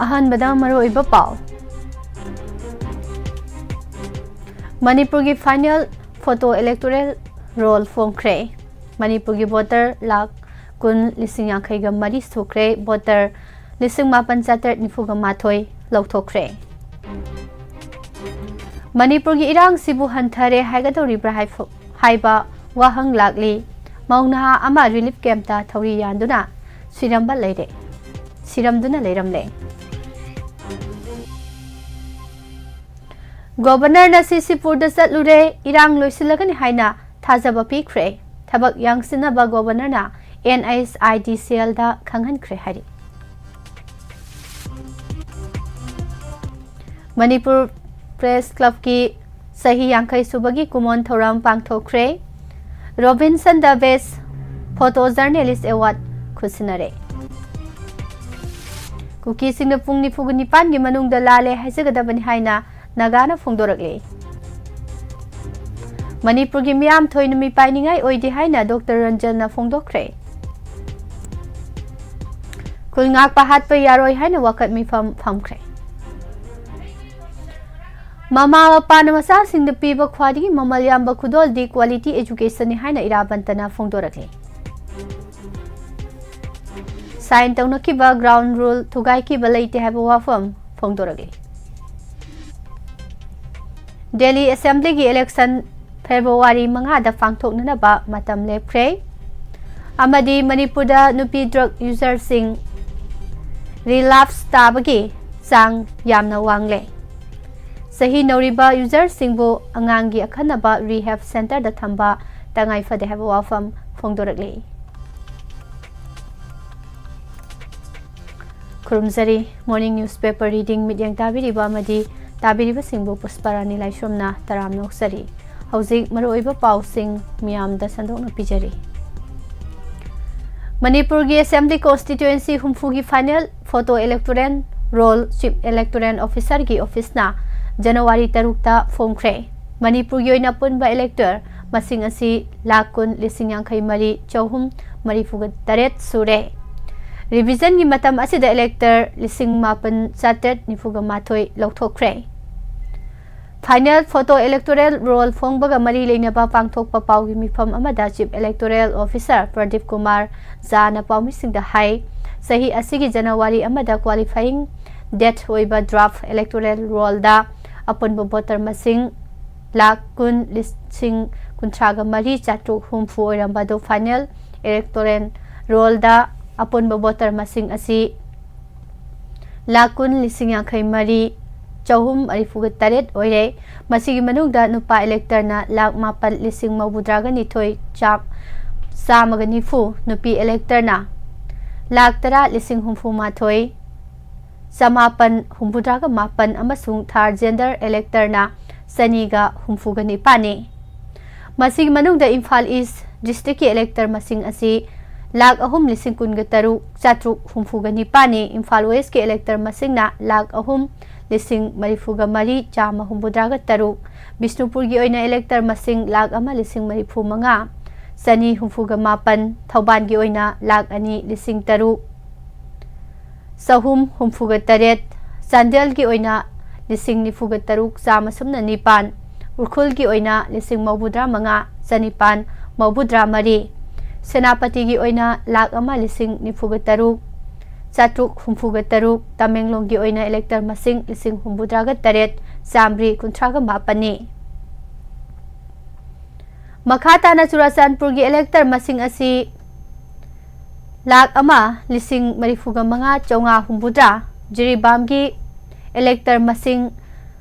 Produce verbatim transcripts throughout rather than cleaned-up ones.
ꯑꯍꯥꯟꯕꯗ ꯃꯔꯨꯑꯣꯏꯕ ꯄꯥꯎ꯫ ꯃꯅꯤꯄꯨꯔꯒꯤ final photo electoral roll ꯐꯣꯡꯈ꯭ꯔꯦ꯫ ꯃꯅꯤꯄꯨꯔꯒꯤ voter ꯂꯥꯈ ꯀꯨꯟ ꯂꯤꯁꯤꯡ ꯌꯥꯡꯈꯩꯒ ꯃꯔꯤ ꯁꯨꯈ꯭ꯔꯦ꯫ Voter ꯂꯤꯁꯤꯡ ꯃꯥꯄꯟ ꯆꯥꯇꯔꯦꯠ ꯅꯤꯐꯨꯒ ꯃꯥꯊꯣꯏ ꯂꯧꯊꯣꯛꯈ꯭ꯔꯦ꯫ ꯃꯅꯤꯄꯨꯔꯒꯤ ꯏꯔꯥꯡꯁꯤꯕꯨ ꯍꯟꯊꯔꯦ ꯍꯥꯏꯒꯗꯧꯔꯤꯕ꯭ꯔꯥ ꯍꯥꯏꯐ-, ꯍꯥꯏꯕ ꯋꯥꯍꯪ ꯂꯥꯛꯂꯤ꯫ ꯃꯧ ꯅꯍꯥ ꯑꯃ relief campꯇ ꯊꯧꯔꯤ ꯌꯥꯟꯗꯨꯅ ꯁꯤꯔꯝꯕ ꯂꯩꯔꯦ, ꯁꯤꯔꯝꯗꯨꯅ ꯂꯩꯔꯝꯂꯦ꯫ Governorꯅ ꯁꯤꯁꯤꯄꯨꯔꯗ ꯆꯠꯂꯨꯔꯦ, ꯏꯔꯥꯡ ꯂꯣꯏꯁꯤꯜꯂꯒꯅꯤ ꯍꯥꯏꯅ ꯊꯥꯖꯕ ꯄꯤꯈ꯭ꯔꯦ꯫ ꯊꯕꯛ ꯌꯥꯡꯁꯤꯟꯅꯕ Governorꯅ NHIDCLꯗ ꯈꯪꯍꯟꯈ꯭ꯔꯦ ꯍꯥꯏꯔꯤ꯫ ꯃꯅꯤꯄꯨꯔ Press Clubꯀꯤ ꯆꯍꯤ ꯌꯥꯡꯈꯩ ꯁꯨꯕꯒꯤ ꯀꯨꯃꯣꯟ ꯊꯧꯔꯝ ꯄꯥꯡꯊꯣꯛꯈ꯭ꯔꯦ꯫ Robinsonꯗ Best Photo Journalist Award ꯈꯨꯠꯁꯤꯟꯅꯔꯦ꯫ ꯀꯨꯀꯤꯁꯤꯡꯅ ꯄꯨꯡ ꯅꯤꯐꯨꯒ ꯅꯤꯄꯥꯟꯒꯤ ꯃꯅꯨꯡꯗ ꯂꯥꯜꯂꯦ ꯍꯥꯏꯖꯒꯗꯕꯅꯤ ꯍꯥꯏꯅ ꯅꯥꯒꯥꯅ ꯐꯣꯡꯗꯣꯔꯛꯂꯤ꯫ ꯃꯅꯤꯄꯨꯔꯒꯤ ꯃꯤꯌꯥꯝ ꯊꯣꯏꯅ ꯃꯤꯄꯥꯏꯅꯤꯡꯉꯥꯏ ꯑꯣꯏꯗꯦ ꯍꯥꯏꯅ Doctor ꯔꯟꯖꯟꯅ ꯐꯣꯡꯗꯣꯛꯈ꯭ꯔꯦ꯫ ꯈꯨꯜ ꯉꯥꯛꯄ ꯍꯥꯠꯄ ꯌꯥꯔꯣꯏ ꯍꯥꯏꯅ ꯋꯥꯀꯠ ꯃꯤꯐꯝ ꯐꯝꯈ꯭ꯔꯦ꯫ ꯃꯃꯥ ꯃꯄꯥꯅ ꯃꯆꯥꯁꯤꯡꯗ ꯄꯤꯕ ꯈ꯭ꯋꯥꯏꯗꯒꯤ ꯃꯃꯜ ꯌꯥꯝꯕ ꯈꯨꯗꯣꯜꯗꯤ quality educationꯅꯤ ꯍꯥꯏꯅ ꯏꯔꯥꯕꯟꯇꯅ ꯐꯣꯡꯗꯣꯔꯛꯂꯤ꯫ Sign ꯇꯧꯅꯈꯤꯕ ground rule ꯊꯨꯒꯥꯏꯈꯤꯕ ꯂꯩꯇꯦ ꯍꯥꯏꯕ ꯋꯥꯐꯝ ꯐꯣꯡꯗꯣꯔꯛꯂꯤ꯫ Delhi Assemblyꯒꯤ election February ꯃꯉꯥꯗ ꯄꯥꯡꯊꯣꯛꯅꯅꯕ ꯃꯇꯝ ꯂꯦꯞꯈ꯭ꯔꯦ꯫ ꯑꯃꯗꯤ ꯃꯅꯤꯄꯨꯔꯗ ꯅꯨꯄꯤ drug userꯁꯤꯡ relapse ꯇꯥꯕꯒꯤ ꯆꯥꯡ ꯌꯥꯝꯅ ꯋꯥꯡꯂꯦ꯫ ꯆꯍꯤ ꯅꯧꯔꯤꯕ userꯁꯤꯡꯕꯨ ꯑꯉꯥꯡꯒꯤ ꯑꯈꯟꯅꯕ rehab centreꯗ ꯊꯝꯕ ꯇꯉꯥꯏ ꯐꯗꯦ ꯍꯥꯏꯕ ꯋꯥꯐꯝ ꯐꯣꯡꯗꯣꯔꯛꯂꯤ꯫ ꯈꯨꯔꯨꯝꯖꯔꯤ꯫ Morning newspaper reading ꯃꯤꯠꯌꯦꯡ ꯇꯥꯕꯤꯔꯤꯕ ꯑꯃꯗꯤ ꯇꯥꯕꯤꯔꯤꯕꯁꯤꯡꯕꯨ ꯄꯨꯁꯄꯥꯔꯥꯅꯤ ꯂꯥꯏꯁ꯭ꯔꯝꯅ ꯇꯔꯥꯝꯅ ꯑꯣꯛꯆꯔꯤ꯫ ꯍꯧꯖꯤꯛ ꯃꯔꯨꯑꯣꯏꯕ ꯄꯥꯎꯁꯤꯡ ꯃꯤꯌꯥꯝꯗ ꯁꯟꯗꯣꯛꯅ ꯄꯤꯖꯔꯤ꯫ ꯃꯅꯤꯄꯨꯔꯒꯤ Assembly constituency ꯍꯨꯝꯐꯨꯒꯤ final photo electoral roll Chief Electoral Officerꯒꯤ officeꯅ January ꯇꯔꯨꯛꯇ ꯐꯣꯡꯈ꯭ꯔꯦ꯫ ꯃꯅꯤꯄꯨꯔꯒꯤ ꯑꯣꯏꯅ ꯑꯄꯨꯟꯕ elector ꯃꯁꯤꯡ ꯑꯁꯤ ꯂꯥꯈ ꯀꯨꯟ ꯂꯤꯁꯤꯡ ꯌꯥꯡꯈꯩ ꯃꯔꯤ ꯆꯍꯨꯝ ꯃꯔꯤꯐꯨꯒ ꯇꯔꯦꯠ ꯁꯨꯔꯦ꯫ Revisionꯒꯤ ꯃꯇꯝ ꯑꯁꯤꯗ elector ꯂꯤꯁꯤꯡ ꯃꯥꯄꯟ ꯆꯥꯇ꯭ꯔꯦꯠ ꯅꯤꯐꯨꯒ ꯃꯥꯊꯣꯏ ꯂꯧꯊꯣꯛꯈ꯭ꯔꯦ꯫ Final photo electoral roll ꯐꯣꯡꯕꯒ ꯃꯔꯤ ꯂꯩꯅꯕ ꯄꯥꯡꯊꯣꯛꯄ ꯄꯥꯎꯒꯤ ꯃꯤꯐꯝ ꯑꯃꯗ Chief Electoral Officer Pradeep Kumar ꯖꯥꯅ ꯄꯥꯎꯃꯤꯁꯤꯡꯗ ꯍꯥꯏ, ꯆꯍꯤ ꯑꯁꯤꯒꯤ January ꯑꯃꯗ qualifying date ꯑꯣꯏꯕ draft electoral rollꯗ ꯑꯄꯨꯟꯕ voter ꯃꯁꯤꯡ ꯂꯥꯈ ꯀꯨꯟ ꯂꯤꯁꯤꯡ ꯀꯨꯟꯊ꯭ꯔꯥꯒ ꯃꯔꯤ ꯆꯥꯇ꯭ꯔꯨꯛ ꯍꯨꯝꯐꯨ ꯑꯣꯏꯔꯝꯕ ꯑꯗꯨ final electoral rollꯗ ꯑꯄꯨꯟꯕ voter ꯃꯁꯤꯡ ꯑꯁꯤ ꯂꯥꯈ ꯀꯨꯟ ꯂꯤꯁꯤꯡ ꯌꯥꯡꯈꯩ ꯃꯔꯤ ꯆꯍꯨꯝ ꯃꯔꯤꯐꯨꯒ ꯇꯔꯦꯠ ꯑꯣꯏꯔꯦ꯫ ꯃꯁꯤꯒꯤ ꯃꯅꯨꯡꯗ ꯅꯨꯄꯥ electorꯅ ꯂꯥꯈ ꯃꯥꯄꯟ ꯂꯤꯁꯤꯡ ꯃꯧꯗ꯭ꯔꯥꯒ ꯅꯤꯊꯣꯏ ꯆꯥ-, ꯆꯥꯝꯃꯒ ꯅꯤꯐꯨ, ꯅꯨꯄꯤ electorꯅ ꯂꯥꯈ ꯇꯔꯥ ꯂꯤꯁꯤꯡ ꯍꯨꯝꯐꯨ ꯃꯥꯊꯣꯏ ꯆꯃꯥꯄꯟ ꯍꯨꯝꯐꯨꯇꯔꯥꯒ ꯃꯥꯄꯟ ꯑꯃꯁꯨꯡ third gender electorꯅ ꯆꯅꯤꯒ ꯍꯨꯝꯐꯨꯒ ꯅꯤꯄꯥꯟꯅꯤ꯫ ꯃꯁꯤꯒꯤ ꯃꯅꯨꯡꯗ ꯏꯝꯐꯥꯜ East districtꯀꯤ elector ꯃꯁꯤꯡ ꯑꯁꯤ ꯂꯥꯈ ꯑꯍꯨꯝ ꯂꯤꯁꯤꯡ ꯀꯨꯟꯒ ꯇꯔꯨꯛ ꯆꯥꯇ꯭ꯔꯨꯛ ꯍꯨꯝꯐꯨꯒ ꯅꯤꯄꯥꯟꯅꯤ꯫ ꯏꯝꯐꯥꯜ Westꯀꯤ elector ꯃꯁꯤꯡꯅ ꯂꯥꯈ ꯑꯍꯨꯝ ꯂꯤꯁꯤꯡ ꯃꯔꯤꯐꯨꯒ ꯃꯔꯤ ꯆꯥꯝꯃ ꯍꯨꯝꯐꯨꯇꯔꯥꯒ ꯇꯔꯨꯛ, ꯕꯤꯁꯅꯨꯄꯨꯔꯒꯤ ꯑꯣꯏꯅ elector ꯃꯁꯤꯡ ꯂꯥꯈ ꯑꯃ ꯂꯤꯁꯤꯡ ꯃꯔꯤꯐꯨ ꯃꯉꯥ ꯆꯅꯤ ꯍꯨꯝꯐꯨꯒ ꯃꯥꯄꯟ, ꯊꯧꯕꯥꯜꯒꯤ ꯑꯣꯏꯅ ꯂꯥꯈ ꯑꯅꯤ ꯂꯤꯁꯤꯡ ꯇꯔꯨꯛ ꯆꯍꯨꯝ ꯍꯨꯝꯐꯨꯒ ꯇꯔꯦꯠ, ꯆꯥꯟꯗꯦꯜꯒꯤ ꯑꯣꯏꯅ ꯂꯤꯁꯤꯡ ꯅꯤꯐꯨꯒ ꯇꯔꯨꯛ ꯆꯥꯝꯃ ꯁꯨꯞꯅ ꯅꯤꯄꯥꯟ, ꯎꯈ꯭ꯔꯨꯜꯒꯤ ꯑꯣꯏꯅ ꯂꯤꯁꯤꯡ ꯃꯧꯗ꯭ꯔꯥ ꯃꯉꯥ ꯆꯅꯤꯄꯥꯟ ꯃꯧꯗ꯭ꯔꯥ ꯃꯔꯤ, ꯁꯦꯅꯥꯄꯇꯤꯒꯤ ꯑꯣꯏꯅ ꯂꯥꯈ ꯑꯃ ꯂꯤꯁꯤꯡ ꯅꯤꯐꯨꯒ ꯇꯔꯨꯛ ꯆꯥꯇ꯭ꯔꯨꯛ ꯍꯨꯝꯐꯨꯒ ꯇꯔꯨꯛ, ꯇꯃꯦꯡꯂꯣꯡꯒꯤ ꯑꯣꯏꯅ elector ꯃꯁꯤꯡ ꯂꯤꯁꯤꯡ ꯍꯨꯝꯐꯨꯇꯔꯥꯒ ꯇꯔꯦꯠ ꯆꯥꯝꯃꯔꯤ ꯀꯨꯟꯊ꯭ꯔꯥꯒ ꯃꯥꯄꯟꯅꯤ꯫ ꯃꯈꯥ ꯇꯥꯅ ꯆꯨꯔꯥꯆꯥꯟꯄꯨꯔꯒꯤ elector ꯃꯁꯤꯡ ꯑꯁꯤ ꯂꯥꯈ ꯑꯃ ꯂꯤꯁꯤꯡ ꯃꯔꯤꯐꯨꯒ ꯃꯉꯥ ꯆꯥꯝꯃꯉꯥ ꯍꯨꯝꯐꯨꯇꯔꯥ, ꯖꯤꯔꯤꯕꯥꯝꯒꯤ elector ꯃꯁꯤꯡ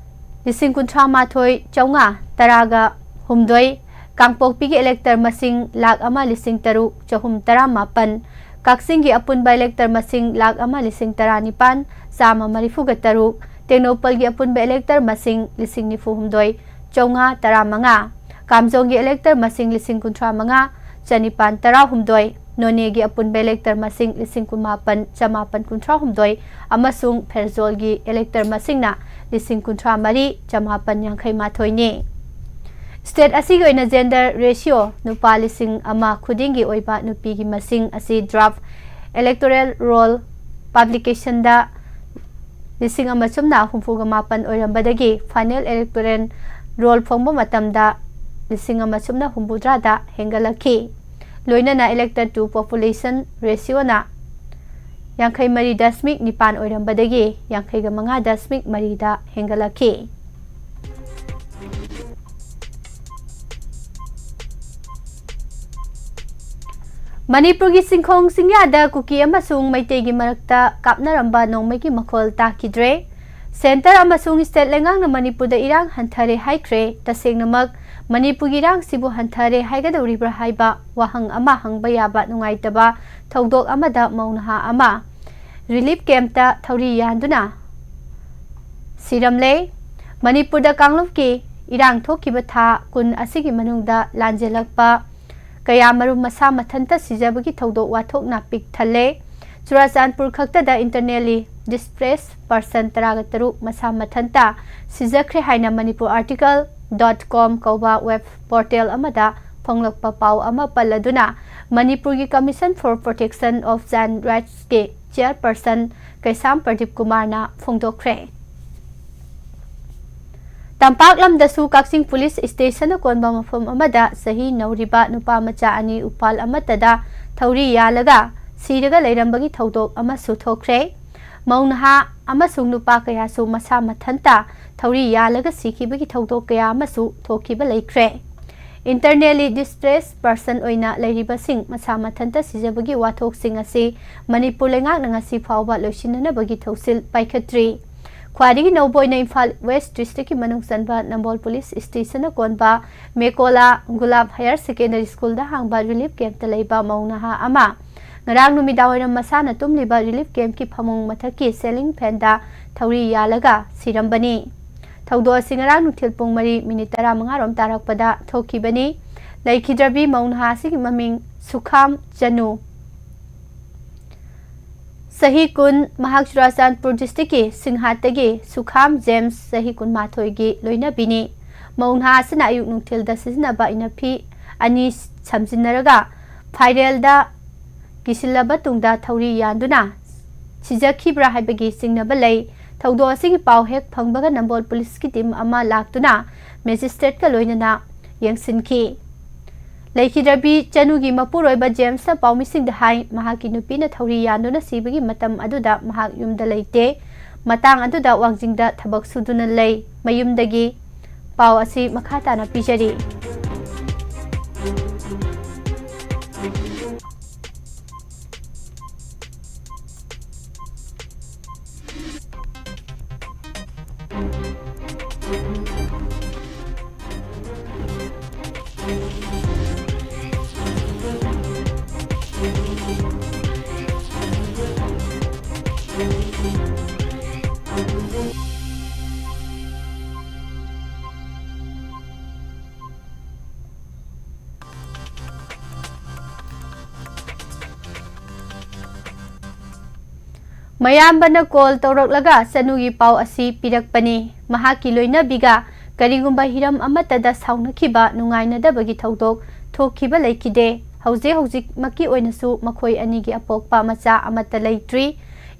ꯂꯤꯁꯤꯡ ꯀꯨꯟꯊ꯭ꯔꯥ ꯃꯥꯊꯣꯏ ꯆꯥꯝꯃꯉꯥ ꯇꯔꯥꯒ ꯍꯨꯝꯗꯣꯏ, ꯀꯥꯡꯄꯣꯛꯄꯤꯒꯤ elector ꯃꯁꯤꯡ ꯂꯥꯈ ꯑꯃ ꯂꯤꯁꯤꯡ ꯇꯔꯨꯛ ꯆꯍꯨꯝ ꯇꯔꯥ ꯃꯥꯄꯟ, ꯀꯛꯆꯤꯡꯒꯤ ꯑꯄꯨꯟꯕ elector ꯃꯁꯤꯡ ꯂꯥꯈ ꯑꯃ ꯂꯤꯁꯤꯡ ꯇꯔꯥꯅꯤꯄꯥꯟ ꯆꯥꯝꯃ ꯃꯔꯤꯐꯨꯒ ꯇꯔꯨꯛ, ꯇꯦꯡꯅꯧꯄꯜꯒꯤ ꯑꯄꯨꯟꯕ elector ꯃꯁꯤꯡ ꯂꯤꯁꯤꯡ ꯅꯤꯐꯨ ꯍꯨꯝꯗꯣꯏ ꯆꯥꯝꯃꯉꯥ ꯇꯔꯥ ꯃꯉꯥ, ꯀꯥꯝꯖꯣꯡꯒꯤ elector ꯃꯁꯤꯡ ꯂꯤꯁꯤꯡ ꯀꯨꯟꯊ꯭ꯔꯥ ꯃꯉꯥ ꯆꯅꯤꯄꯥꯟ ꯇꯔꯥ ꯍꯨꯝꯗꯣꯏ, ꯅꯣꯅꯦꯒꯤ ꯑꯄꯨꯟꯕ elector ꯃꯁꯤꯡ ꯂꯤꯁꯤꯡ ꯀꯨꯟꯃꯥꯄꯟ ꯆꯃꯥꯄꯟ ꯀꯨꯟꯊ꯭ꯔꯥ ꯍꯨꯝꯗꯣꯏ ꯑꯃꯁꯨꯡ ꯐꯦꯔꯖꯣꯜꯒꯤ elector ꯃꯁꯤꯡꯅ ꯂꯤꯁꯤꯡ ꯀꯨꯟꯊ꯭ꯔꯥ ꯃꯔꯤ ꯆꯃꯥꯄꯟ ꯌꯥꯡꯈꯩ ꯃꯥꯊꯣꯏꯅꯤ꯫ State ꯑꯁꯤꯒꯤ ꯑꯣꯏꯅ gender ratio ꯅꯨꯄꯥ ꯂꯤꯁꯤꯡ ꯑꯃ ꯈꯨꯗꯤꯡꯒꯤ ꯑꯣꯏꯕ ꯅꯨꯄꯤꯒꯤ ꯃꯁꯤꯡ ꯑꯁꯤ draft Electoral Roll Publication ꯗ ꯂꯤꯁꯤꯡ ꯑꯃ ꯆꯨꯝꯅ ꯍꯨꯝꯐꯨꯒ ꯃꯥꯄꯟ ꯑꯣꯏꯔꯝꯕꯗꯒꯤ final Electoral Roll ꯐꯣꯡꯕ ꯃꯇꯝꯗ ꯂꯤꯁꯤꯡ ꯑꯃ ꯆꯨꯝꯅ ꯍꯨꯝꯐꯨꯇꯔꯥꯗ ꯍꯦꯟꯒꯠꯂꯛꯈꯤ꯫ ꯂꯣꯏꯅꯅ Elected to Population Ratio ꯅ ꯌꯥꯡꯈꯩ ꯃꯔꯤ ꯗꯁꯃꯤꯛ ꯅꯤꯄꯥꯟ ꯑꯣꯏꯔꯝꯕꯗꯒꯤ ꯌꯥꯡꯈꯩꯒ ꯃꯉꯥ ꯗꯁꯃꯤꯛ ꯃꯔꯤꯗ ꯍꯦꯟꯒꯠꯂꯛꯈꯤ꯫ ꯃꯅꯤꯄꯨꯔꯒꯤ ꯆꯤꯡꯈꯣꯡ ꯆꯤꯡꯌꯥꯗ ꯀꯨꯀꯤ ꯑꯃꯁꯨꯡ ꯃꯩꯇꯩꯒꯤ ꯃꯔꯛꯇ ꯀꯥꯞꯅꯔꯝꯕ ꯅꯣꯡꯃꯩꯒꯤ ꯃꯈꯣꯜ ꯇꯥꯈꯤꯗ꯭ꯔꯦ꯫ Centre ꯑꯃꯁꯨꯡ state ꯂꯩꯉꯥꯛꯅ ꯃꯅꯤꯄꯨꯔꯗ ꯏꯔꯥꯡ ꯍꯟꯊꯔꯦ ꯍꯥꯏꯈ꯭ꯔꯦ꯫ ꯇꯁꯦꯡꯅꯃꯛ ꯃꯅꯤꯄꯨꯔꯒꯤ ꯏꯔꯥꯡꯁꯤꯕꯨ ꯍꯟꯊꯔꯦ ꯍꯥꯏꯒꯗꯧꯔꯤꯕ꯭ꯔꯥ ꯍꯥꯏꯕ ꯋꯥꯍꯪ ꯑꯃ ꯍꯪꯕ ꯌꯥꯕ ꯅꯨꯡꯉꯥꯏꯇꯕ ꯊꯧꯗꯣꯛ ꯑꯃꯗ ꯃꯧ ꯅꯍꯥ ꯑꯃ relief camp ꯇ ꯊꯧꯔꯤ ꯌꯥꯟꯗꯨꯅ ꯁꯤꯔꯝꯂꯦ꯫ ꯃꯅꯤꯄꯨꯔꯗ ꯀꯥꯡꯂꯨꯞꯀꯤ ꯏꯔꯥꯡ ꯊꯣꯛꯈꯤꯕ ꯊꯥ ꯀꯨꯟ ꯑꯁꯤꯒꯤ ꯃꯅꯨꯡꯗ ꯂꯥꯟꯖꯦꯜꯂꯛꯄ ꯀꯌꯥꯃꯔꯨꯝ ꯃꯁꯥ ꯃꯊꯟꯇ ꯁꯤꯖꯕꯒꯤ ꯊꯧꯗꯣꯛ ꯋꯥꯊꯣꯛꯅ ꯄꯤꯛ ꯊꯜꯂꯦ꯫ ꯆꯨꯔꯥꯆꯥꯟꯄꯨꯔ ꯈꯛꯇꯗ internally displaced person ꯇꯔꯥꯒ ꯇꯔꯨꯛ ꯃꯁꯥ ꯃꯊꯟꯇ ꯁꯤꯖꯈ꯭ꯔꯦ ꯍꯥꯏꯅ Manipur Article dot com ꯀꯧꯕ web portal ꯑꯃꯗ ꯐꯣꯡꯂꯛꯄ ꯄꯥꯎ ꯑꯃ ꯄꯜꯂꯗꯨꯅ ꯃꯅꯤꯄꯨꯔꯒꯤ Commission for Protection of Child Rights ꯀꯤ chairperson ꯀꯩꯁꯥꯝ ꯄ꯭ꯔꯗꯤꯞ ꯀꯨꯃꯥꯔꯅ ꯐꯣꯡꯗꯣꯛꯈ꯭ꯔꯦ꯫ ꯇꯝꯄꯥꯛ ꯂꯝꯗꯁꯨ ꯀꯛꯆꯤꯡ police station ꯅ ꯀꯣꯟꯕ ꯃꯐꯝ ꯑꯃꯗ ꯆꯍꯤ ꯅꯧꯔꯤꯕ ꯅꯨꯄꯥ ꯃꯆꯥ ꯑꯅꯤ ꯎꯄꯥꯜ ꯑꯃꯠꯇꯗ ꯊꯧꯔꯤ ꯌꯥꯜꯂꯒ ꯁꯤꯔꯒ ꯂꯩꯔꯝꯕꯒꯤ ꯊꯧꯗꯣꯛ ꯑꯃꯁꯨ ꯊꯣꯛꯈ꯭ꯔꯦ꯫ ꯃꯧ ꯅꯍꯥ ꯑꯃꯁꯨꯡ ꯅꯨꯄꯥ ꯀꯌꯥꯁꯨ ꯃꯁꯥ ꯃꯊꯟꯇ ꯊꯧꯔꯤ ꯌꯥꯜꯂꯒ ꯁꯤꯈꯤꯕꯒꯤ ꯊꯧꯗꯣꯛ ꯀꯌꯥ ꯑꯃꯁꯨ ꯊꯣꯛꯈꯤꯕ ꯂꯩꯈ꯭ꯔꯦ꯫ Internally displaced person ꯑꯣꯏꯅ ꯂꯩꯔꯤꯕꯁꯤꯡ ꯃꯁꯥ ꯃꯊꯟꯇ ꯁꯤꯖꯕꯒꯤ ꯋꯥꯊꯣꯛꯁꯤꯡ ꯑꯁꯤ ꯃꯅꯤꯄꯨꯔ ꯂꯩꯉꯥꯛꯅ ꯉꯁꯤ ꯐꯥꯎꯕ ꯂꯣꯏꯁꯤꯟꯅꯅꯕꯒꯤ ꯊꯧꯁꯤꯜ ꯄꯥꯏꯈꯠꯇ꯭ꯔꯤ꯫ ꯈ꯭ꯋꯥꯏꯗꯒꯤ ꯅꯧꯕ ꯑꯣꯏꯅ ꯏꯝꯐꯥꯜ West District ꯀꯤ ꯃꯅꯨꯡ ꯆꯟꯕ ꯅꯝꯕꯣꯜ police station ꯅ ꯀꯣꯟꯕ ꯃꯦꯀꯣꯂꯥ ꯒꯨꯂꯥꯞ Higher Secondary School ꯗ ꯍꯥꯡꯕ relief camp ꯇ ꯂꯩꯕ ꯃꯧ ꯅꯍꯥ ꯑꯃ ꯉꯔꯥꯡ ꯅꯨꯃꯤꯗꯥꯡꯋꯥꯏꯔꯝ ꯃꯁꯥꯅ ꯇꯨꯝꯂꯤꯕ relief camp ꯀꯤ ꯐꯃꯨꯡ ꯃꯊꯛꯀꯤ ceiling fan ꯗ ꯊꯧꯔꯤ ꯌꯥꯜꯂꯒ ꯁꯤꯔꯝꯕꯅꯤ꯫ ꯊꯧꯗꯣꯛ ꯑꯁꯤ ꯉꯔꯥꯡ ꯅꯨꯡꯊꯤꯜ ꯄꯨꯡ ꯃꯔꯤ minute ꯇꯔꯥꯃꯉꯥ ꯔꯣꯝ ꯇꯥꯔꯛꯄꯗ ꯊꯣꯛꯈꯤꯕꯅꯤ꯫ ꯂꯩꯈꯤꯗ꯭ꯔꯕꯤ ꯃꯧ ꯅꯍꯥ ꯑꯁꯤꯒꯤ ꯃꯃꯤꯡ ꯁꯨꯈꯥꯝ ꯆꯅꯨ, ꯆꯍꯤ ꯀꯨꯟ, ꯃꯍꯥꯛ ꯆꯨꯔꯥꯆꯥꯟꯄꯨꯔ district ꯀꯤ ꯁꯤꯡꯍꯥꯠꯇꯒꯤ ꯁꯨꯈꯥꯝ ꯖꯦꯝꯁ, ꯆꯍꯤ ꯀꯨꯟꯃꯥꯊꯣꯏꯒꯤ ꯂꯣꯏꯅꯕꯤꯅꯤ꯫ ꯃꯧ ꯅꯍꯥ ꯑꯁꯤꯅ ꯑꯌꯨꯛ ꯅꯨꯡꯊꯤꯜꯗ ꯁꯤꯖꯤꯟꯅꯕ ꯏꯅꯐꯤ ꯑꯅꯤ ꯁꯝꯖꯤꯟꯅꯔꯒ ꯐꯥꯏꯔꯦꯜꯗ ꯀꯤꯁꯤꯜꯂꯕ ꯇꯨꯡꯗ ꯊꯧꯔꯤ ꯌꯥꯟꯗꯨꯅ ꯁꯤꯖꯈꯤꯕ꯭ꯔꯥ ꯍꯥꯏꯕꯒꯤ ꯆꯤꯡꯅꯕ ꯂꯩ꯫ ꯊꯧꯗꯣꯛ ꯑꯁꯤꯒꯤ ꯄꯥꯎ ꯍꯦꯛ ꯐꯪꯕꯒ ꯅꯝꯕꯣꯜ ꯄꯨꯂꯤꯁꯀꯤ ꯇꯤꯝ ꯑꯃ ꯂꯥꯛꯇꯨꯅ ꯃꯦꯖꯤꯁꯇ꯭ꯔꯦꯠꯀ ꯂꯣꯏꯅꯅ ꯌꯦꯡꯁꯤꯟꯈꯤ꯫ ꯂꯩꯈꯤꯗ꯭ꯔꯕꯤ ꯆꯅꯨꯒꯤ ꯃꯄꯨꯔꯣꯏꯕ ꯖꯦꯝꯁꯅ ꯄꯥꯎꯃꯤꯁꯤꯡꯗ ꯍꯥꯏ, ꯃꯍꯥꯛꯀꯤ ꯅꯨꯄꯤꯅ ꯊꯧꯔꯤ ꯌꯥꯟꯗꯨꯅ ꯁꯤꯕꯒꯤ ꯃꯇꯝ ꯑꯗꯨꯗ ꯃꯍꯥꯛ ꯌꯨꯝꯗ ꯂꯩꯇꯦ꯫ ꯃꯇꯥꯡ ꯑꯗꯨꯗ ꯋꯥꯡꯖꯤꯡꯗ ꯊꯕꯛ ꯁꯨꯗꯨꯅ ꯂꯩ꯫ ꯃꯌꯨꯝꯗꯒꯤ ꯄꯥꯎ ꯑꯁꯤ ꯃꯈꯥ ꯇꯥꯅ ꯄꯤꯖꯔꯤ꯫ ꯃꯌꯥꯝꯕꯅ ꯀꯣꯜ ꯇꯧꯔꯛꯂꯒ ꯆꯅꯨꯒꯤ ꯄꯥꯎ ꯑꯁꯤ ꯄꯤꯔꯛꯄꯅꯤ꯫ ꯃꯍꯥꯛꯀꯤ ꯂꯣꯏꯅꯕꯤꯒ ꯀꯔꯤꯒꯨꯝꯕ ꯍꯤꯔꯝ ꯑꯃꯠꯇꯗ ꯁꯥꯎꯅꯈꯤꯕ, ꯅꯨꯡꯉꯥꯏꯅꯗꯕꯒꯤ ꯊꯧꯗꯣꯛ ꯊꯣꯛꯈꯤꯕ ꯂꯩꯈꯤꯗꯦ꯫ ꯍꯧꯖꯤꯛ ꯍꯧꯖꯤꯛꯃꯛꯀꯤ ꯑꯣꯏꯅꯁꯨ ꯃꯈꯣꯏ ꯑꯅꯤꯒꯤ ꯑꯄꯣꯛꯄ ꯃꯆꯥ ꯑꯃꯠꯇ ꯂꯩꯇ꯭ꯔꯤ꯫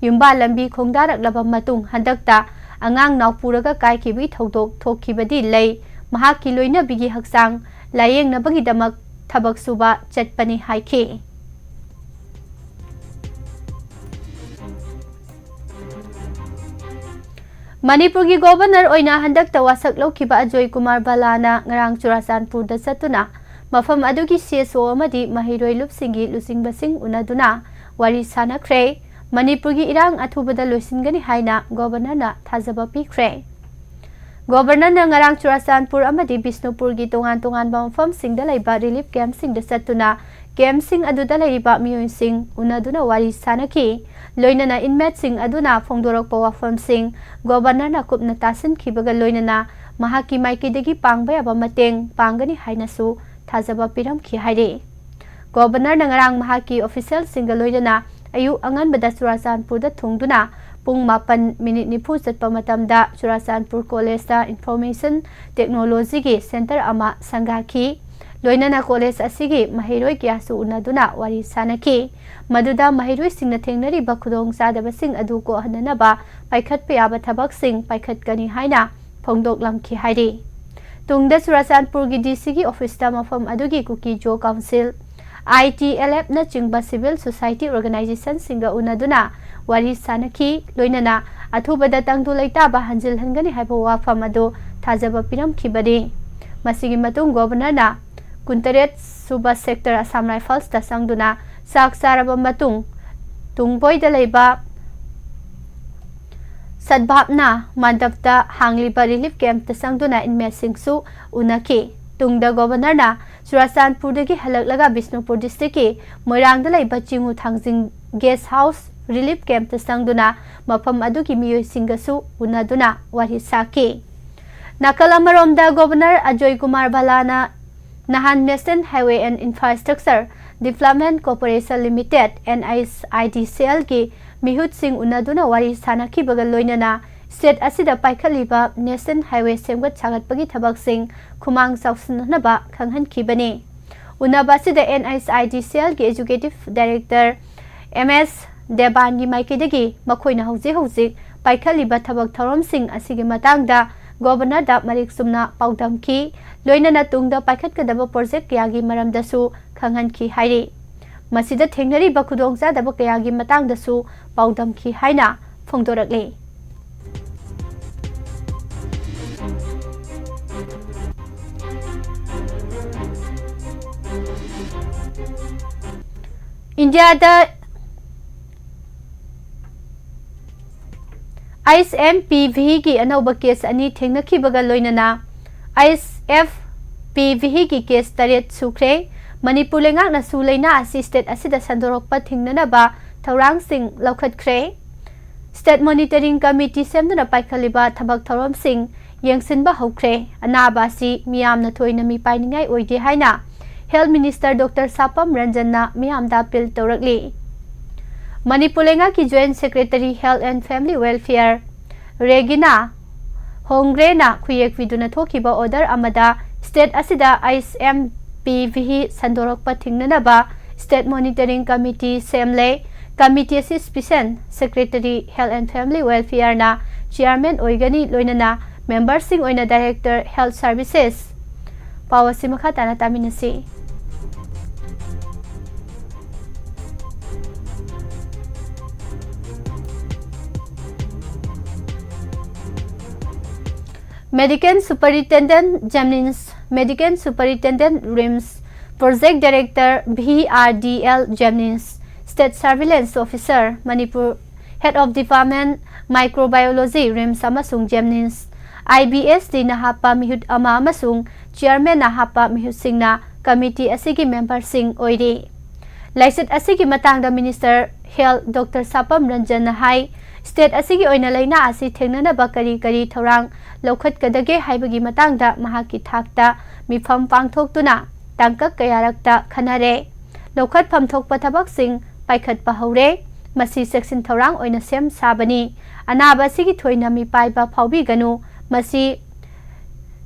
ꯌꯨꯝꯕꯥꯜ ꯂꯝꯕꯤ ꯈꯣꯡꯗꯥꯔꯛꯂꯕ ꯃꯇꯨꯡ ꯍꯟꯗꯛꯇ ꯑꯉꯥꯡ ꯅꯥꯎ ꯄꯨꯔꯒ ꯀꯥꯏꯈꯤꯕꯒꯤ ꯊꯧꯗꯣꯛ ꯊꯣꯛꯈꯤꯕꯗꯤ ꯂꯩ꯫ ꯃꯍꯥꯛꯀꯤ ꯂꯣꯏꯅꯕꯤꯒꯤ ꯍꯛꯆꯥꯡ ꯂꯥꯌꯦꯡꯅꯕꯒꯤꯗꯃꯛ ꯊꯕꯛ ꯁꯨꯕ ꯆꯠꯄꯅꯤ ꯍꯥꯏꯈꯤ꯫ ꯃꯅꯤꯄꯨꯔꯒꯤ ꯒꯣꯚꯔꯅꯔ ꯑꯣꯏꯅ ꯍꯟꯗꯛꯇ ꯋꯥꯁꯛ ꯂꯧꯈꯤꯕ ꯑꯖꯣꯏ ꯀꯨꯃꯥꯔ ꯕꯂꯥꯅ ꯉꯔꯥꯡ ꯆꯨꯔꯥꯆꯥꯟꯄꯨꯔꯗ ꯆꯠꯇꯨꯅ ꯃꯐꯝ ꯑꯗꯨꯒꯤ ꯁꯤ ꯑꯦꯁ ꯑꯣ ꯑꯃꯗꯤ ꯃꯍꯩꯔꯣꯏ ꯂꯨꯞꯁꯤꯡꯒꯤ ꯂꯨꯆꯤꯡꯕꯁꯤꯡ ꯎꯅꯗꯨꯅ ꯋꯥꯔꯤ ꯁꯥꯅꯈ꯭ꯔꯦ꯫ ꯃꯅꯤꯄꯨꯔꯒꯤ ꯏꯔꯥꯡ ꯑꯊꯨꯕꯗ ꯂꯣꯏꯁꯤꯟꯒꯅꯤ ꯍꯥꯏꯅ ꯒꯣꯚꯔꯅꯔꯅ ꯊꯥꯖꯕ ꯄꯤꯈ꯭ꯔꯦ꯫ ꯒꯣꯚꯔꯅꯔꯅ ꯉꯔꯥꯡ ꯆꯨꯔꯥꯆꯥꯟꯄꯨꯔ ꯑꯃꯗꯤ ꯕꯤꯁꯅꯨꯄꯨꯔꯒꯤ ꯇꯣꯉꯥꯟ ꯇꯣꯉꯥꯟꯕ ꯃꯐꯝꯁꯤꯡꯗ ꯂꯩꯕ ꯔꯤꯂꯤꯐ ꯀꯦꯝꯞꯁꯤꯡꯗ ꯆꯠꯇꯨꯅ ꯀꯦꯝꯞꯁꯤꯡ ꯑꯗꯨꯗ ꯂꯩꯔꯤꯕ ꯃꯤꯑꯣꯏꯁꯤꯡ ꯎꯅꯗꯨꯅ ꯋꯥꯔꯤ ꯁꯥꯅꯈꯤ꯫ ꯂꯣꯏꯅꯅ ꯏꯟꯃꯦꯠꯁꯤꯡ ꯑꯗꯨꯅ ꯐꯣꯡꯗꯣꯔꯛꯄ ꯋꯥꯐꯝꯁꯤꯡ ꯒꯣꯚꯔꯅꯔꯅ ꯀꯨꯞꯅ ꯇꯥꯁꯤꯟꯈꯤꯕꯒ ꯂꯣꯏꯅꯅ ꯃꯍꯥꯛꯀꯤ ꯃꯥꯏꯀꯩꯗꯒꯤ ꯄꯥꯡꯕ ꯌꯥꯕ ꯃꯇꯦꯡ ꯄꯥꯡꯒꯅꯤ ꯍꯥꯏꯅꯁꯨ ꯊꯥꯖꯕ ꯄꯤꯔꯝꯈꯤ ꯍꯥꯏꯔꯤ꯫ ꯒꯣꯚꯔꯅꯔꯅ ꯉꯔꯥꯡ ꯃꯍꯥꯛꯀꯤ ꯑꯣꯐꯤꯁꯤꯌꯦꯜꯁꯤꯡꯒ ꯂꯣꯏꯅꯅ ꯑꯌꯨꯛ ꯑꯉꯟꯕꯗ ꯆꯨꯔꯥꯆꯥꯟꯄꯨꯔꯗ ꯊꯨꯡꯗꯨꯅ ꯄꯨꯡ ꯃꯥꯄꯟ ꯃꯤꯅꯤꯠ ꯅꯤꯐꯨ ꯆꯠꯄ ꯃꯇꯝꯗ ꯆꯨꯔꯥꯆꯥꯟꯄꯨꯔ ꯀꯣꯂꯦꯖꯇ ꯏꯟꯐꯣꯔꯃꯦꯁꯟ ꯇꯦꯛꯅꯣꯂꯣꯖꯤꯒꯤ ꯁꯦꯟꯇꯔ ꯑꯃ ꯁꯪꯒꯥꯈꯤ꯫ ꯂꯣꯏꯅꯅ ꯀꯣꯂꯦꯖ ꯑꯁꯤꯒꯤ ꯃꯍꯩꯔꯣꯏ ꯀꯌꯥꯁꯨ ꯎꯅꯗꯨꯅ ꯋꯥꯔꯤ ꯁꯥꯅꯈꯤ꯫ ꯃꯗꯨꯗ ꯃꯍꯩꯔꯣꯏꯁꯤꯡꯅ ꯊꯦꯡꯅꯔꯤꯕ ꯈꯨꯗꯣꯡꯆꯥꯗꯕꯁꯤꯡ ꯑꯗꯨ ꯀꯣꯛꯍꯟꯅꯅꯕ ꯄꯥꯏꯈꯠꯄ ꯌꯥꯕ ꯊꯕꯛꯁꯤꯡ ꯄꯥꯏꯈꯠꯀꯅꯤ ꯍꯥꯏꯅ ꯐꯣꯡꯗꯣꯛꯂꯝꯈꯤ ꯍꯥꯏꯔꯤ꯫ ꯇꯨꯡꯗ ꯆꯨꯔꯥꯆꯥꯟꯄꯨꯔꯒꯤ ꯗꯤ ꯁꯤꯒꯤ ꯑꯣꯐꯤꯁꯇ ꯃꯐꯝ ꯑꯗꯨꯒꯤ ꯀꯨꯀꯤ ꯖꯣ ꯀꯥꯎꯟꯁꯤꯜ, ꯑꯥꯏ ꯇꯤ ꯑꯦꯜ ꯑꯦꯐꯅꯆꯤꯡꯕ ꯁꯤꯚꯤꯜ ꯁꯣꯁꯥꯏꯇꯤ ꯑꯣꯔꯒꯅꯥꯏꯖꯦꯁꯟꯁꯤꯡꯒ ꯎꯅꯗꯨꯅ ꯋꯥꯔꯤ ꯁꯥꯅꯈꯤ꯫ ꯂꯣꯏꯅꯅ ꯑꯊꯨꯕꯗ ꯇꯪꯗꯨ ꯂꯩꯇꯥꯕ ꯍꯟꯖꯤꯜꯍꯟꯒꯅꯤ ꯍꯥꯏꯕ ꯋꯥꯐꯝ ꯑꯗꯨ ꯊꯥꯖꯕ ꯄꯤꯔꯝꯈꯤꯕꯅꯤ꯫ ꯃꯁꯤꯒꯤ ꯃꯇꯨꯡ ꯒꯣꯚꯔꯅꯔꯅ ꯀꯨꯟꯇꯔꯦꯠ ꯁꯨꯕ ꯁꯦꯛꯇꯔ ꯑꯁꯥꯝ ꯔꯥꯏꯐꯜꯁꯇ ꯆꯪꯗꯨꯅ ꯆꯥꯛ ꯆꯥꯔꯕ ꯃꯇꯨꯡ ꯇꯨꯡꯕꯣꯏꯗ ꯂꯩꯕ ꯁꯠꯚꯥꯕꯅꯥ ꯃꯟꯗꯞꯇ ꯍꯥꯡꯂꯤꯕ ꯔꯤꯂꯤꯐ ꯀꯦꯝꯞꯇ ꯆꯪꯗꯨꯅ ꯏꯟꯃꯦꯠꯁꯤꯡꯁꯨ ꯎꯅꯈꯤ꯫ ꯇꯨꯡꯗ ꯒꯣꯚꯔꯅꯔꯅ ꯆꯨꯔꯥꯆꯥꯟꯄꯨꯔꯗꯒꯤ ꯍꯜꯂꯛꯂꯒ ꯕꯤꯁꯅꯨꯄꯨꯔ ꯗꯤꯁꯇ꯭ꯔꯤꯛꯀꯤ ꯃꯣꯏꯔꯥꯡꯗ ꯂꯩꯕ ꯆꯤꯡꯉꯨ ꯊꯥꯡꯖꯤꯡ ꯒꯦꯁ ꯍꯥꯎꯁ ꯔꯤꯂꯤꯐ ꯀꯦꯝꯞꯇ ꯆꯪꯗꯨꯅ ꯃꯐꯝ ꯑꯗꯨꯒꯤ ꯃꯤꯑꯣꯏꯁꯤꯡꯒꯁꯨ ꯎꯅꯗꯨꯅ ꯋꯥꯔꯤ ꯁꯥꯈꯤ꯫ ꯅꯥꯀꯜ ꯑꯃꯔꯣꯝꯗ ꯒꯣꯚꯔꯅꯔ ꯑꯖꯣꯏ ꯀꯨꯃꯥꯔ ꯚꯜꯂꯥꯅ ꯅꯍꯥꯟ National Highway and Infrastructure Development Corporation Limited, N H I D C L ꯒꯤ ꯃꯤꯍꯨꯠꯁꯤꯡ ꯎꯅꯗꯨꯅ ꯋꯥꯔꯤ ꯁꯥꯅꯈꯤꯕꯒ ꯂꯣꯏꯅꯅ ꯁ꯭ꯇꯦꯠ ꯑꯁꯤꯗ ꯄꯥꯏꯈꯠꯂꯤꯕ ꯅꯦꯁꯅꯦꯜ ꯍꯥꯏꯋꯦ ꯁꯦꯝꯒꯠ ꯁꯥꯒꯠꯄꯒꯤ ꯊꯕꯛꯁꯤꯡ ꯈꯨꯃꯥꯡ ꯆꯥꯎꯁꯤꯟꯅꯅꯕ ꯈꯪꯍꯟꯈꯤꯕꯅꯤ꯫ ꯎꯅꯕ ꯑꯁꯤꯗ N H I D C L ꯒꯤ ꯑꯦꯛꯖꯤꯀ꯭ꯌꯨꯇꯤꯚ ꯗꯥꯏꯔꯦꯛꯇꯔ ꯑꯦꯝ ꯑꯦꯁ ꯗꯦꯕꯥꯟꯒꯤ ꯃꯥꯏꯀꯩꯗꯒꯤ ꯃꯈꯣꯏꯅ ꯍꯧꯖꯤꯛ ꯍꯧꯖꯤꯛ ꯄꯥꯏꯈꯠꯂꯤꯕ ꯊꯕꯛ ꯊꯧꯔꯝꯁꯤꯡ ꯑꯁꯤꯒꯤ ꯃꯇꯥꯡꯗ ꯒꯣꯚꯔꯅꯔꯗ ꯃꯔꯤꯛ ꯆꯨꯝꯅ ꯄꯥꯎꯗꯝꯈꯤ꯫ ꯂꯣꯏꯅꯅ ꯇꯨꯡꯗ ꯄꯥꯏꯈꯠꯀꯗꯕ ꯄ꯭ꯔꯣꯖꯦꯛ ꯀꯌꯥꯒꯤ ꯃꯔꯝꯗꯁꯨ ꯈꯪꯍꯟꯈꯤ ꯍꯥꯏꯔꯤ꯫ ꯃꯁꯤꯗ ꯊꯦꯡꯅꯔꯤꯕ ꯈꯨꯗꯣꯡꯆꯥꯗꯕ ꯀꯌꯥꯒꯤ ꯃꯇꯥꯡꯗꯁꯨ ꯄꯥꯎꯗꯝꯈꯤ ꯍꯥꯏꯅ ꯐꯣꯡꯗꯣꯔꯛꯂꯤ꯫ ꯏꯟꯗꯤꯌꯥꯗ ꯑꯩꯆ ꯑꯦꯝ ꯄꯤ ꯚꯤꯒꯤ ꯑꯅꯧꯕ ꯀꯦꯁ ꯑꯅꯤ ꯊꯦꯡꯅꯈꯤꯕꯒ ꯂꯣꯏꯅꯅ ꯑꯩꯆ ꯑꯦꯐ ꯄꯤ ꯚꯤꯒꯤ ꯀꯦꯁ ꯇꯔꯦꯠ ꯁꯨꯈ꯭ꯔꯦ꯫ ꯃꯅꯤꯄꯨꯔ ꯂꯩꯉꯥꯛꯅꯁꯨ ꯂꯩꯅꯥ ꯑꯁꯤ ꯁ꯭ꯇꯦꯠ ꯑꯁꯤꯗ ꯁꯟꯗꯣꯔꯛꯄ ꯊꯤꯡꯅꯅꯕ ꯊꯧꯔꯥꯡꯁꯤꯡ ꯂꯧꯈꯠꯈ꯭ꯔꯦ꯫ ꯁ꯭ꯇꯦꯠ ꯃꯣꯅꯤꯇꯔꯤꯡ ꯀꯃꯤꯇꯤ ꯁꯦꯝꯗꯨꯅ ꯄꯥꯏꯈꯠꯂꯤꯕ ꯊꯕꯛ ꯊꯧꯔꯝꯁꯤꯡ ꯌꯦꯡꯁꯤꯟꯕ ꯍꯧꯈ꯭ꯔꯦ꯫ ꯑꯅꯥꯕ ꯑꯁꯤ ꯃꯤꯌꯥꯝꯅ ꯊꯣꯏꯅ ꯃꯤꯄꯥꯏꯅꯤꯡꯉꯥꯏ ꯑꯣꯏꯗꯦ ꯍꯥꯏꯅ ꯍꯦꯜꯊ ꯃꯤꯅꯤꯁꯇꯔ ꯗꯣꯛꯇꯔ ꯁꯥꯄꯝ ꯔꯟꯖꯟꯅ ꯃꯤꯌꯥꯝꯗ ꯑꯄꯤꯜ ꯇꯧꯔꯛꯂꯤ꯫ ꯃꯅꯤꯄꯨꯔ ꯂꯩꯉꯥꯛꯀꯤ joint secretary health and family welfare Regina ꯍꯣꯡꯒ꯭ꯔꯦꯅ ꯈꯨꯌꯦꯛꯄꯤꯗꯨꯅ ꯊꯣꯛꯈꯤꯕ ꯑꯣꯔꯗꯔ ꯑꯃꯗ ꯁ꯭ꯇꯦꯠ ꯑꯁꯤꯗ ꯑꯩꯆ ꯑꯦꯝ ꯄꯤ ꯚꯤ ꯁꯟꯗꯣꯔꯛꯄ ꯊꯤꯡꯅꯅꯕ State Monitoring Committee ꯁꯦꯝꯂꯦ꯫ Committee ꯑꯁꯤ Special Secretary Health and Family Welfare ꯅ Chairman ꯑꯣꯏꯒꯅꯤ, ꯂꯣꯏꯅꯅ member ꯁꯤꯡ ꯑꯣꯏꯅ Director Health Services꯫ ꯄꯥꯎ ꯑꯁꯤ ꯃꯈꯥ ꯇꯥꯅ ꯇꯥꯃꯤꯟꯅꯁꯤ꯫ Medical Superintendent JNIMS, Medical Superintendent RIMS, Project Director V R D L JNIMS, State Surveillance Officer Manipur, Head of Department Microbiology RIMS ꯑꯃꯁꯨꯡ JNIMS, I B S D ꯅ ꯍꯥꯞꯄ ꯃꯤꯍꯨꯠ ꯑꯃ ꯑꯃꯁꯨꯡ Chairman ꯅ ꯍꯥꯞꯄ ꯃꯤꯍꯨꯠꯁꯤꯡꯅ committee ꯑꯁꯤꯒꯤ member ꯁꯤꯡ ꯑꯣꯏꯔꯤ꯫ ꯂꯥꯏꯆꯠ ꯑꯁꯤꯒꯤ ꯃꯇꯥꯡꯗ Minister Health Doctor ꯁꯥꯄꯝ ꯔꯟꯖꯟꯅ ꯍꯥꯏ, state ꯑꯁꯤꯒꯤ ꯑꯣꯏꯅ ꯂꯥꯏꯅꯥ ꯑꯁꯤ ꯊꯦꯡꯅꯅꯕ ꯀꯔꯤ ꯀꯔꯤ ꯊꯧꯔꯥꯡ ꯂꯧꯈꯠꯀꯗꯒꯦ ꯍꯥꯏꯕꯒꯤ ꯃꯇꯥꯡꯗ ꯃꯍꯥꯛꯀꯤ ꯊꯥꯛꯇ ꯃꯤꯐꯝ ꯄꯥꯡꯊꯣꯛꯇꯨꯅ ꯇꯥꯡꯀꯛ ꯀꯌꯥꯔꯛꯇ ꯈꯟꯅꯔꯦ꯫ ꯂꯧꯈꯠꯐꯝ ꯊꯣꯛꯄ ꯊꯕꯛꯁꯤꯡ ꯄꯥꯏꯈꯠꯄ ꯍꯧꯔꯦ꯫ ꯃꯁꯤ ꯆꯦꯛꯁꯤꯟ ꯊꯧꯔꯥꯡ ꯑꯣꯏꯅ ꯁꯦꯝ ꯁꯥꯕꯅꯤ꯫ ꯑꯅꯥꯕ ꯑꯁꯤꯒꯤ ꯊꯣꯏꯅ ꯃꯤꯄꯥꯏꯕ ꯐꯥꯎꯕꯤꯒꯅꯨ꯫ ꯃꯁꯤ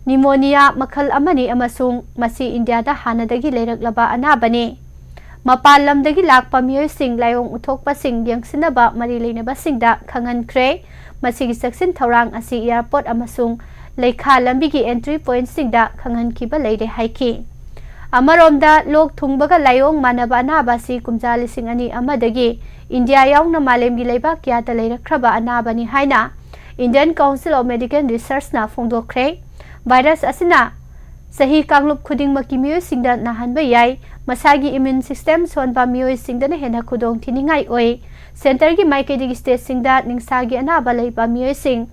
pneumonia ꯃꯈꯜ ꯑꯃꯅꯤ ꯑꯃꯁꯨꯡ ꯃꯁꯤ ꯏꯟꯗꯤꯌꯥꯗ ꯍꯥꯟꯅꯗꯒꯤ ꯂꯩꯔꯛꯂꯕ ꯑꯅꯥꯕꯅꯤ꯫ ꯃꯄꯥꯟ ꯂꯝꯗꯒꯤ ꯂꯥꯛꯄ ꯃꯤꯑꯣꯏꯁꯤꯡ ꯂꯥꯏꯑꯣꯡ ꯎꯠꯊꯣꯛꯄꯁꯤꯡ ꯌꯦꯡꯁꯤꯟꯅꯕ ꯃꯔꯤ ꯂꯩꯅꯕꯁꯤꯡꯗ ꯈꯪꯍꯟꯈ꯭ꯔꯦ꯫ ꯃꯁꯤꯒꯤ ꯆꯦꯛꯁꯤꯟ ꯊꯧꯔꯥꯡ ꯑꯁꯤ airport ꯑꯃꯁꯨꯡ ꯂꯩꯈꯥ ꯂꯝꯕꯤꯒꯤ entry point ꯁꯤꯡꯗ ꯈꯪꯍꯟꯈꯤꯕ ꯂꯩꯔꯦ ꯍꯥꯏꯈꯤ꯫ ꯑꯃꯔꯣꯝꯗ, ꯂꯣꯛ ꯊꯨꯡꯕꯒ ꯂꯥꯏꯑꯣꯡ ꯃꯥꯟꯅꯕ ꯑꯅꯥꯕ ꯑꯁꯤ ꯀꯨꯝꯖꯥ ꯂꯤꯁꯤꯡ ꯑꯅꯤ ꯑꯃꯗꯒꯤ ꯏꯟꯗꯤꯌꯥ ꯌꯥꯎꯅ ꯃꯥꯂꯦꯝꯒꯤ ꯂꯩꯕꯥꯛ ꯀꯌꯥꯗ ꯂꯩꯔꯛꯈ꯭ꯔꯕ ꯑꯅꯥꯕꯅꯤ ꯍꯥꯏꯅ Indian Council of Medical Research ꯅ ꯐꯣꯡꯗꯣꯛꯈ꯭ꯔꯦ꯫ Virus ꯑꯁꯤꯅ ꯆꯍꯤ ꯀꯥꯡꯂꯨꯞ ꯈꯨꯗꯤꯡꯃꯛꯀꯤ ꯃꯤꯑꯣꯏꯁꯤꯡꯗ ꯅꯥꯍꯟꯕ ꯌꯥꯏ꯫ ꯃꯁꯥꯒꯤ immune system ꯁꯣꯟꯕ ꯃꯤꯑꯣꯏꯁꯤꯡꯗꯅ ꯍꯦꯟꯅ ꯈꯨꯗꯣꯡ ꯊꯤꯅꯤꯡꯉꯥꯏ ꯑꯣꯏ꯫ Centre ꯒꯤ ꯃꯥꯏꯀꯩꯗꯒꯤ state ꯁꯤꯡꯗ ꯅꯤꯡꯁꯥꯒꯤ ꯑꯅꯥꯕ ꯂꯩꯕ ꯃꯤꯑꯣꯏꯁꯤꯡ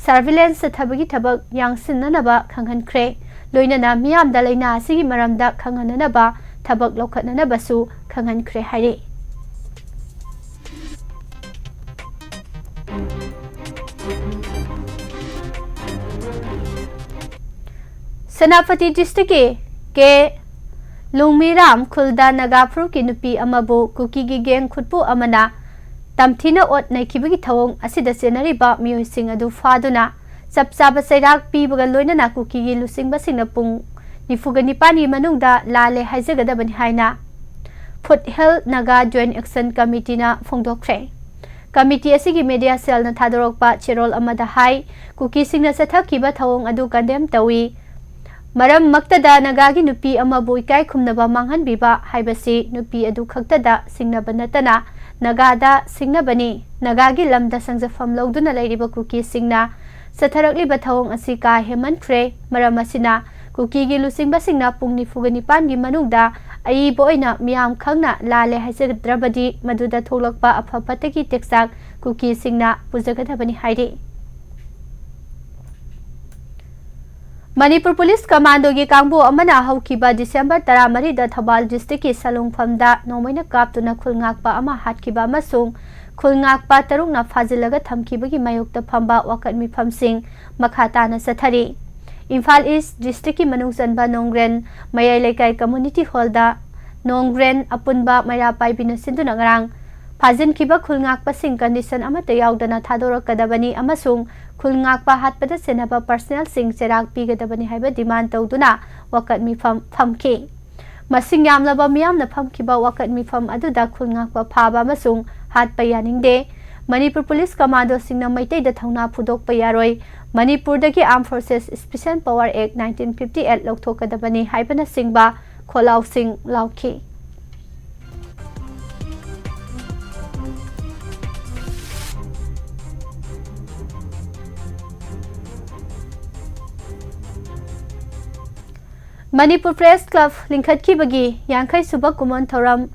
surveillance ꯆꯠꯊꯕꯒꯤ ꯊꯕꯛ ꯌꯥꯡꯁꯤꯟꯅꯅꯕ ꯈꯪꯍꯟꯈ꯭ꯔꯦ꯫ ꯂꯣꯏꯅꯅ ꯃꯤꯌꯥꯝꯗ ꯂꯥꯏꯅꯥ ꯑꯁꯤꯒꯤ ꯃꯔꯝꯗ ꯈꯪꯍꯟꯅꯅꯕ ꯊꯕꯛ ꯂꯧꯈꯠꯅꯅꯕꯁꯨ ꯈꯪꯍꯟꯈ꯭ꯔꯦ ꯍꯥꯏꯔꯤ꯫ ꯁꯦꯅꯥꯄꯇꯤ district ꯀꯤ ꯀꯦ ꯂꯨꯡꯃꯤꯔꯥꯝ ꯈꯨꯜꯗ ꯅꯥꯒꯥ ꯐꯨꯔꯨꯞꯀꯤ ꯅꯨꯄꯤ ꯑꯃꯕꯨ ꯀꯨꯀꯤꯒꯤ gang ꯈꯨꯠꯄꯨ ꯑꯃꯅ ꯇꯝꯊꯤꯅ ꯑꯣꯠ ꯅꯩꯈꯤꯕꯒꯤ ꯊꯧꯑꯣꯡ ꯑꯁꯤꯗ ꯆꯦꯟꯅꯔꯤꯕ ꯃꯤꯑꯣꯏꯁꯤꯡ ꯑꯗꯨ ꯐꯥꯗꯨꯅ ꯆꯞ ꯆꯥꯕ ꯆꯩꯔꯥꯛ ꯄꯤꯕꯒ ꯂꯣꯏꯅꯅ ꯀꯨꯀꯤꯒꯤ ꯂꯨꯆꯤꯡꯕꯁꯤꯡꯅ ꯄꯨꯡ ꯅꯤꯐꯨꯒ ꯅꯤꯄꯥꯟꯒꯤ ꯃꯅꯨꯡꯗ ꯂꯥꯜꯂꯦ ꯍꯥꯏꯖꯒꯗꯕꯅꯤ ꯍꯥꯏꯅ Foothill Naga Joint Action Committeeꯅ ꯐꯣꯡꯗꯣꯛꯈ꯭ꯔꯦ꯫ ꯀꯃꯤꯇꯤ ꯑꯁꯤꯒꯤ ꯃꯦꯗꯤꯌꯥ ꯁꯦꯜꯅ ꯊꯥꯗꯣꯔꯛꯄ ꯆꯦꯔꯣꯜ ꯑꯃꯗ ꯍꯥꯏ, ꯀꯨꯀꯤꯁꯤꯡꯅ ꯆꯠꯊꯈꯤꯕ ꯊꯧꯑꯣꯡ ꯑꯗꯨ ꯀꯟꯗꯦꯝ ꯇꯧꯏ꯫ ꯃꯔꯝ ꯃꯛꯇꯗ ꯅꯥꯒꯥꯒꯤ ꯅꯨꯄꯤ ꯑꯃꯕꯨ ꯏꯀꯥꯏ ꯈꯨꯝꯅꯕ ꯃꯥꯡꯍꯟꯕꯤꯕ ꯍꯥꯏꯕꯁꯤ ꯅꯨꯄꯤ ꯑꯗꯨ ꯈꯛꯇꯗ ꯁꯤꯡꯅꯕ ꯅꯠꯇꯅ ꯅꯥꯒꯥꯗ ꯁꯤꯡꯅꯕꯅꯤ꯫ ꯅꯥꯒꯥꯒꯤ ꯂꯝꯗ ꯁꯪꯖꯐꯝ ꯂꯧꯗꯨꯅ ꯂꯩꯔꯤꯕ ꯀꯨꯀꯤꯁꯤꯡꯅ ꯆꯠꯊꯔꯛꯂꯤꯕ ꯊꯧꯑꯣꯡ ꯑꯁꯤ ꯀꯥ ꯍꯦꯟꯃꯟꯈ꯭ꯔꯦ꯫ ꯃꯔꯝ ꯑꯁꯤꯅ ꯀꯨꯀꯤꯒꯤ ꯂꯨꯆꯤꯡꯕꯁꯤꯡꯅ ꯄꯨꯡ ꯅꯤꯐꯨꯒ ꯅꯤꯄꯥꯟꯒꯤ ꯃꯅꯨꯡꯗ ꯑꯏꯕ ꯑꯣꯏꯅ ꯃꯤꯌꯥꯝ ꯈꯪꯅ ꯂꯥꯜꯂꯦ ꯍꯥꯏꯖꯗ꯭ꯔꯕꯗꯤ ꯃꯗꯨꯗ ꯊꯣꯛꯂꯛꯄ ꯑꯐ ꯐꯠꯇꯒꯤ ꯇꯦꯛꯆꯥꯛ ꯀꯨꯀꯤꯁꯤꯡꯅ ꯄꯨꯖꯒꯗꯕꯅꯤ ꯍꯥꯏꯔꯤ꯫ ꯃꯅꯤꯄꯨꯔ ꯄꯨꯂꯤꯁ ꯀꯃꯥꯟꯗꯣꯒꯤ ꯀꯥꯡꯕꯨ ꯑꯃꯅ ꯍꯧꯈꯤꯕ ꯗꯤꯁꯦꯝꯕꯔ ꯇꯔꯥꯃꯔꯤꯗ ꯊꯧꯕꯥꯜ ꯗꯤꯁꯇ꯭ꯔꯤꯛꯀꯤ ꯁꯂꯨꯡꯐꯝꯗ ꯅꯣꯡꯃꯩꯅ ꯀꯥꯞꯇꯨꯅ ꯈꯨꯜ ꯉꯥꯛꯄ ꯑꯃ ꯍꯥꯠꯈꯤꯕ ꯑꯃꯁꯨꯡ ꯈꯨꯜ ꯉꯥꯛꯄ ꯇꯔꯨꯛꯅ ꯐꯥꯖꯤꯜꯂꯒ ꯊꯝꯈꯤꯕꯒꯤ ꯃꯥꯌꯣꯛꯇ ꯐꯝꯕ ꯋꯥꯀꯠ ꯃꯤꯐꯝꯁꯤꯡ ꯃꯈꯥ ꯇꯥꯅ ꯆꯠꯊꯔꯤ꯫ ꯏꯝꯐꯥꯜ ꯏꯁ ꯗꯤꯁꯇ꯭ꯔꯤꯛꯀꯤ ꯃꯅꯨꯡ ꯆꯟꯕ ꯅꯣꯡꯒ꯭ꯔꯦꯟ ꯃꯌꯥꯏ ꯂꯩꯀꯥꯏ ꯀꯝꯃꯨꯅꯤꯇꯤ ꯍꯣꯜꯗ ꯅꯣꯡꯒ꯭ꯔꯦꯟ ꯑꯄꯨꯟꯕ ꯃꯩꯔꯥ ꯄꯥꯏꯕꯤꯅ ꯁꯤꯟꯗꯨꯅ ꯉꯔꯥꯡ ꯐꯥꯖꯤꯟꯈꯤꯕ ꯈꯨꯜ ꯉꯥꯛꯄꯁꯤꯡ ꯀꯟꯗꯤꯁꯟ ꯑꯃꯠꯇ ꯌꯥꯎꯗꯅ ꯊꯥꯗꯣꯔꯛꯀꯗꯕꯅꯤ ꯑꯃꯁꯨꯡ ꯈꯨꯜ ꯉꯥꯛꯄ ꯍꯥꯠꯄꯗ ꯁꯦꯟꯅꯕ ꯄꯔꯁꯅꯦꯜꯁꯤꯡ ꯆꯩꯔꯥꯛ ꯄꯤꯒꯗꯕꯅꯤ ꯍꯥꯏꯕ ꯗꯤꯃꯥꯟ ꯇꯧꯗꯨꯅ ꯋꯥꯀꯠ ꯃꯤꯐꯝ ꯐꯝꯈꯤ꯫ ꯃꯁꯤꯡ ꯌꯥꯝꯂꯕ ꯃꯤꯌꯥꯝꯅ ꯐꯝꯈꯤꯕ ꯋꯥꯀꯠ ꯃꯤꯐꯝ ꯑꯗꯨꯗ ꯈꯨꯜ ꯉꯥꯛꯄ ꯐꯥꯕ ꯑꯃꯁꯨꯡ ꯍꯥꯠꯄ ꯌꯥꯅꯤꯡꯗꯦ꯫ ꯃꯅꯤꯄꯨꯔ ꯄꯨꯂꯤꯁ ꯀꯃꯥꯟꯗꯣꯁꯤꯡꯅ ꯃꯩꯇꯩꯗ ꯊꯧꯅꯥ ꯐꯨꯗꯣꯛꯄ ꯌꯥꯔꯣꯏ꯫ ꯃꯅꯤꯄꯨꯔꯗꯒꯤ Armed Forces Special Power Act nineteen fifty eight ꯂꯧꯊꯣꯛꯀꯗꯕꯅꯤ ꯍꯥꯏꯕꯅꯆꯤꯡꯕ ꯈꯣꯜꯂꯥꯎꯁꯤꯡ ꯂꯥꯎꯈꯤ꯫ ꯃꯅꯤꯄꯨꯔ ꯄ꯭ꯔꯦꯁ ꯀ꯭ꯂꯕ ꯂꯤꯡꯈꯠꯈꯤꯕꯒꯤ ꯌꯥꯡꯈꯩ ꯁꯨꯕ ꯀꯨꯝꯑꯣꯟ ꯊꯧꯔꯝ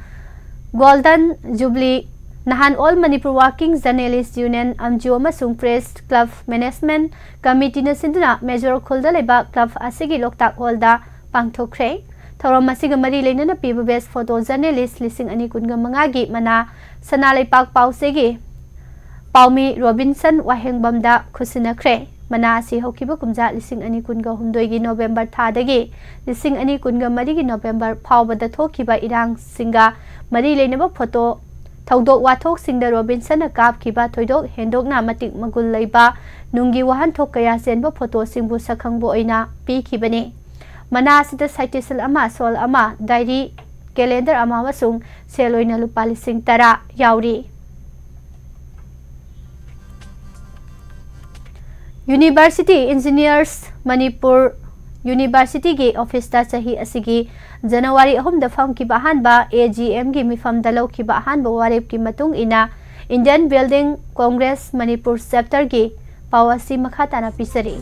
ꯒꯣꯜꯗꯟ ꯖꯨꯕꯂꯤ ꯅꯍꯥꯟ All Manipur Working Journalist Union, ꯑꯝꯖꯨ, ꯑꯃꯁꯨꯡ ꯄ꯭ꯔꯦꯁ ꯀ꯭ꯂꯕ ꯃꯦꯅꯦꯖꯃꯦꯟꯠ ꯀꯃꯤꯇꯤꯅ ꯁꯤꯟꯗꯨꯅ ꯃꯦꯖꯣꯔ ꯈꯨꯜꯗ ꯂꯩꯕ ꯀ꯭ꯂꯕ ꯑꯁꯤꯒꯤ ꯂꯣꯛꯇꯥꯛ ꯍꯣꯜꯗ ꯄꯥꯡꯊꯣꯛꯈ꯭ꯔꯦ꯫ ꯊꯧꯔꯝ ꯑꯁꯤꯒ ꯃꯔꯤ ꯂꯩꯅꯅ ꯄꯤꯕ ꯕꯦꯁ ꯐꯣꯇꯣ ꯖꯔꯅꯦꯂꯤꯁ ꯂꯤꯁꯤꯡ ꯑꯅꯤ ꯀꯨꯟꯒ ꯃꯉꯥꯒꯤ ꯃꯅꯥ ꯁꯅꯥ ꯂꯩꯄꯥꯛ ꯄꯥꯎꯆꯦꯒꯤ ꯄꯥꯎꯃꯤ ꯔꯣꯕꯤꯟꯁꯟ ꯋꯥꯍꯦꯡꯕꯝꯗ ꯈꯨꯠꯁꯤꯟꯅꯈ꯭ꯔꯦ꯫ ꯃꯅꯥ ꯑꯁꯤ ꯍꯧꯈꯤꯕ ꯀꯨꯝꯖꯥ ꯂꯤꯁꯤꯡ ꯑꯅꯤ ꯀꯨꯟꯒ ꯍꯨꯝꯗꯣꯏꯒꯤ ꯅꯣꯕꯦꯝꯕꯔ ꯊꯥꯗꯒꯤ ꯂꯤꯁꯤꯡ ꯑꯅꯤ ꯀꯨꯟꯒ ꯃꯔꯤꯒꯤ ꯅꯣꯕꯦꯝꯕꯔ ꯐꯥꯎꯕꯗ ꯊꯣꯛꯈꯤꯕ ꯏꯔꯥꯡꯁꯤꯡꯒ ꯃꯔꯤ ꯂꯩꯅꯕ ꯐꯣꯇꯣ ꯊꯧꯗꯣꯛ ꯋꯥꯊꯣꯛꯁꯤꯡꯗ ꯔꯣꯕꯤꯟꯁꯟꯅ ꯀꯥꯞꯈꯤꯕ ꯊꯣꯏꯗꯣꯛ ꯍꯦꯟꯗꯣꯛꯅ ꯃꯇꯤꯛ ꯃꯒꯨꯟ ꯂꯩꯕ ꯅꯨꯡꯒꯤ ꯋꯥꯍꯟꯊꯣꯛ ꯀꯌꯥ ꯆꯦꯟꯕ ꯐꯣꯇꯣꯁꯤꯡꯕꯨ ꯁꯛꯈꯪꯕ ꯑꯣꯏꯅ ꯄꯤꯈꯤꯕꯅꯤ꯫ ꯃꯅꯥ ꯑꯁꯤꯗ ꯁꯥꯏꯇꯤꯁꯤꯜ ꯑꯃ, ꯁꯣꯜ ꯑꯃ, ꯗꯥꯏꯔꯤ, ꯀꯦꯂꯦꯟꯗꯔ ꯑꯃ ꯑꯃꯁꯨꯡ ꯁꯦꯜ ꯑꯣꯏꯅ ꯂꯨꯄꯥ ꯂꯤꯁꯤꯡ ꯇꯔꯥ ꯌꯥꯎꯔꯤ꯫ University Engineers ꯃꯅꯤꯄꯨꯔ ꯌꯨꯅꯤꯚꯔꯁꯤꯇꯤꯒꯤ ꯑꯣꯐꯤꯁꯇ ꯆꯍꯤ ꯑꯁꯤꯒꯤ ꯖꯅꯋꯥꯔꯤ ꯑꯍꯨꯝꯗ ꯐꯝꯈꯤꯕ ꯑꯍꯥꯟꯕ AGMꯒꯤ ꯃꯤꯐꯝꯗ ꯂꯧꯈꯤꯕ ꯑꯍꯥꯟꯕ ꯋꯥꯔꯦꯞꯀꯤ ꯃꯇꯨꯡ ꯏꯟꯅ Indian Building Congress ꯃꯅꯤꯄꯨꯔ ꯆꯦꯞꯇꯔꯒꯤ ꯄꯥꯎ ꯑꯁꯤ ꯃꯈꯥ ꯇꯥꯅ ꯄꯤꯖꯔꯤ꯫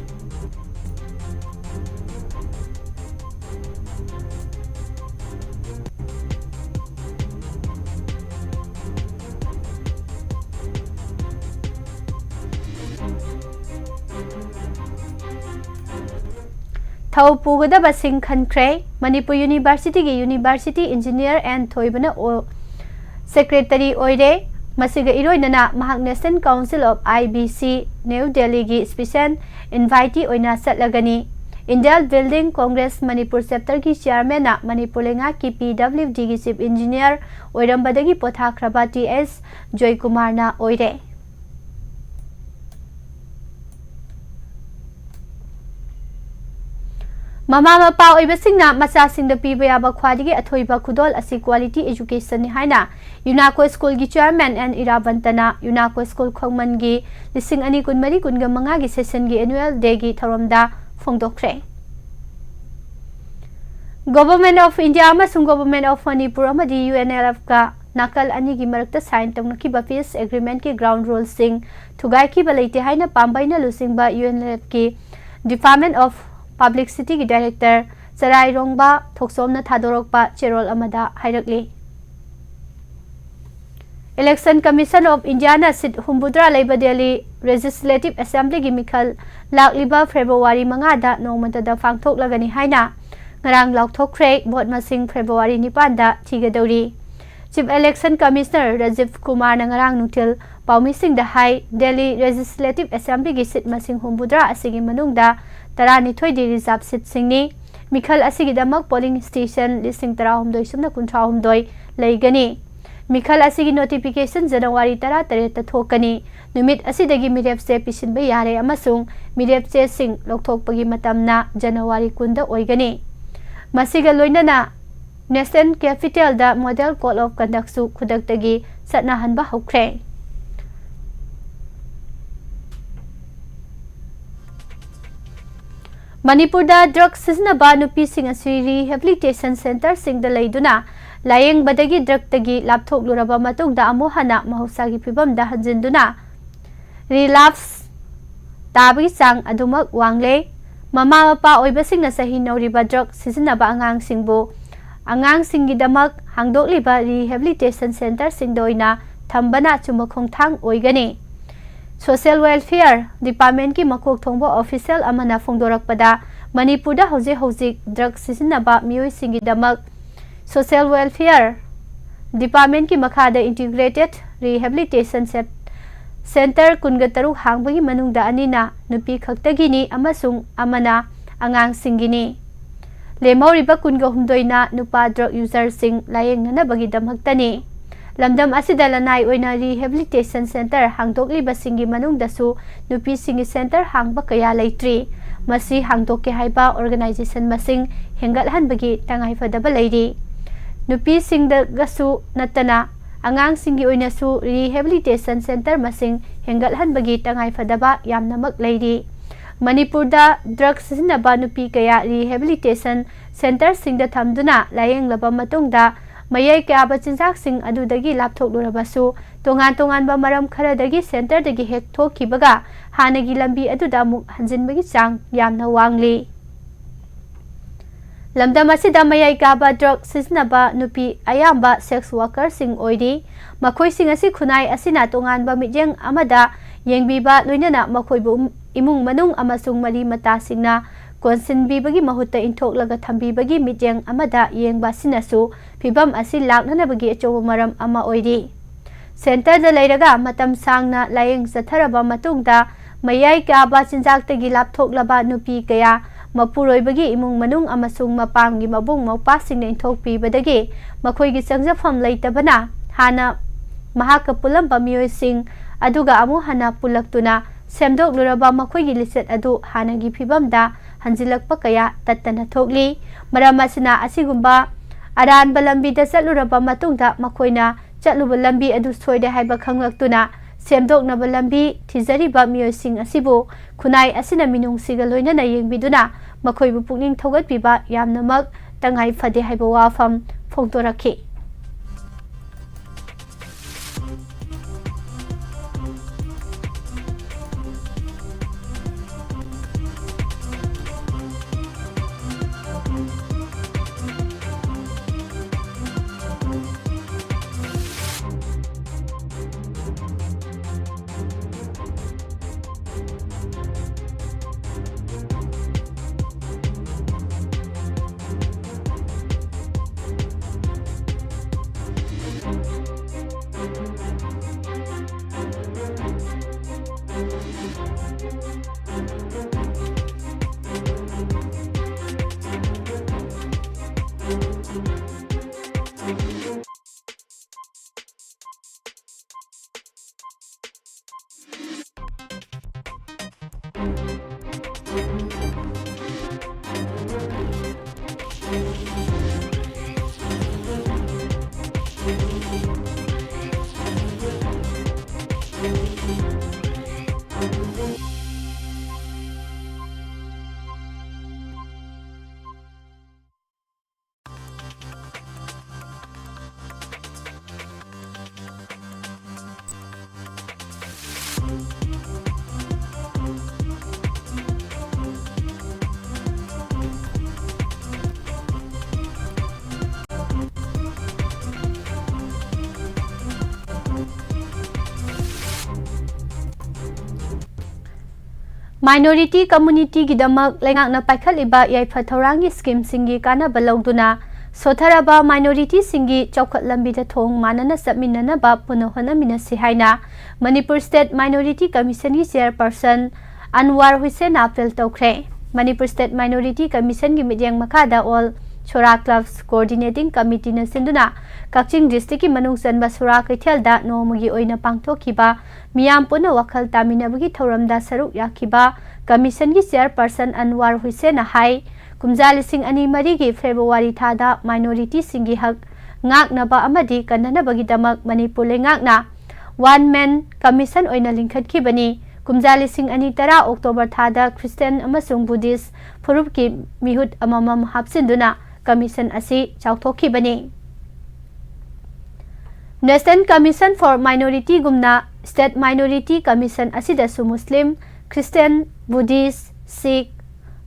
ꯊꯧ ꯄꯨꯒꯗꯕꯁꯤꯡ ꯈꯟꯈ꯭ꯔꯦ꯫ ꯃꯅꯤꯄꯨꯔ ꯌꯨꯅꯤꯚꯔꯁꯤꯇꯤꯒꯤ University Engineer N ꯊꯣꯏꯕꯅ ꯑꯣ-, ꯁꯦꯀ꯭ꯔꯦꯇꯔꯤ ꯑꯣꯏꯔꯦ꯫ ꯃꯁꯤꯒ ꯏꯔꯣꯏꯅꯅ ꯃꯍꯥꯛ National Council of IBC, new ꯗꯦꯜꯂꯤꯒꯤ special invitee ꯑꯣꯏꯅ ꯆꯠꯂꯒꯅꯤ꯫ Indian Building Congress Manipur ꯆꯦꯞꯇꯔꯒꯤ ꯆꯤꯌꯥꯔꯃꯦꯟꯅ Manipur ꯂꯩꯉꯥꯛꯀꯤ PWDꯒꯤ Chief Engineer ꯑꯣꯏꯔꯝꯕꯗꯒꯤ ꯄꯣꯊꯥꯈ꯭ꯔꯕ ꯇꯤ ꯑꯦꯁ ꯖꯣꯏꯀꯨꯃꯥꯔꯅ ꯑꯣꯏꯔꯦ꯫ ꯃꯃꯥ ꯃꯄꯥ ꯑꯣꯏꯕꯁꯤꯡꯅ ꯃꯆꯥꯁꯤꯡꯗ ꯄꯤꯕ ꯌꯥꯕ ꯈ꯭ꯋꯥꯏꯗꯒꯤ ꯑꯊꯣꯏꯕ ꯈꯨꯗꯣꯜ ꯑꯁꯤ quality educationꯅꯤ ꯍꯥꯏꯅ ꯌꯨꯅꯥꯀꯣ ꯁ꯭ꯀꯨꯜꯒꯤ ꯆꯤꯌꯥꯔꯃꯦꯟ ꯑꯦꯟ ꯏꯔꯥꯕꯟꯇꯅ ꯌꯨꯅꯥꯀꯣ ꯁ꯭ꯀꯨꯜ ꯈꯣꯡꯃꯟꯒꯤ ꯂꯤꯁꯤꯡ ꯑꯅꯤ ꯀꯨꯟꯃꯔꯤ ꯀꯨꯟꯃꯉꯥꯒꯤ ꯁꯦꯁꯟꯒꯤ annual dayꯒꯤ ꯊꯧꯔꯝꯗ ꯐꯣꯡꯗꯣꯛꯈ꯭ꯔꯦ꯫ Government of India ꯑꯃꯁꯨꯡ Government of ꯃꯅꯤꯄꯨꯔ ꯑꯃꯗꯤ UNLFꯀ ꯅꯥꯀꯜ ꯑꯅꯤꯒꯤ ꯃꯔꯛꯇ sign ꯇꯧꯅꯈꯤꯕ peace agreementꯀꯤ ground ruleꯁꯤꯡ ꯊꯨꯒꯥꯏꯈꯤꯕ ꯂꯩꯇꯦ ꯍꯥꯏꯅ ꯄꯥꯝꯕꯩꯅ ꯂꯨꯆꯤꯡꯕ UNLFꯀꯤ Department of Publicityꯒꯤ director ꯆꯔꯥꯏꯔꯣꯡꯕ ꯊꯣꯛꯆꯣꯝꯅ ꯊꯥꯗꯣꯔꯛꯄ ꯆꯦꯔꯣꯜ ꯑꯃꯗ ꯍꯥꯏꯔꯛꯂꯤ꯫ Election Commission of Indiaꯅ seat ꯍꯨꯝꯐꯨꯇꯔꯥ ꯂꯩꯕ Delhi Legislative Assemblyꯒꯤ ꯃꯤꯈꯜ ꯂꯥꯛꯂꯤꯕ February ꯃꯉꯥꯗ ꯅꯣꯡꯃꯇꯗ ꯄꯥꯡꯊꯣꯛꯂꯒꯅꯤ ꯍꯥꯏꯅ ꯉꯔꯥꯡ ꯂꯥꯎꯊꯣꯛꯈ꯭ꯔꯦ꯫ Vote ꯃꯁꯤꯡ February ꯅꯤꯄꯥꯟꯗ ꯊꯤꯒꯗꯧꯔꯤ꯫ Chief Election Commissioner ꯔꯥꯖꯤꯕ ꯀꯨꯃꯥꯔꯅ ꯉꯔꯥꯡ ꯅꯨꯡꯊꯤꯜ ꯄꯥꯎꯃꯤꯁꯤꯡꯗ ꯍꯥꯏ, Delhi Legislative Assemblyꯒꯤ seat ꯃꯁꯤꯡ ꯍꯨꯝꯐꯨꯇꯔꯥ ꯑꯁꯤꯒꯤ ꯃꯅꯨꯡꯗ ꯇꯔꯥꯅꯤꯊꯣꯏꯗꯤ reserve seatꯁꯤꯡꯅꯤ꯫ ꯃꯤꯈꯜ ꯑꯁꯤꯒꯤꯗꯃꯛ polling station ꯂꯤꯁꯤꯡ ꯇꯔꯥꯍꯨꯝꯗꯣꯏ ꯁꯨꯞꯅ ꯀꯨꯟꯊ꯭ꯔꯥꯍꯨꯝꯗꯣꯏ ꯂꯩꯒꯅꯤ꯫ ꯃꯤꯈꯜ ꯑꯁꯤꯒꯤ notification January ꯇꯔꯥꯇꯔꯦꯠꯇ ꯊꯣꯛꯀꯅꯤ꯫ ꯅꯨꯃꯤꯠ ꯑꯁꯤꯗꯒꯤ ꯃꯤꯔꯦꯞꯆꯦ ꯄꯤꯁꯤꯟꯕ ꯌꯥꯔꯦ ꯑꯃꯁꯨꯡ ꯃꯤꯔꯦꯞꯆꯦꯁꯤꯡ ꯂꯧꯊꯣꯛꯄꯒꯤ ꯃꯇꯝꯅ January ꯀꯨꯟꯗ ꯑꯣꯏꯒꯅꯤ꯫ ꯃꯁꯤꯒ ꯂꯣꯏꯅꯅ National Capitalꯗ Model Code of Conductꯁꯨ ꯈꯨꯗꯛꯇꯒꯤ ꯆꯠꯅꯍꯟꯕ ꯍꯧꯈ꯭ꯔꯦ꯫ ꯃꯅꯤꯄꯨꯔꯗ drug ꯁꯤꯖꯤꯟꯅꯕ ꯅꯨꯄꯤꯁꯤꯡ ꯑꯁꯤ rehabilitation centreꯁꯤꯡꯗ ꯂꯩꯗꯨꯅ ꯂꯥꯌꯦꯡꯕꯗꯒꯤ drugꯇꯒꯤ ꯂꯥꯞꯊꯣꯛꯂꯨꯔꯕ ꯃꯇꯨꯡꯗ ꯑꯃꯨꯛ ꯍꯟꯅ ꯃꯍꯧꯁꯥꯒꯤ ꯐꯤꯕꯝꯗ ꯍꯟꯖꯤꯟꯗꯨꯅ relapse ꯇꯥꯕꯒꯤ ꯆꯥꯡ ꯑꯗꯨꯃꯛ ꯋꯥꯡꯂꯦ꯫ ꯃꯃꯥ ꯃꯄꯥ ꯑꯣꯏꯕꯁꯤꯡꯅ ꯆꯍꯤ ꯅꯧꯔꯤꯕ drug ꯁꯤꯖꯤꯟꯅꯕ ꯑꯉꯥꯡꯁꯤꯡꯕꯨ ꯑꯉꯥꯡꯁꯤꯡꯒꯤꯗꯃꯛ ꯍꯥꯡꯗꯣꯛꯂꯤꯕ rehabilitation centreꯁꯤꯡꯗ ꯑꯣꯏꯅ ꯊꯝꯕꯅ ꯑꯆꯨꯝꯕ ꯈꯣꯡꯊꯥꯡ ꯑꯣꯏꯒꯅꯤ꯫ Social Welfare Departmentꯀꯤ ꯃꯀꯣꯛ ꯊꯣꯡꯕ official ꯑꯃꯅ ꯐꯣꯡꯗꯣꯔꯛꯄꯗ, ꯃꯅꯤꯄꯨꯔꯗ ꯍꯧꯖꯤꯛ ꯍꯧꯖꯤꯛ drug ꯁꯤꯖꯤꯟꯅꯕ ꯃꯤꯑꯣꯏꯁꯤꯡꯒꯤꯗꯃꯛ Social Welfare Departmentꯀꯤ ꯃꯈꯥꯗ Integrated Rehabilitation Cen-, Centre ꯀꯨꯟꯒ ꯇꯔꯨꯛ ꯍꯥꯡꯕꯒꯤ ꯃꯅꯨꯡꯗ ꯑꯅꯤꯅ ꯅꯨꯄꯤ ꯈꯛꯇꯒꯤꯅꯤ ꯑꯃꯁꯨꯡ ꯑꯃꯅ ꯑꯉꯥꯡꯁꯤꯡꯒꯤꯅꯤ꯫ ꯂꯦꯝꯍꯧꯔꯤꯕ ꯀꯨꯟꯒ ꯍꯨꯝꯗꯣꯏꯅ ꯅꯨꯄꯥ drug userꯁꯤꯡ ꯂꯥꯌꯦꯡꯅꯅꯕꯒꯤꯗꯃꯛꯇꯅꯤ꯫ ꯂꯝꯗꯝ ꯑꯁꯤꯗ ꯂꯅꯥꯏ ꯑꯣꯏꯅ rehabilitation centre ꯍꯥꯡꯗꯣꯛꯂꯤꯕꯁꯤꯡꯒꯤ ꯃꯅꯨꯡꯗꯁꯨ ꯅꯨꯄꯤꯁꯤꯡꯒꯤ centre ꯍꯥꯡꯕ ꯀꯌꯥ ꯂꯩꯇ꯭ꯔꯤ꯫ ꯃꯁꯤ ꯍꯥꯡꯗꯣꯛꯀꯦ ꯍꯥꯏꯕ organisation ꯃꯁꯤꯡ ꯍꯦꯟꯒꯠꯍꯟꯕꯒꯤ ꯇꯉꯥꯏꯐꯗꯕ ꯂꯩꯔꯤ꯫ ꯅꯨꯄꯤꯁꯤꯡꯗꯒꯁꯨ ꯅꯠꯇꯅ ꯑꯉꯥꯡꯁꯤꯡꯒꯤ ꯑꯣꯏꯅꯁꯨ rehabilitation centre ꯃꯁꯤꯡ ꯍꯦꯟꯒꯠꯍꯟꯕꯒꯤ ꯇꯉꯥꯏꯐꯗꯕ ꯌꯥꯝꯅꯃꯛ ꯂꯩꯔꯤ꯫ ꯃꯅꯤꯄꯨꯔꯗ drug ꯁꯤꯖꯤꯟꯅꯕ ꯅꯨꯄꯤ ꯀꯌꯥ rehabilitation centreꯁꯤꯡꯗ ꯊꯝꯗꯨꯅ ꯂꯥꯌꯦꯡꯂꯕ ꯃꯇꯨꯡꯗ ꯃꯌꯥꯏ ꯀꯥꯕ ꯆꯤꯟꯖꯥꯛꯁꯤꯡ ꯑꯗꯨꯗꯒꯤ ꯂꯥꯞꯊꯣꯛꯂꯨꯔꯕꯁꯨ, ꯇꯣꯉꯥꯟ ꯇꯣꯉꯥꯟꯕ ꯃꯔꯝ ꯈꯔꯗꯒꯤ centreꯗꯒꯤ ꯍꯦꯛ ꯊꯣꯛꯈꯤꯕꯒ ꯍꯥꯟꯅꯒꯤ ꯂꯝꯕꯤ ꯑꯗꯨꯗ ꯑꯃꯨꯛ ꯍꯟꯖꯤꯟꯕꯒꯤ ꯆꯥꯡ ꯌꯥꯝꯅ ꯋꯥꯡꯂꯤ꯫ ꯂꯝꯗꯝ ꯑꯁꯤꯗ ꯃꯌꯥꯏ ꯀꯥꯕ drug ꯁꯤꯖꯤꯟꯅꯕ ꯅꯨꯄꯤ ꯑꯌꯥꯝꯕ sex workerꯁꯤꯡ ꯑꯣꯏꯔꯤ꯫ ꯃꯈꯣꯏꯁꯤꯡ ꯑꯁꯤ ꯈꯨꯟꯅꯥꯏ ꯑꯁꯤꯅ ꯇꯣꯉꯥꯟꯕ ꯃꯤꯠꯌꯦꯡ ꯑꯃꯗ ꯌꯦꯡꯕꯤꯕ, ꯂꯣꯏꯅꯅ ꯃꯈꯣꯏꯕꯨ ꯏꯃꯨꯡ ꯃꯅꯨꯡ ꯑꯃꯁꯨꯡ ꯃꯔꯤ ꯃꯇꯥꯁꯤꯡꯅ ꯀꯣꯟꯁꯤꯟꯕꯤꯕꯒꯤ ꯃꯍꯨꯠꯇ ꯏꯟꯊꯣꯛꯂꯒ ꯊꯝꯕꯤꯕꯒꯤ ꯃꯤꯠꯌꯦꯡ ꯑꯃꯗ ꯌꯦꯡꯕ ꯑꯁꯤꯅꯁꯨ ꯐꯤꯚꯝ ꯑꯁꯤ ꯂꯥꯛꯅꯅꯕꯒꯤ ꯑꯆꯧꯕ ꯃꯔꯝ ꯑꯃ ꯑꯣꯏꯔꯤ꯫ Centreꯗ ꯂꯩꯔꯒ ꯃꯇꯝ ꯁꯥꯡꯅ ꯂꯥꯌꯦꯡ ꯆꯠꯊꯔꯕ ꯃꯇꯨꯡꯗ, ꯃꯌꯥꯏ ꯀꯥꯕ ꯆꯤꯟꯖꯥꯛꯇꯒꯤ ꯂꯥꯞꯊꯣꯛꯂꯕ ꯅꯨꯄꯤ ꯀꯌꯥ ꯃꯄꯨꯔꯣꯏꯕꯒꯤ ꯏꯃꯨꯡ ꯃꯅꯨꯡ ꯑꯃꯁꯨꯡ ꯃꯄꯥꯝꯒꯤ ꯃꯕꯨꯡ ꯃꯧꯄ꯭ꯋꯥꯁꯤꯡꯅ ꯏꯟꯊꯣꯛꯄꯤꯕꯗꯒꯤ ꯃꯈꯣꯏꯒꯤ ꯆꯪꯖꯐꯝ ꯂꯩꯇꯕꯅ ꯍꯥꯟꯅ ꯃꯍꯥꯛꯀ ꯄꯨꯜꯂꯝꯕ ꯃꯤꯑꯣꯏꯁꯤꯡ ꯑꯗꯨꯒ ꯑꯃꯨꯛ ꯍꯟꯅ ꯄꯨꯜꯂꯛꯇꯨꯅ ꯁꯦꯝꯗꯣꯛꯂꯨꯔꯕ ꯃꯈꯣꯏꯒꯤ ꯂꯤꯆꯠ ꯑꯗꯨ ꯍꯥꯟꯅꯒꯤ ꯐꯤꯕꯝꯗ ꯍꯟꯖꯤꯜꯂꯛꯄ ꯀꯌꯥ ꯇꯠꯇꯅ ꯊꯣꯛꯂꯤ꯫ ꯃꯔꯝ ꯑꯁꯤꯅ, ꯑꯁꯤꯒꯨꯝꯕ ꯑꯔꯥꯟꯕ ꯂꯝꯕꯤꯗ ꯆꯠꯂꯨꯔꯕ ꯃꯇꯨꯡꯗ ꯃꯈꯣꯏꯅ ꯆꯠꯂꯨꯕ ꯂꯝꯕꯤ ꯑꯗꯨ ꯁꯣꯏꯔꯦ ꯍꯥꯏꯕ ꯈꯪꯂꯛꯇꯨꯅ ꯁꯦꯝꯗꯣꯛꯅꯕ ꯂꯝꯕꯤ ꯊꯤꯖꯔꯤꯕ ꯃꯤꯑꯣꯏꯁꯤꯡ ꯑꯁꯤꯕꯨ ꯈꯨꯟꯅꯥꯏ ꯑꯁꯤꯅ ꯃꯤꯅꯨꯡꯁꯤꯒ ꯂꯣꯏꯅꯅ ꯌꯦꯡꯕꯤꯗꯨꯅ ꯃꯈꯣꯏꯕꯨ ꯄꯨꯛꯅꯤꯡ ꯊꯧꯒꯠꯄꯤꯕ ꯌꯥꯝꯅꯃꯛ ꯇꯉꯥꯏ ꯐꯗꯦ ꯍꯥꯏꯕ ꯋꯥꯐꯝ ꯐꯣꯡꯗꯣꯔꯛꯈꯤ꯫ Minority communityꯒꯤꯗꯃꯛ ꯂꯩꯉꯥꯛꯅ ꯄꯥꯏꯈꯠꯂꯤꯕ ꯌꯥꯏꯐ ꯊꯧꯔꯥꯡꯒꯤ schemeꯁꯤꯡꯒꯤ ꯀꯥꯟꯅꯕ ꯂꯧꯗꯨꯅ ꯁꯣꯊꯔꯕ minorityꯁꯤꯡꯒꯤ ꯆꯥꯎꯈꯠ ꯂꯝꯕꯤꯗ ꯊꯣꯡ ꯃꯥꯟꯅꯅ ꯆꯠꯃꯤꯟꯅꯅꯕ ꯄꯨꯟꯅ ꯍꯣꯠꯅꯃꯤꯟꯅꯁꯤ ꯍꯥꯏꯅ Manipur State Minority Commissionꯒꯤ chairperson ꯑꯟꯋꯥꯔ ꯍꯨꯁꯦꯟꯅ appeal ꯇꯧꯈ꯭ꯔꯦ꯫ ꯃꯅꯤꯄꯨꯔ State Minority Commissionꯒꯤ ꯃꯤꯠꯌꯦꯡ ꯃꯈꯥꯗ all ꯁꯣꯔꯥ Clubs Coordinating Committeeꯅ ꯁꯤꯟꯗꯨꯅ ꯀꯛꯆꯤꯡ districtꯀꯤ ꯃꯅꯨꯡ ꯆꯟꯕ ꯁꯣꯔꯥ ꯀꯩꯊꯦꯜꯗ ꯅꯣꯡꯃꯒꯤ ꯑꯣꯏꯅ ꯄꯥꯡꯊꯣꯛꯈꯤꯕ ꯃꯤꯌꯥꯝ ꯄꯨꯟꯅ ꯋꯥꯈꯜ ꯇꯥꯃꯤꯟꯅꯕꯒꯤ ꯊꯧꯔꯝꯗ ꯁꯔꯨꯛ ꯌꯥꯈꯤꯕ commissionꯒꯤ chairperson ꯑꯟꯋꯥꯔ ꯍꯨꯏꯁꯦꯟꯅ ꯍꯥꯏ, ꯀꯨꯝꯖꯥ ꯂꯤꯁꯤꯡ ꯑꯅꯤ ꯃꯔꯤꯒꯤ February ꯊꯥꯗ minorityꯁꯤꯡꯒꯤ ꯍꯛ ꯉꯥꯛꯅꯕ ꯑꯃꯗꯤ ꯀꯟꯅꯅꯕꯒꯤꯗꯃꯛ ꯃꯅꯤꯄꯨꯔ ꯂꯩꯉꯥꯛꯅ one man commission ꯑꯣꯏꯅ ꯂꯤꯡꯈꯠꯈꯤꯕꯅꯤ꯫ ꯀꯨꯝꯖꯥ ꯂꯤꯁꯤꯡ ꯑꯅꯤ ꯇꯔꯥ October ꯊꯥꯗ Christian ꯑꯃꯁꯨꯡ Buddhist ꯐꯨꯔꯨꯞꯀꯤ ꯃꯤꯍꯨꯠ ꯑꯃꯃꯝ ꯍꯥꯞꯆꯤꯟꯗꯨꯅ commission ꯑꯁꯤ ꯆꯥꯎꯊꯣꯛꯈꯤꯕꯅꯤ꯫ National Commission for Minorityꯒꯨꯝꯅ State Minority Commission ꯑꯁꯤꯗꯁꯨ ꯃꯨꯁꯂꯤꯝ, ꯈ꯭ꯔꯤꯁꯇꯤꯌꯥꯟ, ꯕꯨꯙꯤꯁ, ꯁꯤꯈ,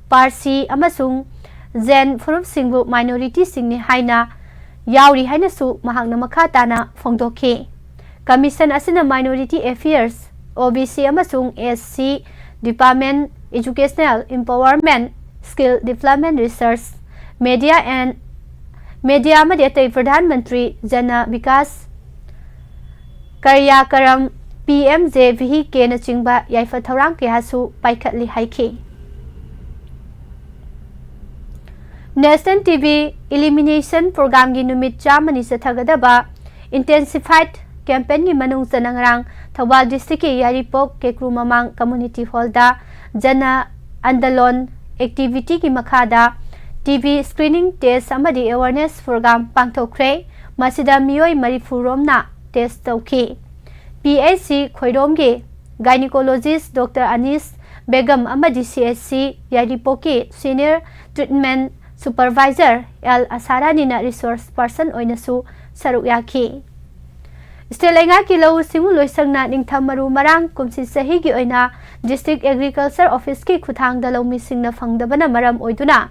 ꯄꯥꯔꯁꯤ ꯑꯃꯁꯨꯡ ꯖꯦꯟ ꯐꯨꯔꯨꯞꯁꯤꯡꯕꯨ minorityꯁꯤꯡꯅꯤ ꯍꯥꯏꯅ ꯌꯥꯎꯔꯤ ꯍꯥꯏꯅꯁꯨ ꯃꯍꯥꯛꯅ ꯃꯈꯥ ꯇꯥꯅ ꯐꯣꯡꯗꯣꯛꯈꯤ꯫ Commission ꯑꯁꯤꯅ Minority Affairs, OBC ꯑꯃꯁꯨꯡ SC Department, Educational Empowerment, Skill Development, Research, Media and Media ꯑꯃꯗꯤ ꯑꯇꯩ ꯄ꯭ꯔꯙꯥꯟ ꯃꯟꯇ꯭ꯔꯤ ꯖꯅ ꯕꯤꯀꯥꯁ ꯀꯔꯌꯥꯀꯔꯝ, PMJVKꯅꯆꯤꯡꯕ ꯌꯥꯏꯐ ꯊꯧꯔꯥꯡ ꯀꯌꯥꯁꯨ ꯄꯥꯏꯈꯠꯂꯤ ꯍꯥꯏꯈꯤ꯫ National TB Elimination Programꯒꯤ ꯅꯨꯃꯤꯠ ꯆꯥꯝꯃꯅꯤ ꯆꯠꯊꯒꯗꯕ intensified campaignꯒꯤ ꯃꯅꯨꯡ ꯆꯟꯅ ꯉꯔꯥꯡ ꯊꯧꯕꯥꯜ districtꯀꯤ ꯌꯥꯏꯔꯤꯄꯣꯛ ꯀꯦꯀ꯭ꯔꯨ ꯃꯃꯥꯡ community hallꯗ ꯖꯅ ꯑꯟꯗꯂꯣꯟ activityꯒꯤ ꯃꯈꯥꯗ TB screening test ꯑꯃꯗꯤ awareness program ꯄꯥꯡꯊꯣꯛꯈ꯭ꯔꯦ꯫ ꯃꯁꯤꯗ ꯃꯤꯑꯣꯏ ꯃꯔꯤꯐꯨ ꯔꯣꯝꯅ test ꯇꯧꯈꯤ꯫ PHC ꯈꯣꯏꯔꯣꯝꯒꯤ gynecologist Doctor ꯑꯅꯤꯁ ꯕꯦꯒꯝ ꯑꯃꯗꯤ CHC ꯌꯥꯏꯔꯤꯄꯣꯛꯀꯤ senior treatment supervisor ꯑꯦꯜ ꯑꯁꯥꯔꯥꯅꯤꯅ resource person ꯑꯣꯏꯅꯁꯨ ꯁꯔꯨꯛ ꯌꯥꯈꯤ꯫ State ꯂꯩꯉꯥꯛꯀꯤ ꯂꯧꯎ ꯁꯤꯡꯎ ꯂꯣꯏꯁꯪꯅ ꯅꯤꯡꯊꯝ ꯃꯔꯨ ꯃꯔꯥꯡ ꯀꯨꯝꯁꯤ ꯆꯍꯤꯒꯤ ꯑꯣꯏꯅ District Agriculture Officeꯀꯤ ꯈꯨꯠꯊꯥꯡꯗ ꯂꯧꯃꯤꯁꯤꯡꯅ ꯐꯪꯗꯕꯅ ꯃꯔꯝ ꯑꯣꯏꯗꯨꯅ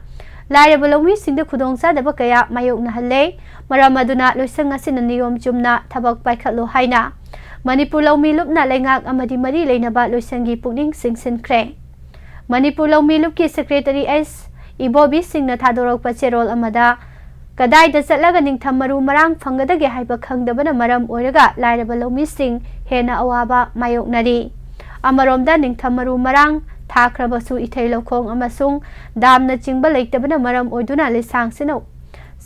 ꯂꯥꯏꯔꯕ ꯂꯧꯃꯤꯁꯤꯡꯗ ꯈꯨꯗꯣꯡꯆꯥꯗꯕ ꯀꯌꯥ ꯃꯥꯌꯣꯛꯅꯍꯜꯂꯦ꯫ ꯃꯔꯝ ꯑꯗꯨꯅ ꯂꯣꯏꯁꯪ ꯑꯁꯤꯅ ꯅꯤꯌꯣꯝ ꯆꯨꯝꯅ ꯊꯕꯛ ꯄꯥꯏꯈꯠꯂꯨ ꯍꯥꯏꯅ ꯃꯅꯤꯄꯨꯔ ꯂꯧꯃꯤ ꯂꯨꯞꯅ ꯂꯩꯉꯥꯛ ꯑꯃꯗꯤ ꯃꯔꯤ ꯂꯩꯅꯕ ꯂꯣꯏꯁꯪꯒꯤ ꯄꯨꯛꯅꯤꯡ ꯆꯤꯡꯁꯤꯟꯈ꯭ꯔꯦ꯫ ꯃꯅꯤꯄꯨꯔ ꯂꯧꯃꯤ ꯂꯨꯞꯀꯤ Secretary ꯑꯦꯁ ꯏꯕꯣꯕꯤ ꯁꯤꯡꯅ ꯊꯥꯗꯣꯔꯛꯄ ꯆꯦꯔꯣꯜ ꯑꯃꯗ, ꯀꯗꯥꯏꯗ ꯆꯠꯂꯒ ꯅꯤꯡꯊꯝ ꯃꯔꯨ ꯃꯔꯥꯡ ꯐꯪꯒꯗꯒꯦ ꯍꯥꯏꯕ ꯈꯪꯗꯕꯅ ꯃꯔꯝ ꯑꯣꯏꯔꯒ ꯂꯥꯏꯔꯕ ꯂꯧꯃꯤꯁꯤꯡ ꯍꯦꯟꯅ ꯑꯋꯥꯕ ꯃꯥꯌꯣꯛꯅꯔꯤ꯫ ꯑꯃꯔꯣꯝꯗ ꯅꯤꯡꯊꯝ ꯃꯔꯨ ꯃꯔꯥꯡ ꯊꯥꯈ꯭ꯔꯕꯁꯨ ꯏꯊꯩ ꯂꯧꯈꯣꯡ ꯑꯃꯁꯨꯡ ꯗꯥꯝꯅꯆꯤꯡꯕ ꯂꯩꯇꯕꯅ ꯃꯔꯝ ꯑꯣꯏꯗꯨꯅ ꯂꯤꯁꯥꯡꯁꯤꯟꯅ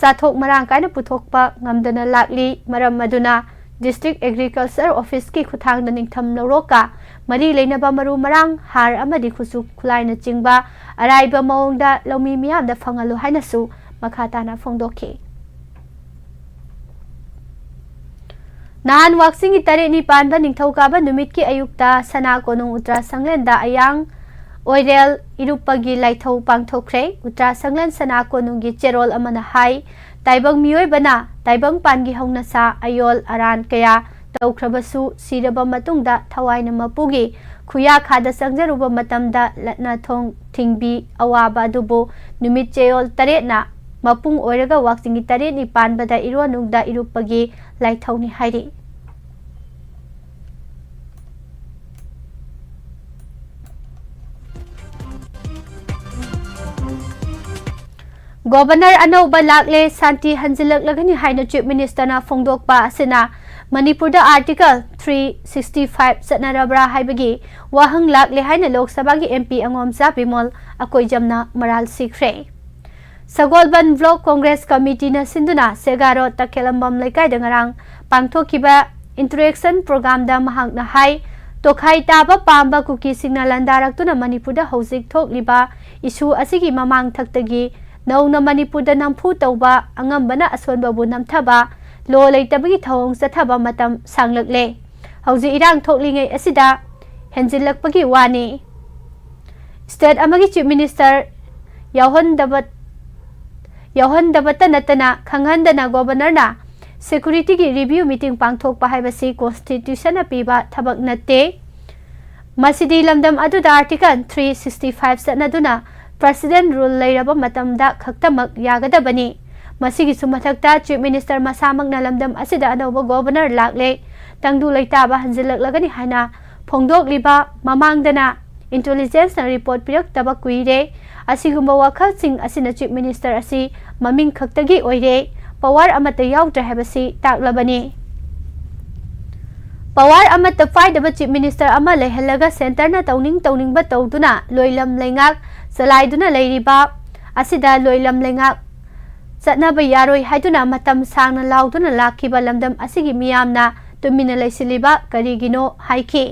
ꯆꯥꯊꯣꯛ ꯃꯔꯥꯡ ꯀꯥꯏꯅ ꯄꯨꯊꯣꯛꯄ ꯉꯝꯗꯅ ꯂꯥꯛꯂꯤ꯫ ꯃꯔꯝ ꯑꯗꯨꯅ District Agriculture Office ꯀꯤ ꯈꯨꯠꯊꯥꯡꯗ ꯅꯤꯡꯊꯝ ꯂꯧꯔꯣꯛꯀ ꯃꯔꯤ ꯂꯩꯅꯕ ꯃꯔꯨ ꯃꯔꯥꯡ, ꯍꯥꯔ ꯑꯃꯗꯤ ꯈꯨꯠꯁꯨ ꯈꯨꯠꯂꯥꯏꯅꯆꯤꯡꯕ ꯑꯔꯥꯏꯕ ꯃꯑꯣꯡꯗ ꯂꯧꯃꯤ ꯃꯤꯌꯥꯝꯗ ꯐꯪꯍꯜꯂꯨ ꯍꯥꯏꯅꯁꯨ ꯃꯈꯥ ꯇꯥꯅ ꯐꯣꯡꯗꯣꯛꯈꯤ꯫ ꯅꯍꯥꯟ ꯋꯥꯛꯆꯤꯡꯒꯤ ꯇꯔꯦꯠꯅꯤ ꯄꯥꯟꯕ ꯅꯤꯡꯊꯧꯀꯥꯕ ꯅꯨꯃꯤꯠꯀꯤ ꯑꯌꯨꯛꯇ ꯁꯅꯥ ꯀꯣꯅꯨꯡ ꯎꯇ꯭ꯔꯥ ꯁꯪꯂꯦꯟꯗ ꯑꯌꯥꯡ ꯑꯣꯏꯔꯦꯜ ꯏꯔꯨꯞꯄꯒꯤ ꯂꯥꯏꯊꯧ ꯄꯥꯡꯊꯣꯛꯈ꯭ꯔꯦ꯫ ꯎꯇ꯭ꯔꯥ ꯁꯪꯂꯦꯟ ꯁꯅꯥ ꯀꯣꯅꯨꯡꯒꯤ ꯆꯦꯔꯣꯜ ꯑꯃꯅ ꯍꯥꯏ, ꯇꯥꯏꯕꯪ ꯃꯤꯑꯣꯏꯕꯅ ꯇꯥꯏꯕꯪ ꯄꯥꯟꯒꯤ ꯍꯧꯅꯁꯥ, ꯑꯌꯣꯜ ꯑꯔꯥꯟ ꯀꯌꯥ ꯇꯧꯈ꯭ꯔꯕꯁꯨ, ꯁꯤꯔꯕ ꯃꯇꯨꯡꯗ ꯊꯋꯥꯏꯅ ꯃꯄꯨꯒꯤ ꯈꯨꯌꯥꯈꯥꯗ ꯆꯪꯖꯔꯨꯕ ꯃꯇꯝꯗ ꯂꯠꯅ ꯊꯣꯡ ꯊꯤꯡꯕꯤ ꯑꯋꯥꯕ ꯑꯗꯨꯕꯨ ꯅꯨꯃꯤꯠ ꯆꯌꯣꯜ ꯇꯔꯦꯠꯅ ꯃꯄꯨꯡ ꯑꯣꯏꯔꯒ ꯋꯥꯛꯆꯤꯡꯒꯤ ꯇꯔꯦꯠꯅꯤ ꯄꯥꯟꯕꯗ ꯏꯔꯣꯟꯅꯨꯡꯗ ꯏꯔꯨꯞꯄꯒꯤ ꯂꯥꯏꯊꯧꯅꯤ ꯍꯥꯏꯔꯤ꯫ ꯒꯣꯚꯔꯅꯔ ꯑꯅꯧꯕ ꯂꯥꯛꯂꯦ, ꯁꯥꯟꯇꯤ ꯍꯟꯖꯤꯜꯂꯛꯂꯒꯅꯤ ꯍꯥꯏꯅ Chief Minister ꯅ ꯐꯣꯡꯗꯣꯛꯄ ꯑꯁꯤꯅ ꯃꯅꯤꯄꯨꯔꯗ Article three sixty five ꯆꯠꯅꯔꯕ꯭ꯔꯥ ꯍꯥꯏꯕꯒꯤ ꯋꯥꯍꯪ ꯂꯥꯛꯂꯦ ꯍꯥꯏꯅ ꯂꯣꯛ ꯁꯚꯥꯒꯤ M P ꯑꯉꯣꯝꯆꯥ ꯕꯤꯃꯣꯜ ꯑꯀꯣꯏꯖꯝꯅ ꯃꯔꯥꯜ ꯁꯤꯈ꯭ꯔꯦ꯫ ꯁꯒꯣꯜꯕꯟ Block Congress Committee ꯅ ꯁꯤꯟꯗꯨꯅ ꯁꯦꯒꯥ Road ꯇꯈꯦꯂꯝꯕꯝ ꯂꯩꯀꯥꯏꯗ ꯉꯔꯥꯡ ꯄꯥꯡꯊꯣꯛꯈꯤꯕ interaction program ꯗ ꯃꯍꯥꯛꯅ ꯍꯥꯏ, ꯇꯣꯈꯥꯏ ꯇꯥꯕ ꯄꯥꯝꯕ ꯀꯨꯀꯤꯁꯤꯡꯅ ꯂꯥꯟꯗꯥꯔꯛꯇꯨꯅ ꯃꯅꯤꯄꯨꯔꯗ ꯍꯧꯖꯤꯛ ꯊꯣꯛꯂꯤꯕ issue ꯑꯁꯤꯒꯤ ꯃꯃꯥꯡꯊꯛꯇꯒꯤ ꯅꯧꯅ ꯃꯅꯤꯄꯨꯔꯗ ꯅꯝꯐꯨ ꯇꯧꯕ, ꯑꯉꯝꯕꯅ ꯑꯁꯣꯟꯕꯕꯨ ꯅꯝꯊꯕ, law ꯂꯩꯇꯕꯒꯤ ꯊꯧꯑꯣꯡ ꯆꯠꯊꯕ ꯃꯇꯝ ꯁꯥꯡꯂꯛꯂꯦ꯫ ꯍꯧꯖꯤꯛ ꯏꯔꯥꯡ ꯊꯣꯛꯂꯤꯉꯩ ꯑꯁꯤꯗ ꯍꯦꯟꯖꯤꯜꯂꯛꯄꯒꯤ ꯋꯥꯅꯤ꯫ State ꯑꯃꯒꯤ Chief Minister ꯌꯥꯎꯍꯟꯗꯕ, ꯌꯥꯎꯍꯟꯗꯕꯇ ꯅꯠꯇꯅ ꯈꯪꯍꯟꯗꯅ Governor ꯅ security ꯒꯤ review meeting ꯄꯥꯡꯊꯣꯛꯄ ꯍꯥꯏꯕꯁꯤ Constitution ꯅ ꯄꯤꯕ ꯊꯕꯛ ꯅꯠꯇꯦ꯫ ꯃꯁꯤꯗꯤ ꯂꯝꯗꯝ ꯑꯗꯨꯗ Article three sixty five ꯆꯠꯅꯗꯨꯅ President Rule ꯂꯩꯔꯕ ꯃꯇꯝꯗ ꯈꯛꯇꯃꯛ ꯌꯥꯒꯗꯕꯅꯤ꯫ ꯃꯁꯤꯒꯤꯁꯨ ꯃꯊꯛꯇ Chief Minister ꯃꯁꯥꯃꯛꯅ ꯂꯝꯗꯝ ꯑꯁꯤꯗ ꯑꯅꯧꯕ Governor ꯂꯥꯛꯂꯦ, ꯇꯪꯗꯨ ꯂꯩꯇꯥꯕ ꯍꯟꯖꯤꯜꯂꯛꯂꯒꯅꯤ ꯍꯥꯏꯅ ꯐꯣꯡꯗꯣꯛꯂꯤꯕ, ꯃꯃꯥꯡꯗꯅ intelligence ꯅ report ꯄꯤꯔꯛꯇꯕ ꯀꯨꯏꯔꯦ꯫ ꯑꯁꯤꯒꯨꯝꯕ ꯋꯥꯈꯜꯁꯤꯡ ꯑꯁꯤꯅ Chief Minister ꯑꯁꯤ ꯃꯃꯤꯡ ꯈꯛꯇꯒꯤ ꯑꯣꯏꯔꯦ, power ꯑꯃꯠꯇ ꯌꯥꯎꯗ꯭ꯔꯦ ꯍꯥꯏꯕꯁꯤ ꯇꯥꯛꯂꯕꯅꯤ꯫ ꯄꯋꯥꯔ ꯑꯃꯠꯇ ꯄꯥꯏꯗꯕ ꯆꯤꯐ ꯃꯤꯅꯤꯁꯇꯔ ꯑꯃ ꯂꯩꯍꯜꯂꯒ ꯁꯦꯟꯇꯔꯅ ꯇꯧꯅꯤꯡ ꯇꯧꯅꯤꯡꯕ ꯇꯧꯗꯨꯅ ꯂꯣꯏꯂꯝ ꯂꯩꯉꯥꯛ ꯆꯂꯥꯏꯗꯨꯅ ꯂꯩꯔꯤꯕ ꯑꯁꯤꯗ ꯂꯣꯏꯂꯝ ꯂꯩꯉꯥꯛ ꯆꯠꯅꯕ ꯌꯥꯔꯣꯏ ꯍꯥꯏꯗꯨꯅ ꯃꯇꯝ ꯁꯥꯡꯅ ꯂꯥꯎꯗꯨꯅ ꯂꯥꯛꯈꯤꯕ ꯂꯝꯗꯝ ꯑꯁꯤꯒꯤ ꯃꯤꯌꯥꯝꯅ ꯇꯨꯃꯤꯟꯅ ꯂꯩꯁꯤꯜꯂꯤꯕ ꯀꯔꯤꯒꯤꯅꯣ ꯍꯥꯏꯈꯤ꯫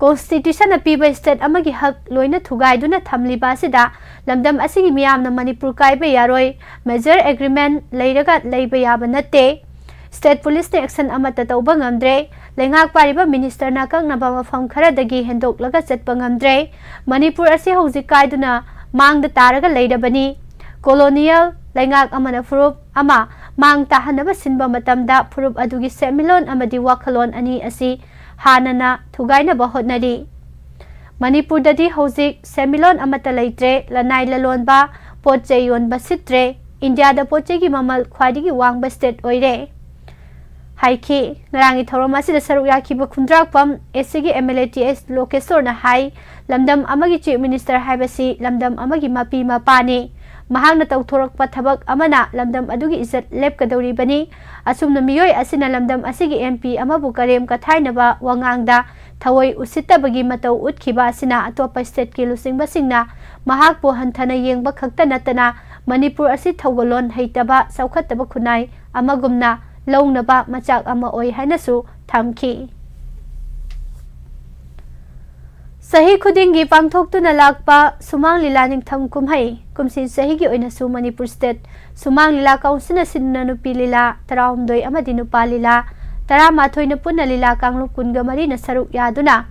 ꯀꯣꯟꯁꯇꯤꯇ꯭ꯌꯨꯁꯟꯅ ꯄꯤꯕ ꯁ꯭ꯇꯦꯠ ꯑꯃꯒꯤ ꯍꯛ ꯂꯣꯏꯅ ꯊꯨꯒꯥꯏꯗꯨꯅ ꯊꯝꯂꯤꯕ ꯑꯁꯤꯗ ꯂꯝꯗꯝ ꯑꯁꯤꯒꯤ ꯃꯤꯌꯥꯝꯅ ꯃꯅꯤꯄꯨꯔ ꯀꯥꯏꯕ ꯌꯥꯔꯣꯏ, ꯃꯦꯖꯔ ꯑꯦꯒ꯭ꯔꯤꯃꯦꯟ ꯂꯩꯔꯒ ꯂꯩꯕ ꯌꯥꯕ ꯅꯠꯇꯦ꯫ ꯁ꯭ꯇꯦꯠ ꯄꯨꯂꯤꯁꯅ ꯑꯦꯛꯁꯟ ꯑꯃꯠꯇ ꯇꯧꯕ ꯉꯝꯗ꯭ꯔꯦ꯫ ꯂꯩꯉꯥꯛ ꯄꯥꯏꯔꯤꯕ ꯃꯤꯅꯤꯁꯇꯔꯅ ꯑꯀꯛꯅꯕ ꯃꯐꯝ ꯈꯔꯗꯒꯤ ꯍꯦꯟꯗꯣꯛꯂꯒ ꯆꯠꯄ ꯉꯝꯗ꯭ꯔꯦ꯫ ꯃꯅꯤꯄꯨꯔ ꯑꯁꯤ ꯍꯧꯖꯤꯛ ꯀꯥꯏꯗꯨꯅ ꯃꯥꯡꯗ ꯇꯥꯔꯒ ꯂꯩꯔꯕꯅꯤ꯫ ꯀꯣꯂꯣꯅꯤꯌꯦꯜ ꯂꯩꯉꯥꯛ ꯑꯃꯅ ꯐꯨꯔꯨꯞ ꯑꯃ ꯃꯥꯡ ꯇꯥꯍꯟꯅꯕ ꯁꯤꯟꯕ ꯃꯇꯝꯗ ꯐꯨꯔꯨꯞ ꯑꯗꯨꯒꯤ ꯁꯦꯟꯃꯤꯠꯂꯣꯟ ꯑꯃꯗꯤ ꯋꯥꯈꯜꯂꯣꯟ ꯑꯅꯤ ꯑꯁꯤ ꯍꯥꯟꯅꯅ ꯊꯨꯒꯥꯏꯅꯕ ꯍꯣꯠꯅꯔꯤ꯫ ꯃꯅꯤꯄꯨꯔꯗꯗꯤ ꯍꯧꯖꯤꯛ ꯁꯦꯟꯃꯤꯠꯂꯣꯟ ꯑꯃꯠꯇ ꯂꯩꯇ꯭ꯔꯦ, ꯂꯅꯥꯏ ꯂꯂꯣꯟꯕ, ꯄꯣꯠ ꯆꯩ ꯌꯣꯟꯕ ꯁꯤꯠꯇ꯭ꯔꯦ, ꯏꯟꯗꯤꯌꯥꯗ ꯄꯣꯠ ꯆꯩꯒꯤ ꯃꯃꯜ ꯈ꯭ꯋꯥꯏꯗꯒꯤ ꯋꯥꯡꯕ ꯁ꯭ꯇꯦꯠ ꯑꯣꯏꯔꯦ ꯍꯥꯏꯈꯤ꯫ ꯉꯔꯥꯡꯒꯤ ꯊꯧꯔꯝ ꯑꯁꯤꯗ ꯁꯔꯨꯛ ꯌꯥꯈꯤꯕ ꯈꯨꯟꯗ꯭ꯔꯥꯛꯄꯝ ꯑꯦꯁ ꯁꯤꯒꯤ ꯑꯦꯝ ꯑꯦꯜ ꯑꯦ ꯇꯤ ꯑꯦꯁ ꯂꯣꯀꯦꯁꯣꯔꯅ ꯍꯥꯏ, ꯂꯝꯗꯝ ꯑꯃꯒꯤ ꯆꯤꯐ ꯃꯤꯅꯤꯁꯇꯔ ꯍꯥꯏꯕꯁꯤ ꯂꯝꯗꯝ ꯑꯃꯒꯤ ꯃꯄꯤ ꯃꯄꯥꯅꯤ꯫ ꯃꯍꯥꯛꯅ ꯇꯧꯊꯣꯔꯛꯄ ꯊꯕꯛ ꯑꯃꯅ ꯂꯝꯗꯝ ꯑꯗꯨꯒꯤ ꯏꯖꯠ ꯂꯦꯞꯀꯗꯧꯔꯤꯕꯅꯤ꯫ ꯑꯁꯨꯝꯅ ꯃꯤꯑꯣꯏ ꯑꯁꯤꯅ ꯂꯝꯗꯝ ꯑꯁꯤꯒꯤ ꯑꯦꯝ ꯄꯤ ꯑꯃꯕꯨ ꯀꯔꯦꯝ ꯀꯊꯥꯏꯅꯕ ꯋꯥꯉꯥꯡꯗ ꯊꯑꯣꯏ ꯎꯁꯤꯠꯇꯕꯒꯤ ꯃꯇꯧ ꯎꯠꯈꯤꯕ ꯑꯁꯤꯅ ꯑꯇꯣꯞꯄ ꯁ꯭ꯇꯦꯠꯀꯤ ꯂꯨꯆꯤꯡꯕꯁꯤꯡꯅ ꯃꯍꯥꯛꯄꯨ ꯍꯟꯊꯅ ꯌꯦꯡꯕ ꯈꯛꯇ ꯅꯠꯇꯅ ꯃꯅꯤꯄꯨꯔ ꯑꯁꯤ ꯊꯧꯒꯜꯂꯣꯟ ꯍꯩꯇꯕ, ꯆꯥꯎꯈꯠꯇꯕ ꯈꯨꯟꯅꯥꯏ ꯑꯃꯒꯨꯝꯅ ꯂꯧꯅꯕ ꯃꯆꯥꯛ ꯑꯃ ꯑꯣꯏ ꯍꯥꯏꯅꯁꯨ ꯊꯝꯈꯤ꯫ ꯆꯍꯤ ꯈꯨꯗꯤꯡꯒꯤ ꯄꯥꯡꯊꯣꯛꯇꯨꯅ ꯂꯥꯛꯄ ꯁꯨꯃꯥꯡ ꯂꯤꯂꯥ ꯅꯤꯡꯊꯝ ꯀꯨꯝꯍꯩ ꯀꯨꯝꯁꯤ ꯆꯍꯤꯒꯤ ꯑꯣꯏꯅꯁꯨ ꯃꯅꯤꯄꯨꯔ ꯁ꯭ꯇꯦꯠ ꯁꯨꯃꯥꯡ ꯂꯤꯂꯥ ꯀꯥꯎꯟꯁꯤꯜꯅ ꯁꯤꯟꯗꯨꯅ ꯅꯨꯄꯤ ꯂꯤꯂꯥ ꯇꯔꯥꯍꯨꯝꯗꯣꯏ ꯑꯃꯗꯤ ꯅꯨꯄꯥ ꯂꯤꯂꯥ ꯇꯔꯥꯃꯥꯊꯣꯏꯅ ꯄꯨꯟꯅ ꯂꯤꯂꯥ ꯀꯥꯡꯂꯨꯞ ꯀꯨꯟꯒ ꯃꯔꯤꯅ ꯁꯔꯨꯛ ꯌꯥꯗꯨꯅ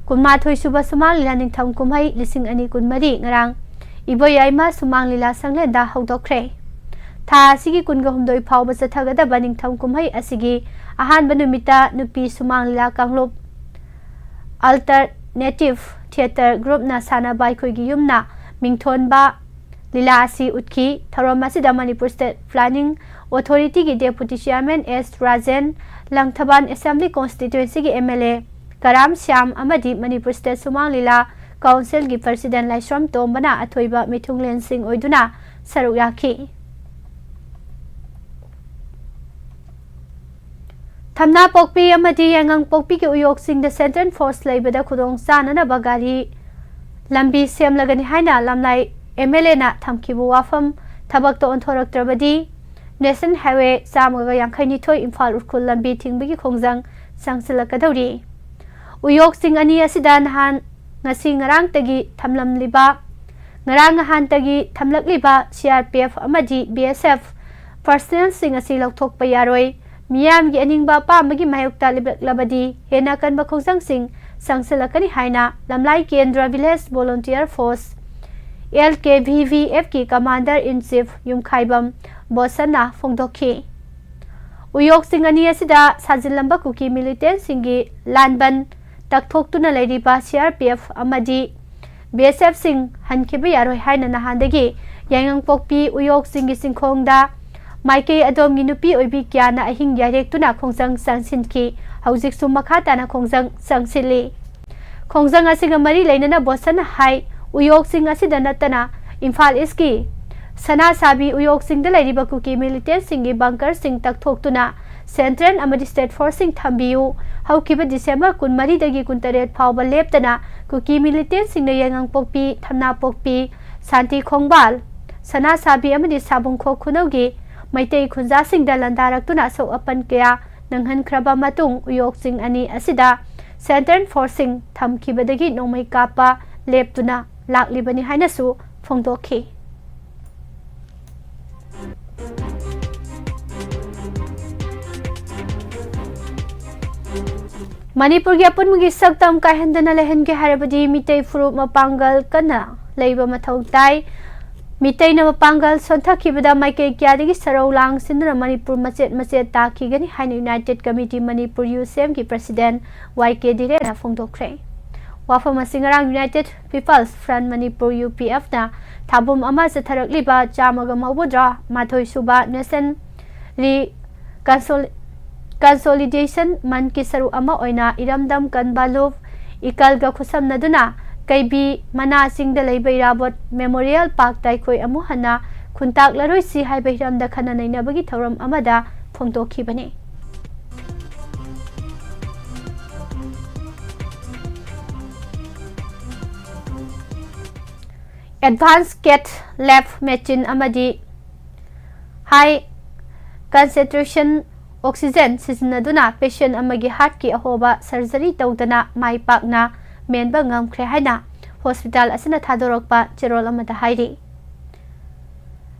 ꯀꯨꯟꯃꯥꯊꯣꯏ ꯁꯨꯕ ꯁꯨꯃꯥꯡ ꯂꯤꯂꯥ ꯅꯤꯡꯊꯝ ꯀꯨꯝꯍꯩ ꯂꯤꯁꯤꯡ ꯑꯅꯤ ꯀꯨꯟꯃꯔꯤ ꯉꯔꯥꯡ ꯏꯕꯣꯌꯥꯏꯃ ꯁꯨꯃꯥꯡ ꯂꯤꯂꯥ ꯁꯪꯂꯦꯟꯗ ꯍꯧꯗꯣꯛꯈ꯭ꯔꯦ꯫ ꯊꯥ ꯑꯁꯤꯒꯤ ꯀꯨꯟꯒ ꯍꯨꯝꯗꯣꯏ ꯐꯥꯎꯕ ꯆꯠꯊꯒꯗꯕ ꯅꯤꯡꯊꯝ ꯀꯨꯝꯍꯩ ꯑꯁꯤꯒꯤ ꯑꯍꯥꯟꯕ ꯅꯨꯃꯤꯠꯇ ꯅꯨꯄꯤ ꯁꯨꯃꯥꯡ ꯂꯤꯂꯥ ꯀꯥꯡꯂꯨꯞ ꯑꯜꯇꯔꯅꯦꯇꯤꯚ ꯊꯤꯌꯦꯇꯔ ꯒ꯭ꯔꯨꯞꯅ ꯁꯥꯟꯅꯕ ꯑꯩꯈꯣꯏꯒꯤ ꯌꯨꯝꯅ ꯃꯤꯡꯊꯣꯟꯕ ꯂꯤꯂꯥ ꯑꯁꯤ ꯎꯠꯈꯤ꯫ ꯊꯧꯔꯝ ꯑꯁꯤꯗ ꯃꯅꯤꯄꯨꯔ ꯁ꯭ꯇꯦꯠ ꯄ꯭ꯂꯥꯅꯤꯡ ꯑꯣꯊꯣꯔꯤꯇꯤꯒꯤ deputy chairman S Rajen, Langthabal assembly ꯀꯣꯟꯁꯇꯤꯇ꯭ꯋꯦꯟꯁꯤꯒꯤ M L A Karam Shyam ꯑꯃꯗꯤ ꯃꯅꯤꯄꯨꯔ ꯁ꯭ꯇꯦꯠ ꯁꯨꯃꯥꯡ ꯂꯤꯂꯥ ꯀꯥꯎꯟꯁꯤꯜꯒꯤ ꯄ꯭ꯔꯁꯤꯗꯦꯟ ꯂꯥꯏꯁ꯭ꯔꯝ ꯇꯣꯝꯕꯅ ꯑꯊꯣꯏꯕ ꯃꯤꯊꯨꯡꯂꯦꯟꯁꯤꯡ ꯑꯣꯏꯗꯨꯅ ꯁꯔꯨꯛ ꯌꯥꯈꯤ꯫ ꯊꯝꯅꯥꯄꯣꯛꯄꯤ ꯑꯃꯗꯤ ꯌꯥꯏꯉꯪꯄꯣꯛꯄꯤꯒꯤ ꯎꯌꯣꯛꯁꯤꯡꯗ ꯁꯦꯟꯇ꯭ꯔꯦꯜ ꯐꯣꯔꯁ ꯂꯩꯕꯗ ꯈꯨꯗꯣꯡ ꯆꯥꯅꯅꯕ ꯒꯥꯔꯤ ꯂꯝꯕꯤ ꯁꯦꯝꯂꯒꯅꯤ ꯍꯥꯏꯅ ꯂꯝꯂꯥꯏ ꯑꯦꯝ ꯑꯦꯜ ꯑꯦꯅ ꯊꯝꯈꯤꯕ ꯋꯥꯐꯝ ꯊꯕꯛꯇ ꯑꯣꯟꯊꯣꯔꯛꯇ꯭ꯔꯕꯗꯤ ꯅꯦꯁꯅꯦꯜ ꯍꯥꯏꯋꯦ ꯆꯥꯝꯃꯒ ꯌꯥꯡꯈꯩꯅꯤꯊꯣꯏ ꯏꯝꯐꯥꯜ ꯎꯈ꯭ꯔꯨꯜ ꯂꯝꯕꯤ ꯊꯤꯡꯕꯒꯤ ꯈꯣꯡꯖꯪ ꯆꯪꯁꯤꯜꯂꯛꯀꯗꯧꯔꯤ꯫ ꯎꯌꯣꯛꯁꯤꯡ ꯑꯅꯤ ꯑꯁꯤꯗ ꯅꯍꯥꯟ ꯉꯁꯤ ꯉꯔꯥꯡꯇꯒꯤ ꯊꯝꯂꯝꯂꯤꯕ, ꯉꯔꯥꯡ ꯅꯍꯥꯟꯇꯒꯤ ꯊꯝꯂꯛꯂꯤꯕ ꯁꯤ ꯑꯥꯔ ꯄꯤ ꯑꯦꯐ ꯑꯃꯗꯤ ꯕꯤ ꯑꯦꯁ ꯑꯦꯐ ꯄꯔꯁꯅꯦꯜꯁꯤꯡ ꯑꯁꯤ ꯂꯧꯊꯣꯛꯄ ꯌꯥꯔꯣꯏ꯫ ꯃꯤꯌꯥꯝꯒꯤ ꯑꯅꯤꯡꯕ ꯑꯄꯥꯝꯕꯒꯤ ꯃꯥꯌꯣꯛꯇ ꯂꯤꯞꯂꯛꯂꯕꯗꯤ ꯍꯦꯟꯅ ꯑꯀꯟꯕ ꯈꯣꯡꯖꯪꯁꯤꯡ ꯆꯪꯁꯤꯜꯂꯛꯀꯅꯤ ꯍꯥꯏꯅ ꯂꯝꯂꯥꯏ ꯀꯦꯟꯗ꯭ꯔ ꯚꯤꯂꯦꯖ ꯚꯣꯂꯨꯟꯇꯤꯌꯔ ꯐꯣꯔꯁ, ꯑꯦꯜ ꯀꯦ ꯚꯤ ꯚꯤ ꯑꯦꯐꯀꯤ ꯀꯃꯥꯟꯗꯔ ꯏꯟ ꯆꯤꯐ ꯌꯨꯝꯈꯥꯏꯕꯝ ꯕꯣꯁꯟꯅ ꯐꯣꯡꯗꯣꯛꯈꯤ꯫ ꯎꯌꯣꯛꯁꯤꯡ ꯑꯅꯤ ꯑꯁꯤꯗ ꯁꯥꯖꯤꯜꯂꯝꯕ ꯀꯨꯀꯤ ꯃꯤꯂꯤꯇꯦꯟꯁꯤꯡꯒꯤ ꯂꯥꯟꯕꯟ ꯇꯛꯊꯣꯛꯇꯨꯅ ꯂꯩꯔꯤꯕ ꯁꯤ ꯑꯥꯔ ꯄꯤ ꯑꯦꯐ ꯑꯃꯗꯤ ꯕꯤ ꯑꯦꯁ ꯑꯦꯐꯁꯤꯡ ꯍꯟꯈꯤꯕ ꯌꯥꯔꯣꯏ ꯍꯥꯏꯅ ꯅꯍꯥꯟꯗꯒꯤ ꯌꯥꯏꯉꯪꯄꯣꯛꯄꯤ ꯎꯌꯣꯛꯁꯤꯡꯒꯤ ꯆꯤꯡꯈꯣꯡꯗ ꯃꯥꯏꯀꯩ ꯑꯗꯣꯝꯒꯤ ꯅꯨꯄꯤ ꯑꯣꯏꯕꯤ ꯀꯌꯥꯅ ꯑꯍꯤꯡ ꯌꯥꯏꯔꯦꯛꯇꯨꯅ ꯈꯣꯡꯖꯪ ꯆꯪꯁꯤꯟꯈꯤ꯫ ꯍꯧꯖꯤꯛꯁꯨ ꯃꯈꯥ ꯇꯥꯅ ꯈꯣꯡꯖꯪ ꯆꯪꯁꯤꯜꯂꯤ꯫ ꯈꯣꯡꯖꯪ ꯑꯁꯤꯒ ꯃꯔꯤ ꯂꯩꯅꯅ ꯕꯣꯁꯟꯅ ꯍꯥꯏ, ꯎꯌꯣꯛꯁꯤꯡ ꯑꯁꯤꯗ ꯅꯠꯇꯅ ꯏꯝꯐꯥꯜ ꯏꯁꯀꯤ ꯁꯅꯥꯁꯥꯕꯤ ꯎꯌꯣꯛꯁꯤꯡꯗ ꯂꯩꯔꯤꯕ ꯀꯨꯀꯤ ꯃꯤꯂꯤꯇꯦꯟꯁꯤꯡꯒꯤ ꯕꯪꯀꯔꯁꯤꯡ ꯇꯛꯊꯣꯛꯇꯨꯅ ꯁꯦꯟꯇ꯭ꯔꯦꯜ ꯑꯃꯗꯤ ꯁ꯭ꯇꯦꯠ ꯐꯣꯔꯁꯁꯤꯡ ꯊꯝꯕꯤꯌꯨ꯫ ꯍꯧꯈꯤꯕ ꯗꯤꯁꯦꯝꯕꯔ ꯀꯨꯟꯃꯔꯤꯗꯒꯤ ꯀꯨꯟꯇꯔꯦꯠ ꯐꯥꯎꯕ ꯂꯦꯞꯇꯅ ꯀꯨꯀꯤ ꯃꯤꯂꯤꯇꯦꯟꯁꯤꯡꯅ ꯌꯥꯏꯉꯪꯄꯣꯛꯄꯤ, ꯊꯝꯅꯥꯄꯣꯛꯄꯤ, ꯁꯥꯟꯇꯤ ꯈꯣꯡꯕꯥꯜ, ꯁꯅꯥꯁꯥꯕꯤ ꯑꯃꯗꯤ ꯁꯥꯕꯨꯡꯈꯣꯛ ꯈꯨꯅꯧꯒꯤ ꯃꯩꯇꯩ ꯈꯨꯟꯖꯥꯁꯤꯡꯗ ꯂꯥꯟꯗꯥꯔꯛꯇꯨꯅ ꯑꯁꯣꯛ ꯑꯄꯟ ꯀꯌꯥ ꯅꯪꯍꯟꯈ꯭ꯔꯕ ꯃꯇꯨꯡ ꯎꯌꯣꯛꯁꯤꯡ ꯑꯅꯤ ꯑꯁꯤꯗ ꯁꯦꯟꯇ꯭ꯔꯦꯜ ꯐꯣꯔꯁꯁꯤꯡ ꯊꯝꯈꯤꯕꯗꯒꯤ ꯅꯣꯡꯃꯩ ꯀꯥꯞꯄ ꯂꯦꯞꯇꯨꯅ ꯂꯥꯛꯂꯤꯕꯅꯤ ꯍꯥꯏꯅꯁꯨ ꯐꯣꯡꯗꯣꯛꯈꯤ꯫ ꯃꯅꯤꯄꯨꯔꯒꯤ ꯑꯄꯨꯟꯕꯒꯤ ꯁꯛꯇꯝ ꯀꯥꯏꯍꯟꯗꯅ ꯂꯩꯍꯟꯒꯦ ꯍꯥꯏꯔꯕꯗꯤ ꯃꯤꯇꯩ ꯐꯨꯔꯨꯞ ꯃꯄꯥꯡꯒꯜ ꯀꯟꯅ ꯂꯩꯕ ꯃꯊꯧ ꯇꯥꯏ꯫ ꯃꯤꯇꯩꯅ ꯃꯄꯥꯡꯒꯜ ꯁꯣꯟꯊꯈꯤꯕꯗ ꯃꯥꯏꯀꯩ ꯀꯌꯥꯗꯒꯤ ꯁꯔꯧ ꯂꯥꯡꯁꯤꯟꯗꯨꯅ ꯃꯅꯤꯄꯨꯔ ꯃꯆꯦꯠ ꯃꯆꯦꯠ ꯇꯥꯈꯤꯒꯅꯤ ꯍꯥꯏꯅ ꯌꯨꯅꯥꯏꯇꯦꯠ ꯀꯃꯤꯇꯤ ꯃꯅꯤꯄꯨꯔ, ꯌꯨ ꯁꯤ ꯑꯦꯝꯒꯤ ꯄ꯭ꯔꯁꯤꯗꯦꯟ ꯋꯥꯏ ꯀꯦ ꯙꯤꯔꯦꯟꯅ ꯐꯣꯡꯗꯣꯛꯈ꯭ꯔꯦ꯫ ꯋꯥꯐꯝ ꯑꯁꯤ ꯉꯔꯥꯡ united people's front Manipur, U P ꯑꯦꯐꯅ ꯊꯥꯕꯨꯝ ꯑꯃ ꯆꯠꯊꯔꯛꯂꯤꯕ ꯆꯥꯝꯃꯒ ꯃꯧꯗ꯭ꯔꯥ ꯃꯥꯊꯣꯏ ꯁꯨꯕ ꯅꯦꯁꯅꯦꯜ ꯔꯤ ꯀꯟꯁꯣꯂꯤꯗꯦꯁꯟ ꯃꯟꯀꯤ ꯁꯔꯨꯛ ꯑꯃ ꯑꯣꯏꯅ ꯏꯔꯝꯗꯝ ꯀꯟꯕ ꯂꯨꯞ ꯏꯀꯜꯒ ꯈꯨꯠꯁꯝꯅꯗꯨꯅ ꯀꯩꯕꯤ ꯃꯅꯥ ꯆꯤꯡꯗ ꯂꯩꯕ ꯏꯔꯥꯕꯣꯠ ꯃꯦꯃꯣꯔꯤꯌꯦꯜ ꯄꯥꯔꯛꯇ ꯑꯩꯈꯣꯏ ꯑꯃꯨꯛ ꯍꯟꯅ ꯈꯨꯟꯇꯥꯛꯂꯔꯣꯏꯁꯤ ꯍꯥꯏꯕ ꯍꯤꯔꯝꯗ ꯈꯟꯅ ꯅꯩꯅꯕꯒꯤ ꯊꯧꯔꯝ ꯑꯃꯗ ꯐꯣꯡꯗꯣꯛꯈꯤꯕꯅꯤ꯫ ꯑꯦꯗꯚꯥꯟꯁ ꯀꯦꯠ ꯂꯦꯕ ꯃꯦꯆꯤꯟ ꯑꯃꯗꯤ ꯍꯥꯏ ꯀꯟꯁꯦꯟꯇ꯭ꯔꯦꯁꯟ ꯑꯣꯛꯁꯤꯖꯦꯟ ꯁꯤꯖꯤꯟꯅꯗꯨꯅ ꯄꯦꯁꯦꯟ ꯑꯃꯒꯤ ꯍꯥꯔꯠꯀꯤ ꯑꯍꯣꯕ ꯁꯔꯖꯔꯤ ꯇꯧꯗꯅ ꯃꯥꯏ ꯄꯥꯛꯅ ꯃꯦꯟꯕ ꯉꯝꯈ꯭ꯔꯦ ꯍꯥꯏꯅ ꯍꯣꯁꯄꯤꯇꯥꯜ ꯑꯁꯤꯅ ꯊꯥꯗꯣꯔꯛꯄ ꯆꯦꯔꯣꯜ ꯑꯃꯗ ꯍꯥꯏꯔꯤ꯫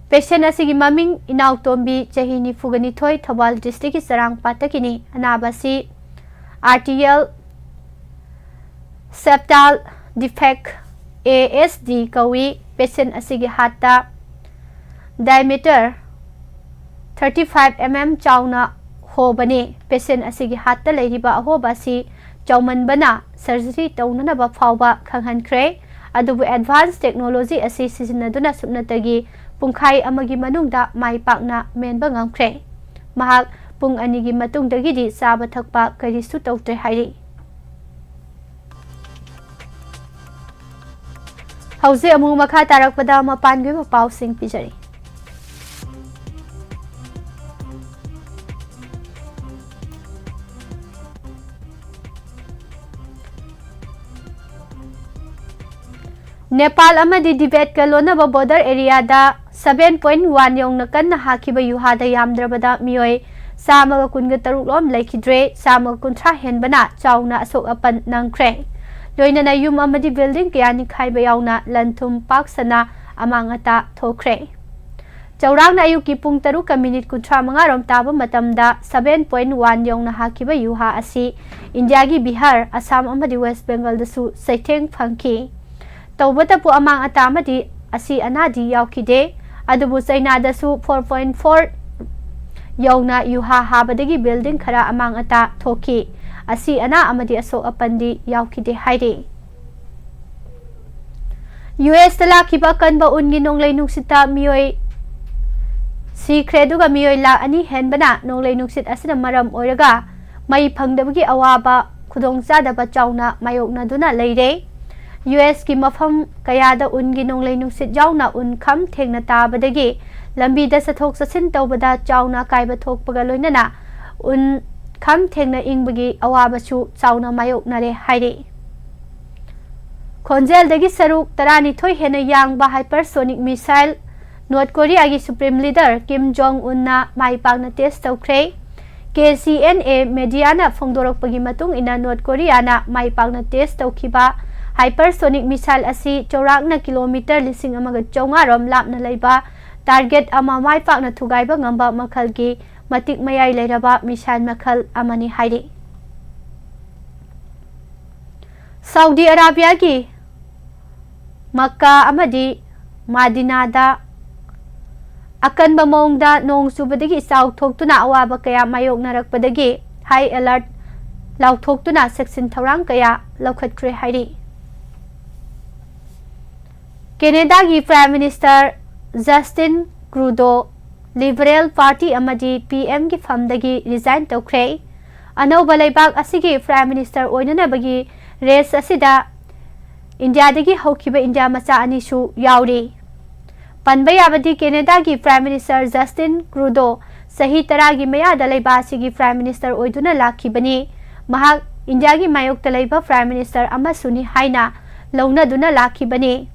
ꯄꯦꯁꯦꯟ ꯑꯁꯤꯒꯤ ꯃꯃꯤꯡ ꯏꯅꯥꯎꯇꯣꯝꯕꯤ, ꯆꯍꯤ ꯅꯤꯐꯨꯒ ꯅꯤꯊꯣꯏ, ꯊꯧꯕꯥꯜ ꯗꯤꯁꯇ꯭ꯔꯤꯛꯀꯤ ꯆꯔꯥꯡꯄꯥꯠꯇꯒꯤꯅꯤ꯫ ꯑꯅꯥꯕ ꯑꯁꯤ ꯑꯥꯔꯇꯤꯔꯤꯌꯦꯜ ꯁꯦꯞꯇꯥꯜ ꯗꯤꯐꯦꯛ, ꯑꯦ ꯑꯦꯁ ꯗꯤ, ꯀꯧꯏ꯫ ꯄꯦꯁꯦꯟ ꯑꯁꯤꯒꯤ ꯍꯥꯔꯠꯇ diameter thirty five M M ꯆꯥꯎꯅ ꯍꯣꯕꯅꯤ꯫ ꯄꯦꯁꯦꯟ ꯑꯁꯤꯒꯤ ꯍꯥꯔꯠꯇ ꯂꯩꯔꯤꯕ ꯑꯍꯣꯕ ꯑꯁꯤ ꯆꯥꯎꯃꯟꯕꯅ ꯁꯔꯖꯔꯤ ꯇꯧꯅꯅꯕ ꯐꯥꯎꯕ ꯈꯪꯍꯟꯈ꯭ꯔꯦ꯫ ꯑꯗꯨꯕꯨ ꯑꯦꯗꯚꯥꯟꯁ ꯇꯦꯛꯅꯣꯂꯣꯖꯤ ꯑꯁꯤ ꯁꯤꯖꯤꯟꯅꯗꯨꯅ ꯁꯨꯞꯅꯇꯒꯤ ꯄꯨꯡꯈꯥꯏ ꯑꯃꯒꯤ ꯃꯅꯨꯡꯗ ꯃꯥꯏ ꯄꯥꯛꯅ ꯃꯦꯟꯕ ꯉꯝꯈ꯭ꯔꯦ꯫ ꯃꯍꯥꯛ ꯄꯨꯡ ꯑꯅꯤꯒꯤ ꯃꯇꯨꯡꯗꯒꯤꯗꯤ ꯆꯥꯕ ꯊꯛꯄ ꯀꯔꯤꯁꯨ ꯇꯧꯗ꯭ꯔꯦ ꯍꯥꯏꯔꯤ꯫ ꯍꯧꯖꯤꯛ ꯑꯃꯨꯛ ꯃꯈꯥ ꯇꯥꯔꯛꯄꯗ ꯃꯄꯥꯟꯒꯤ ꯑꯣꯏꯕ ꯄꯥꯎꯁꯤꯡ ꯄꯤꯖꯔꯤ꯫ ꯅꯦꯄꯥꯜ ꯑꯃꯗꯤ ꯇꯤꯕꯦꯠꯀ ꯂꯣꯟꯅꯕ ꯕꯣꯔꯗꯔ ꯑꯦꯔꯤꯌꯥꯗ ꯁꯚꯦꯟ ꯄꯣꯏꯟꯠ ꯋꯥꯟ ꯌꯧꯅ ꯀꯟꯅ ꯍꯥꯈꯤꯕ ꯌꯨꯍꯥꯗ ꯌꯥꯝꯗ꯭ꯔꯕꯗ ꯃꯤꯑꯣꯏ ꯆꯥꯝꯃꯒ ꯀꯨꯟꯒ ꯇꯔꯨꯛ ꯂꯣꯝ ꯂꯩꯈꯤꯗ꯭ꯔꯦ, ꯆꯥꯝꯃꯒ ꯀꯨꯟꯊ꯭ꯔꯥ ꯍꯦꯟꯕꯅ ꯆꯥꯎꯅ ꯑꯁꯣꯛ ꯑꯄꯟ ꯅꯪꯈ꯭ꯔꯦ꯫ ꯂꯣꯏꯅꯅ ꯌꯨꯝ ꯑꯃꯗꯤ ꯕꯤꯜꯗꯤꯡ ꯀꯌꯥ ꯅꯤꯛꯈꯥꯏꯕ ꯌꯥꯎꯅ ꯂꯟ ꯊꯨꯝ ꯄꯥꯛ ꯁꯟꯅ ꯑꯃꯥꯡ ꯑꯇꯥ ꯊꯣꯛꯈ꯭ꯔꯦ꯫ ꯆꯧꯔꯥꯛꯅ ꯑꯌꯨꯛꯀꯤ ꯄꯨꯡ ꯇꯔꯨꯛꯀ ꯃꯤꯅꯤꯠ ꯀꯨꯟꯊ꯭ꯔꯥ ꯃꯉꯥ ꯔꯣꯝ ꯇꯥꯕ ꯃꯇꯝꯗ ꯁꯚꯦꯟ ꯄꯣꯏꯟꯠ ꯋꯥꯟ ꯌꯧꯅ ꯍꯥꯈꯤꯕ ꯌꯨꯍꯥ ꯑꯁꯤ ꯏꯟꯗꯤꯌꯥꯒꯤ ꯕꯤꯍꯥꯔ, ꯑꯁꯥꯝ ꯑꯃꯗꯤ ꯋꯦꯁ ꯕꯦꯡꯒꯜꯗꯁꯨ ꯆꯩꯊꯦꯡ ꯐꯪꯈꯤ꯫ ꯇꯧꯕꯇꯕꯨ ꯑꯃꯥꯡ ꯑꯇꯥ ꯑꯃꯗꯤ ꯑꯁꯤ ꯑꯅꯥꯗꯤ ꯌꯥꯎꯈꯤꯗꯦ꯫ ꯑꯗꯨꯕꯨ ꯆꯩꯅꯥꯗꯁꯨ ꯐꯣꯔ ꯄꯣꯏꯟꯠ ꯐꯣꯔ ꯌꯧꯅ ꯌꯨꯍꯥ ꯍꯥꯕꯗꯒꯤ ꯕꯤꯜꯗꯤꯡ ꯈꯔ ꯑꯃꯥꯡ ꯑꯇꯥ ꯊꯣꯛꯈꯤ꯫ ꯑꯁꯤ ꯑꯅꯥ ꯑꯃꯗꯤ ꯑꯁꯣꯛ ꯑꯄꯟꯗꯤ ꯌꯥꯎꯈꯤꯗꯦ ꯍꯥꯏꯔꯤ꯫ ꯌꯨ ꯑꯦꯁꯇ ꯂꯥꯛꯈꯤꯕ ꯑꯀꯟꯕ ꯎꯟꯒꯤ ꯅꯣꯡꯂꯩ ꯅꯨꯡꯁꯤꯠꯇ ꯃꯤꯑꯣꯏ ꯁꯤꯈ꯭ꯔꯦ, ꯑꯗꯨꯒ ꯃꯤꯑꯣꯏ ꯂꯥꯈ ꯑꯅꯤ ꯍꯦꯟꯕꯅ ꯅꯣꯡꯂꯩ ꯅꯨꯡꯁꯤꯠ ꯑꯁꯤꯅ ꯃꯔꯝ ꯑꯣꯏꯔꯒ ꯃꯩ ꯐꯪꯗꯕꯒꯤ ꯑꯋꯥꯕ ꯈꯨꯗꯣꯡꯆꯥꯗꯕ ꯆꯥꯎꯅ ꯃꯥꯌꯣꯛꯅꯗꯨꯅ ꯂꯩꯔꯦ꯫ ꯌꯨ ꯑꯦꯁꯀꯤ ꯃꯐꯝ ꯀꯌꯥꯗ ꯎꯟꯒꯤ ꯅꯣꯡꯂꯩ ꯅꯨꯡꯁꯤꯠ ꯌꯥꯎꯅ ꯎꯟ ꯈꯝ ꯊꯦꯡꯅ ꯇꯥꯕꯗꯒꯤ ꯂꯝꯕꯤꯗ ꯆꯠꯊꯣꯛ ꯆꯠꯁꯤꯟ ꯇꯧꯕꯗ ꯆꯥꯎꯅ ꯑꯀꯥꯏꯕ ꯊꯣꯛꯄꯒ ꯂꯣꯏꯅꯅ ꯎꯟ ꯈꯝ ꯊꯦꯡꯅ ꯏꯪꯕꯒꯤ ꯑꯋꯥꯕꯁꯨ ꯆꯥꯎꯅ ꯃꯥꯌꯣꯛꯅꯔꯦ ꯍꯥꯏꯔꯤ꯫ ꯈꯣꯟꯖꯦꯜꯗꯒꯤ ꯁꯔꯨꯛ ꯇꯔꯥꯅꯤꯊꯣꯏ ꯍꯦꯟꯅ ꯌꯥꯡꯕ hypersonic missile North Korea ꯒꯤ Supreme Leader Kim Jong Un ꯅ ꯃꯥꯏ ꯄꯥꯛꯅ test ꯇꯧꯈ꯭ꯔꯦ꯫ K C N A media ꯅ ꯐꯣꯡꯗꯣꯔꯛꯄꯒꯤ ꯃꯇꯨꯡ ꯏꯟꯅ, North Korea ꯅ ꯃꯥꯏ ꯄꯥꯛꯅ test ꯇꯧꯈꯤꯕ hypersonic missile ꯑꯁꯤ ꯆꯥꯎꯔꯥꯛꯅ kilometre ꯂꯤꯁꯤꯡ ꯑꯃꯒ ꯆꯥꯝꯃꯉꯥ ꯔꯣꯝ ꯂꯥꯞꯅ ꯂꯩꯕ target ꯑꯃ ꯃꯥꯏ ꯄꯥꯛꯅ ꯊꯨꯒꯥꯏꯕ ꯉꯝꯕ ꯃꯈꯜꯒꯤ ꯃꯇꯤꯛ ꯃꯌꯥꯏ ꯂꯩꯔꯕ missile ꯃꯈꯜ ꯑꯃꯅꯤ ꯍꯥꯏꯔꯤ꯫ ꯁꯥꯎꯗꯤ ꯑꯔꯥꯕꯤꯌꯥꯒꯤ ꯃꯛꯀꯥ ꯑꯃꯗꯤ ꯃꯥꯗꯤꯅꯥꯗ ꯑꯀꯟꯕ ꯃꯑꯣꯡꯗ ꯅꯣꯡ ꯆꯨꯕꯗꯒꯤ ꯏꯆꯥꯎ ꯊꯣꯛꯇꯨꯅ ꯑꯋꯥꯕ ꯀꯌꯥ ꯃꯥꯌꯣꯛꯅꯔꯛꯄꯗꯒꯤ high alert ꯂꯥꯎꯊꯣꯛꯇꯨꯅ ꯆꯦꯛꯁꯤꯟ ꯊꯧꯔꯥꯡ ꯀꯌꯥ ꯂꯧꯈꯠꯈ꯭ꯔꯦ ꯍꯥꯏꯔꯤ꯫ ꯀꯦꯅꯦꯗꯥꯒꯤ Prime Minister Justin Trudeau Liberal Party ꯑꯃꯗꯤ P M ꯒꯤ ꯐꯝꯗꯒꯤ resign ꯇꯧꯈ꯭ꯔꯦ꯫ ꯑꯅꯧꯕ ꯂꯩꯕꯥꯛ ꯑꯁꯤꯒꯤ Prime Minister ꯑꯣꯏꯅꯅꯕꯒꯤ race ꯑꯁꯤꯗ ꯏꯟꯗꯤꯌꯥꯗꯒꯤ ꯍꯧꯈꯤꯕ ꯏꯟꯗꯤꯌꯥ ꯃꯆꯥ ꯑꯅꯤꯁꯨ ꯌꯥꯎꯔꯤ꯫ ꯄꯟꯕ ꯌꯥꯕꯗꯤ, ꯀꯦꯅꯦꯗꯥꯒꯤ Prime Minister Justin Trudeau ꯆꯍꯤ ꯇꯔꯥꯒꯤ ꯃꯌꯥꯗ ꯂꯩꯕꯥꯛ ꯑꯁꯤꯒꯤ Prime Minister ꯑꯣꯏꯗꯨꯅ ꯂꯥꯛꯈꯤꯕꯅꯤ꯫ ꯃꯍꯥꯛ ꯏꯟꯗꯤꯌꯥꯒꯤ ꯃꯥꯌꯣꯛꯇ ꯂꯩꯕ Prime Minister ꯑꯃꯁꯨꯅꯤ ꯍꯥꯏꯅ ꯂꯧꯅꯗꯨꯅ ꯂꯥꯛꯈꯤꯕꯅꯤ꯫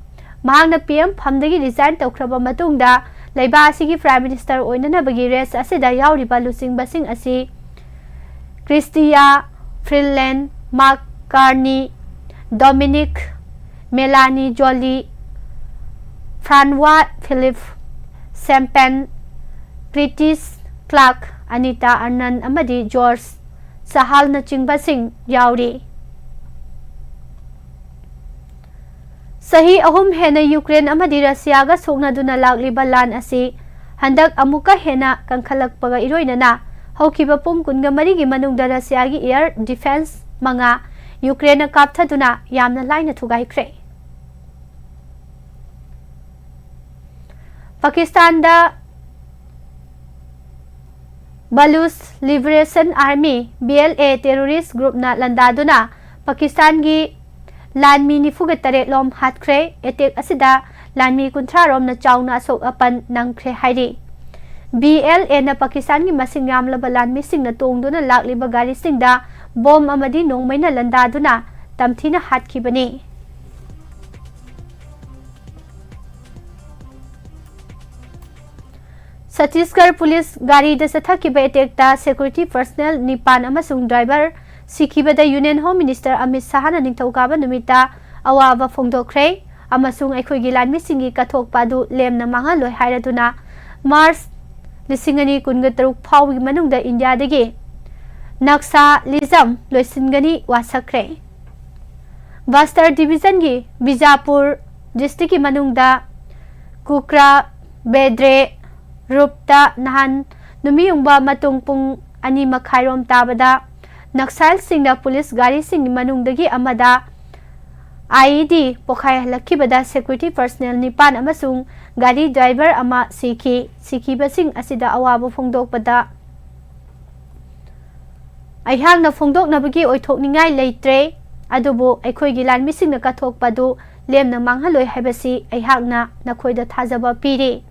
ꯃꯍꯥꯛꯅ P M ꯐꯝꯗꯒꯤ resign ꯇꯧꯈ꯭ꯔꯕ ꯃꯇꯨꯡꯗ ꯂꯩꯕꯥꯛ ꯑꯁꯤꯒꯤ Prime Minister ꯑꯣꯏꯅꯅꯕꯒꯤ race ꯑꯁꯤꯗ ꯌꯥꯎꯔꯤꯕ ꯂꯨꯆꯤꯡꯕꯁꯤꯡ ꯑꯁꯤ Chrystia Freeland, Mark Carney, Dominic, Melanie Joly, Francois Philippe Champagne, Pritish Clark, Anita Anand ꯑꯃꯗꯤ George Chahal ꯅꯆꯤꯡꯕꯁꯤꯡ ꯌꯥꯎꯔꯤ꯫ ꯆꯍꯤ ꯑꯍꯨꯝ ꯍꯦꯟꯅ ꯌꯨꯀ꯭ꯔꯦꯟ ꯑꯃꯗꯤ ꯔꯁꯤꯌꯥꯒ ꯁꯣꯛꯅꯗꯨꯅ ꯂꯥꯛꯂꯤꯕ ꯂꯥꯟ ꯑꯁꯤ ꯍꯟꯗꯛ ꯑꯃꯨꯛꯀ ꯍꯦꯟꯅ ꯀꯟꯈꯠꯂꯛꯄꯒ ꯏꯔꯣꯏꯅꯅ ꯍꯧꯈꯤꯕ ꯄꯨꯡ ꯀꯨꯟꯒ ꯃꯔꯤꯒꯤ ꯃꯅꯨꯡꯗ ꯔꯁꯤꯌꯥꯒꯤ air defence ꯃꯉꯥ ꯌꯨꯀ꯭ꯔꯦꯟꯅ ꯀꯥꯞꯊꯗꯨꯅ ꯌꯥꯝꯅ ꯂꯥꯏꯅ ꯊꯨꯒꯥꯏꯈ꯭ꯔꯦ꯫ ꯄꯥꯀꯤꯁꯇꯥꯟꯗ Baloch Liberation Army, B L A, terrorist groupꯅ ꯂꯥꯟꯗꯥꯗꯨꯅ ꯄꯥꯀꯤꯁꯇꯥꯟꯒꯤ ꯂꯥꯟꯃꯤ ꯅꯤꯐꯨꯒ ꯇꯔꯦꯠ ꯂꯣꯝ ꯍꯥꯠꯈ꯭ꯔꯦ꯫ Attack ꯑꯁꯤꯗ ꯂꯥꯟꯃꯤ ꯀꯨꯟꯊ꯭ꯔꯥ ꯔꯣꯝꯅ ꯆꯥꯎꯅ ꯑꯁꯣꯛ ꯑꯄꯟ ꯅꯪꯈ꯭ꯔꯦ ꯍꯥꯏꯔꯤ꯫ B L A ꯅ ꯄꯥꯀꯤꯁꯇꯥꯟꯒꯤ ꯃꯁꯤꯡ ꯌꯥꯝꯂꯕ ꯂꯥꯟꯃꯤꯁꯤꯡꯅ ꯇꯣꯡꯗꯨꯅ ꯂꯥꯛꯂꯤꯕ ꯒꯥꯔꯤꯁꯤꯡꯗ bomb ꯑꯃꯗꯤ ꯅꯣꯡꯃꯩꯅ ꯂꯥꯟꯗꯥꯗꯨꯅ ꯇꯝꯊꯤꯅ ꯍꯥꯠꯈꯤꯕꯅꯤ꯫ ꯆꯇꯤꯁꯒꯔ ꯄꯨꯂꯤꯁ ꯒꯥꯔꯤꯗ ꯆꯠꯊꯈꯤꯕ ꯑꯦꯇꯦꯛꯇ ꯁꯦꯀ꯭ꯌꯨꯔꯤꯇꯤ ꯄꯔꯁꯅꯦꯜ ꯅꯤꯄꯥꯟ ꯑꯃꯁꯨꯡ ꯗ꯭ꯔꯥꯏꯚꯔ ꯁꯤꯈꯤꯕꯗ ꯌꯨꯅꯤꯌꯟ ꯍꯣꯝ ꯃꯤꯅꯤꯁꯇꯔ ꯑꯃꯤꯠ ꯁꯥꯍꯅ ꯅꯤꯡꯊꯧꯀꯥꯕ ꯅꯨꯃꯤꯠꯇ ꯑꯋꯥꯕ ꯐꯣꯡꯗꯣꯛꯈ꯭ꯔꯦ ꯑꯃꯁꯨꯡ ꯑꯩꯈꯣꯏꯒꯤ ꯂꯥꯟꯃꯤꯁꯤꯡꯒꯤ ꯀꯠꯊꯣꯛꯄ ꯑꯗꯨ ꯂꯦꯝꯅ ꯃꯥꯡꯍꯜꯂꯣꯏ ꯍꯥꯏꯔꯗꯨꯅ ꯃꯥꯔꯆ ꯂꯤꯁꯤꯡ ꯑꯅꯤ ꯀꯨꯟꯒ ꯇꯔꯨꯛ ꯐꯥꯎꯕꯒꯤ ꯃꯅꯨꯡꯗ ꯏꯟꯗꯤꯌꯥꯗꯒꯤ ꯅꯛꯁꯥꯂꯤꯖꯝ ꯂꯣꯏꯁꯤꯟꯒꯅꯤ ꯋꯥꯁꯛꯈ꯭ꯔꯦ꯫ ꯕꯁꯇꯔ ꯗꯤꯕꯤꯖꯟꯒꯤ ꯕꯤꯖꯥꯄꯨꯔ ꯗꯤꯁꯇ꯭ꯔꯤꯛꯀꯤ ꯃꯅꯨꯡꯗ ꯀꯨꯀ꯭ꯔꯥ ꯕꯦꯗ꯭ꯔꯦ ꯔꯨꯞꯇ ꯅꯍꯥꯟ ꯅꯨꯃꯤꯌꯨꯡꯕ ꯃꯇꯨꯡ ꯄꯨꯡ ꯑꯅꯤ ꯃꯈꯥꯏꯔꯣꯝ ꯇꯥꯕꯗ ꯅꯛꯁꯥꯏꯜꯁꯤꯡꯅ ꯄꯨꯂꯤꯁ ꯒꯥꯔꯤꯁꯤꯡꯒꯤ ꯃꯅꯨꯡꯗꯒꯤ ꯑꯃꯗ ꯑꯥꯏꯏꯗꯤ ꯄꯣꯈꯥꯏꯍꯜꯂꯛꯈꯤꯕꯗ ꯁꯦꯀ꯭ꯌꯨꯔꯤꯇꯤ ꯄꯔꯁꯅꯦꯜ ꯅꯤꯄꯥꯟ ꯑꯃꯁꯨꯡ ꯒꯥꯔꯤ ꯗ꯭ꯔꯥꯏꯚꯔ ꯑꯃ ꯁꯤꯈꯤ꯫ ꯁꯤꯈꯤꯕꯁꯤꯡ ꯑꯁꯤꯗ ꯑꯋꯥꯕ ꯐꯣꯡꯗꯣꯛꯄꯗ ꯑꯩꯍꯥꯛꯅ ꯐꯣꯡꯗꯣꯛꯅꯕꯒꯤ ꯑꯣꯏꯊꯣꯛꯅꯤꯡꯉꯥꯏ ꯂꯩꯇ꯭ꯔꯦ, ꯑꯗꯨꯕꯨ ꯑꯩꯈꯣꯏꯒꯤ ꯂꯥꯟꯃꯤꯁꯤꯡꯅ ꯀꯠꯊꯣꯛꯄ ꯑꯗꯨ ꯂꯦꯝꯅ ꯃꯥꯡꯍꯜꯂꯣꯏ ꯍꯥꯏꯕꯁꯤ ꯑꯩꯍꯥꯛꯅ ꯅꯈꯣꯏꯗ ꯊꯥꯖꯕ ꯄꯤꯔꯤ꯫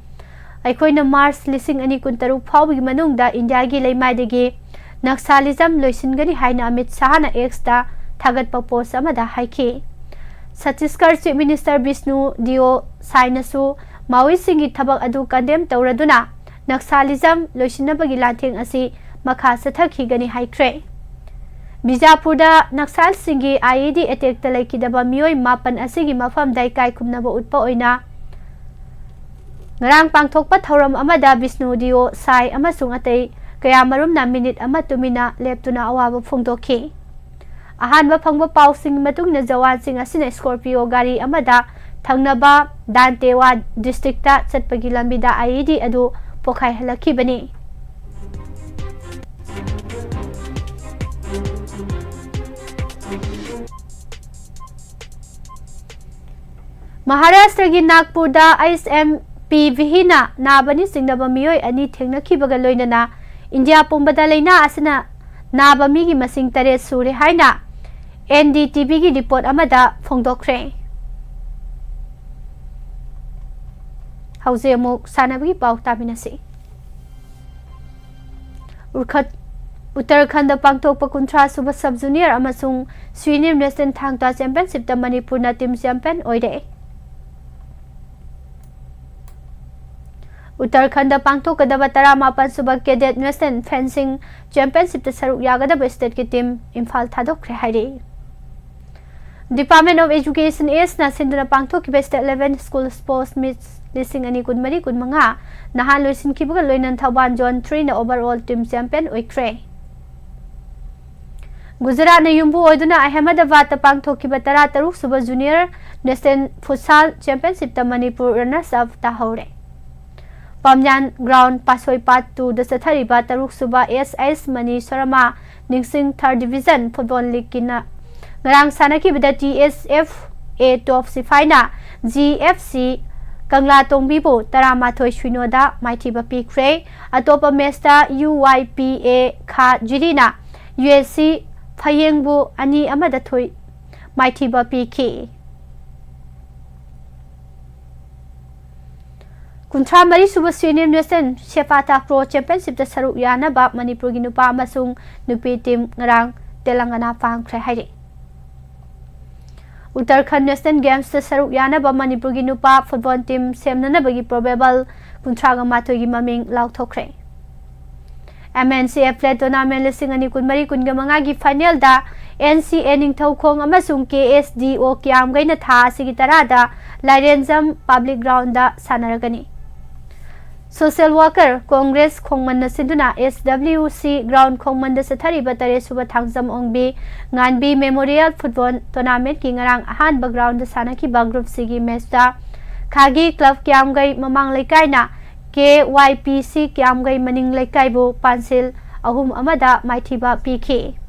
ꯑꯩꯈꯣꯏꯅ ꯃꯥꯔꯆ ꯂꯤꯁꯤꯡ ꯑꯅꯤ ꯀꯨꯟꯇꯔꯨꯛ ꯐꯥꯎꯕꯒꯤ ꯃꯅꯨꯡꯗ ꯏꯟꯗꯤꯌꯥꯒꯤ ꯂꯩꯃꯥꯏꯗꯒꯤ ꯅꯛꯁꯥꯂꯤꯖꯝ ꯂꯣꯏꯁꯤꯟꯒꯅꯤ ꯍꯥꯏꯅ ꯑꯃꯤꯠ ꯁꯥꯍꯅ ꯑꯦꯛꯁꯇ ꯊꯥꯒꯠꯄ ꯄꯣꯁ ꯑꯃꯗ ꯍꯥꯏꯈꯤ꯫ ꯁꯠꯇꯤꯁꯒꯔ ꯆꯤꯐ ꯃꯤꯅꯤꯁꯇꯔ ꯕꯤꯁꯅꯨ ꯗꯤꯑꯣ ꯁꯥꯏꯅꯁꯨ ꯃꯥꯋꯤꯁꯤꯡꯒꯤ ꯊꯕꯛ ꯑꯗꯨ ꯀꯟꯗꯦꯝ ꯇꯧꯔꯗꯨꯅ ꯅꯛꯁꯥꯂꯤꯖꯝ ꯂꯣꯏꯁꯤꯟꯅꯕꯒꯤ ꯂꯥꯟꯊꯦꯡ ꯑꯁꯤ ꯃꯈꯥ ꯆꯠꯊꯈꯤꯒꯅꯤ ꯍꯥꯏꯈ꯭ꯔꯦ꯫ ꯕꯤꯖꯥꯄꯨꯔꯗ ꯅꯛꯁꯥꯜꯁꯤꯡꯒꯤ ꯑꯥꯏꯏꯗꯤ ꯑꯦꯇꯦꯛꯇ ꯂꯩꯈꯤꯗꯕ ꯃꯤꯑꯣꯏ ꯃꯥꯄꯟ ꯑꯁꯤꯒꯤ ꯃꯐꯝꯗ ꯏꯀꯥꯏ ꯈꯨꯝꯅꯕ ꯎꯠꯄ ꯑꯣꯏꯅ ꯉꯔꯥꯡ ꯄꯥꯡꯊꯣꯛꯄ ꯊꯧꯔꯝ ꯑꯃꯗ ꯕꯤꯁꯅꯨ ꯗꯤꯑꯣ ꯁꯥꯏ ꯑꯃꯁꯨꯡ ꯑꯇꯩ ꯀꯌꯥꯃꯔꯨꯝꯅ ꯃꯤꯅꯤꯠ ꯑꯃ ꯇꯨꯃꯤꯟꯅ ꯂꯦꯞꯇꯨꯅ ꯑꯋꯥꯕ ꯐꯣꯡꯗꯣꯛꯈꯤ꯫ ꯑꯍꯥꯟꯕ ꯐꯪꯕ ꯄꯥꯎꯁꯤꯡꯒꯤ ꯃꯇꯨꯡ ꯏꯟꯅ ꯖꯋꯥꯟꯁꯤꯡ ꯑꯁꯤꯅ ꯁ꯭ꯀꯣꯔꯄꯤꯌꯣ ꯒꯥꯔꯤ ꯑꯃꯗ ꯊꯪꯅꯕ ꯗꯥꯟꯇꯦꯋꯥ ꯗꯤꯁꯇ꯭ꯔꯤꯛꯇ ꯆꯠꯄꯒꯤ ꯂꯝꯕꯤꯗ ꯑꯥꯏꯏꯗꯤ ꯑꯗꯨ ꯄꯣꯈꯥꯏꯍꯜꯂꯛꯈꯤꯕꯅꯤ꯫ ꯃꯍꯥꯔꯥꯁꯇ꯭ꯔꯒꯤ ꯅꯥꯒꯄꯨꯔꯗ ꯑꯩꯆ ꯑꯦꯝ ꯄꯤ ꯚꯤꯅ ꯅꯥꯕꯅꯤ ꯆꯤꯡꯅꯕ ꯃꯤꯑꯣꯏ ꯑꯅꯤ ꯊꯦꯡꯅꯈꯤꯕꯒ ꯂꯣꯏꯅꯅ ꯏꯟꯗꯤꯌꯥ ꯄꯨꯝꯕꯗ ꯂꯩꯅꯥ ꯑꯁꯤꯅ ꯅꯥꯕ ꯃꯤꯒꯤ ꯃꯁꯤꯡ ꯇꯔꯦꯠ ꯁꯨꯔꯦ ꯍꯥꯏꯅ ꯑꯦꯟ ꯗꯤ ꯇꯤ ꯚꯤꯒꯤ ꯔꯤꯄꯣꯔꯠ ꯑꯃꯗ ꯐꯣꯡꯗꯣꯛꯈ꯭ꯔꯦ꯫ ꯍꯧꯖꯤꯛ ꯑꯃꯨꯛ ꯁꯥꯟꯅꯕꯒꯤ ꯄꯥꯎ ꯇꯥꯃꯤꯟꯅꯁꯤ꯫ ꯎꯔꯈꯠ-, ꯎꯠꯇꯔꯈꯟꯗ ꯄꯥꯡꯊꯣꯛꯄ ꯀꯨꯟꯊ꯭ꯔꯥ ꯁꯨꯕ ꯁꯕ ꯖꯨꯅꯤꯌꯔ ꯑꯃꯁꯨꯡ ꯁꯤꯅꯤꯌꯔ ꯅꯦꯁꯅꯦꯜ ꯊꯥꯡ ꯇꯥ ꯆꯦꯝꯄꯤꯌꯟꯁꯤꯞꯇ ꯃꯅꯤꯄꯨꯔꯅ ꯇꯤꯝ ꯆꯦꯝꯄꯤꯌꯟ ꯑꯣꯏꯔꯦ꯫ ꯎꯠꯇꯔꯈꯟꯗ ꯄꯥꯡꯊꯣꯛꯀꯗꯕ ꯇꯔꯥꯃꯥꯄꯟ ꯁꯨꯕ ꯀꯦꯗꯦꯠ ꯅꯦꯁꯅꯦꯜ ꯐꯦꯟꯁꯤꯡ ꯆꯦꯝꯄꯤꯌꯟꯁꯤꯞꯇ ꯁꯔꯨꯛ ꯌꯥꯒꯗꯕ ꯁ꯭ꯇꯦꯠꯀꯤ ꯇꯤꯝ ꯏꯝꯐꯥꯜ ꯊꯥꯗꯣꯛꯈ꯭ꯔꯦ ꯍꯥꯏꯔꯤ꯫ Department of Education, ꯑꯦꯁꯅ ꯁꯤꯟꯗꯨꯅ ꯄꯥꯡꯊꯣꯛꯈꯤꯕ State Level School Sports Meet ꯂꯤꯁꯤꯡ ꯑꯅꯤ ꯀꯨꯟꯃꯔꯤ ꯀꯨꯟꯃꯉꯥ ꯅꯍꯥꯟ ꯂꯣꯏꯁꯤꯟꯈꯤꯕꯒ ꯂꯣꯏꯅꯅ Thoubal Zone ꯊ꯭ꯔꯤꯅ overall team champion ꯑꯣꯏꯈ꯭ꯔꯦ꯫ ꯒꯨꯖꯔꯥꯠꯅ ꯌꯨꯝꯕꯨ ꯑꯣꯏꯗꯨꯅ ꯑꯍꯃꯗꯕꯥꯗꯇ ꯄꯥꯡꯊꯣꯛꯈꯤꯕ ꯇꯔꯥꯇꯔꯨꯛ ꯁꯨꯕ Junior National Futsal Championshipꯇ Manipur runners up ꯇꯥꯍꯧꯔꯦ꯫ ꯄꯥꯝꯌꯥꯟ ground ꯄꯥꯁꯣꯏ part twoꯗ ꯆꯠꯊꯔꯤꯕ ꯇꯔꯨꯛ ꯁꯨꯕ ꯑꯦꯁ ꯑꯦꯁ ꯃꯅꯤ ꯁꯣꯔꯃꯥ ꯅꯤꯡꯁꯤꯡ third division football leagueꯀꯤꯅ ꯉꯔꯥꯡ ꯁꯥꯟꯅꯈꯤꯕꯗ T S F A top ꯁꯤꯐꯥꯏꯅ G F C ꯀꯪꯂꯥ ꯇꯣꯡꯕꯤꯕꯨ ꯇꯔꯥꯃꯥꯊꯣꯏ ꯁꯤꯅꯣꯗ ꯃꯥꯏꯊꯤꯕ ꯄꯤꯈ꯭ꯔꯦ꯫ ꯑꯇꯣꯞꯄ matchꯇ ꯌꯨ ꯋꯥꯏ ꯄꯤ ꯑꯦ ꯈꯥ ꯖꯤꯔꯤꯅ ꯌꯨ ꯑꯦꯁ ꯁꯤ ꯐꯌꯦꯡꯕꯨ ꯑꯅꯤ ꯑꯃꯗ ꯊꯣꯏ ꯃꯥꯏꯊꯤꯕ ꯄꯤꯈꯤ꯫ ꯀꯨꯟꯊ꯭ꯔꯥ ꯃꯔꯤ ꯁꯨꯕ Senior National Sepak Takraw Championshipꯇ ꯁꯔꯨꯛ ꯌꯥꯅꯕ ꯃꯅꯤꯄꯨꯔꯒꯤ ꯅꯨꯄꯥ ꯑꯃꯁꯨꯡ ꯅꯨꯄꯤ team ꯉꯔꯥꯡ ꯇꯦꯂꯪꯒꯅꯥ ꯄꯥꯡꯈ꯭ꯔꯦ ꯍꯥꯏꯔꯤ꯫ ꯎꯠꯇꯔꯈꯟꯗ National Gamesꯇ ꯁꯔꯨꯛ ꯌꯥꯅꯕ ꯃꯅꯤꯄꯨꯔꯒꯤ ꯅꯨꯄꯥ football team ꯁꯦꯝꯅꯅꯕꯒꯤ probable ꯀꯨꯟꯊ꯭ꯔꯥꯒ ꯃꯥꯊꯣꯏꯒꯤ ꯃꯃꯤꯡ ꯂꯥꯎꯊꯣꯛꯈ꯭ꯔꯦ꯫ M N C F Flag Tournament ꯂꯤꯁꯤꯡ ꯑꯅꯤ ꯀꯨꯟꯃꯔꯤ ꯀꯨꯟꯃꯉꯥꯒꯤ finalꯗ N C A ꯅꯤꯡꯊꯧꯈꯣꯡ ꯑꯃꯁꯨꯡ K S D O ꯀꯤꯌꯥꯝꯒꯩꯅ ꯊꯥ ꯑꯁꯤꯒꯤ ꯇꯔꯥꯗ ꯂꯥꯏꯔꯦꯟꯖꯝ public groundꯗ ꯁꯥꯟꯅꯔꯒꯅꯤ꯫ Social worker Congress ꯈꯣꯡꯃꯟꯅ ꯁꯤꯟꯗꯨꯅ S W C ground ꯈꯣꯡꯃꯟꯗ ꯆꯠꯊꯔꯤꯕ ꯇꯔꯦꯠ ꯁꯨꯕ ꯊꯥꯡꯖꯝ ꯑꯣꯡꯕꯤ ꯉꯥꯟꯕꯤ Memorial Football Tournamentꯀꯤ ꯉꯔꯥꯡ ꯑꯍꯥꯟꯕ groundꯗ ꯁꯥꯟꯅꯈꯤꯕ Group Cꯒꯤ matchꯇ ꯈꯥꯒꯤ club ꯀꯤꯌꯥꯝꯒꯩ ꯃꯃꯥꯡ ꯂꯩꯀꯥꯏꯅ K Y P C ꯀꯤꯌꯥꯝꯒꯩ ꯃꯅꯤꯡ ꯂꯩꯀꯥꯏꯕꯨ ꯄꯥꯟꯁꯤꯜ ꯑꯍꯨꯝ ꯑꯃꯗ ꯃꯥꯏꯊꯤꯕ ꯄꯤꯈꯤ꯫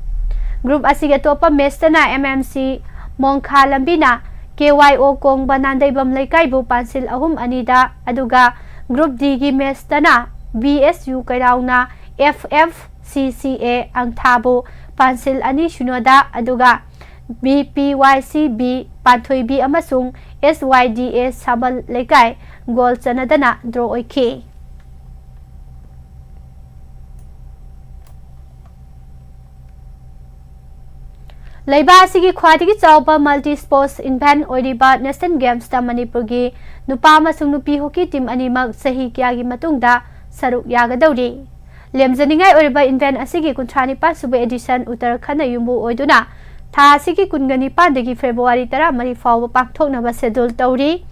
Group ꯑꯁꯤꯒꯤ ꯑꯇꯣꯞꯄ matchꯇꯅ M M C ꯃꯣꯡꯈꯥ ꯂꯝꯕꯤꯅ K Y O ꯀꯣꯡꯕ Nandeibam ꯂꯩꯀꯥꯏꯕꯨ ꯄꯥꯟꯁꯤꯜ ꯑꯍꯨꯝ ꯑꯅꯤꯗ, ꯑꯗꯨꯒ Group Dꯒꯤ matchꯇꯅ B S U ꯀꯩꯔꯥꯎꯅ F F C C A ꯑꯪꯊꯥꯕꯨ ꯄꯥꯟꯁꯤꯜ ꯑꯅꯤ ꯁꯤꯅꯣꯗ, ꯑꯗꯨꯒ B P Y C B ꯄꯥꯟꯊꯣꯏꯕꯤ ꯑꯃꯁꯨꯡ S Y D A ꯁꯥꯕꯜ ꯂꯩꯀꯥꯏ goal ꯆꯟꯅꯗꯅ draw ꯑꯣꯏꯈꯤ꯫ ꯂꯩꯕꯥꯛ ꯑꯁꯤꯒꯤ ꯈ꯭ꯋꯥꯏꯗꯒꯤ ꯆꯥꯎꯕ multi sports event ꯑꯣꯏꯔꯤꯕ Asian Gamesꯇ ꯃꯅꯤꯄꯨꯔꯒꯤ ꯅꯨꯄꯥ ꯑꯃꯁꯨꯡ ꯅꯨꯄꯤ hockey team ꯑꯅꯤꯃꯛ ꯆꯍꯤ ꯀꯌꯥꯒꯤ ꯃꯇꯨꯡꯗ ꯁꯔꯨꯛ ꯌꯥꯒꯗꯧꯔꯤ꯫ ꯂꯦꯝꯖꯅꯤꯡꯉꯥꯏ ꯑꯣꯏꯔꯤꯕ event ꯑꯁꯤꯒꯤ ꯀꯨꯟꯊ꯭ꯔꯥ ꯅꯤꯄꯥꯟ ꯁꯨꯕ edition ꯎꯠꯇꯔꯥꯈꯟꯗ ꯌꯨꯝꯕꯨ ꯑꯣꯏꯗꯨꯅ ꯊꯥ ꯑꯁꯤꯒꯤ ꯀꯨꯟꯒ ꯅꯤꯄꯥꯟꯗꯒꯤ February ꯇꯔꯥꯃꯔꯤ ꯐꯥꯎꯕ ꯄꯥꯡꯊꯣꯛꯅꯕ schedule ꯇꯧꯔꯤ꯫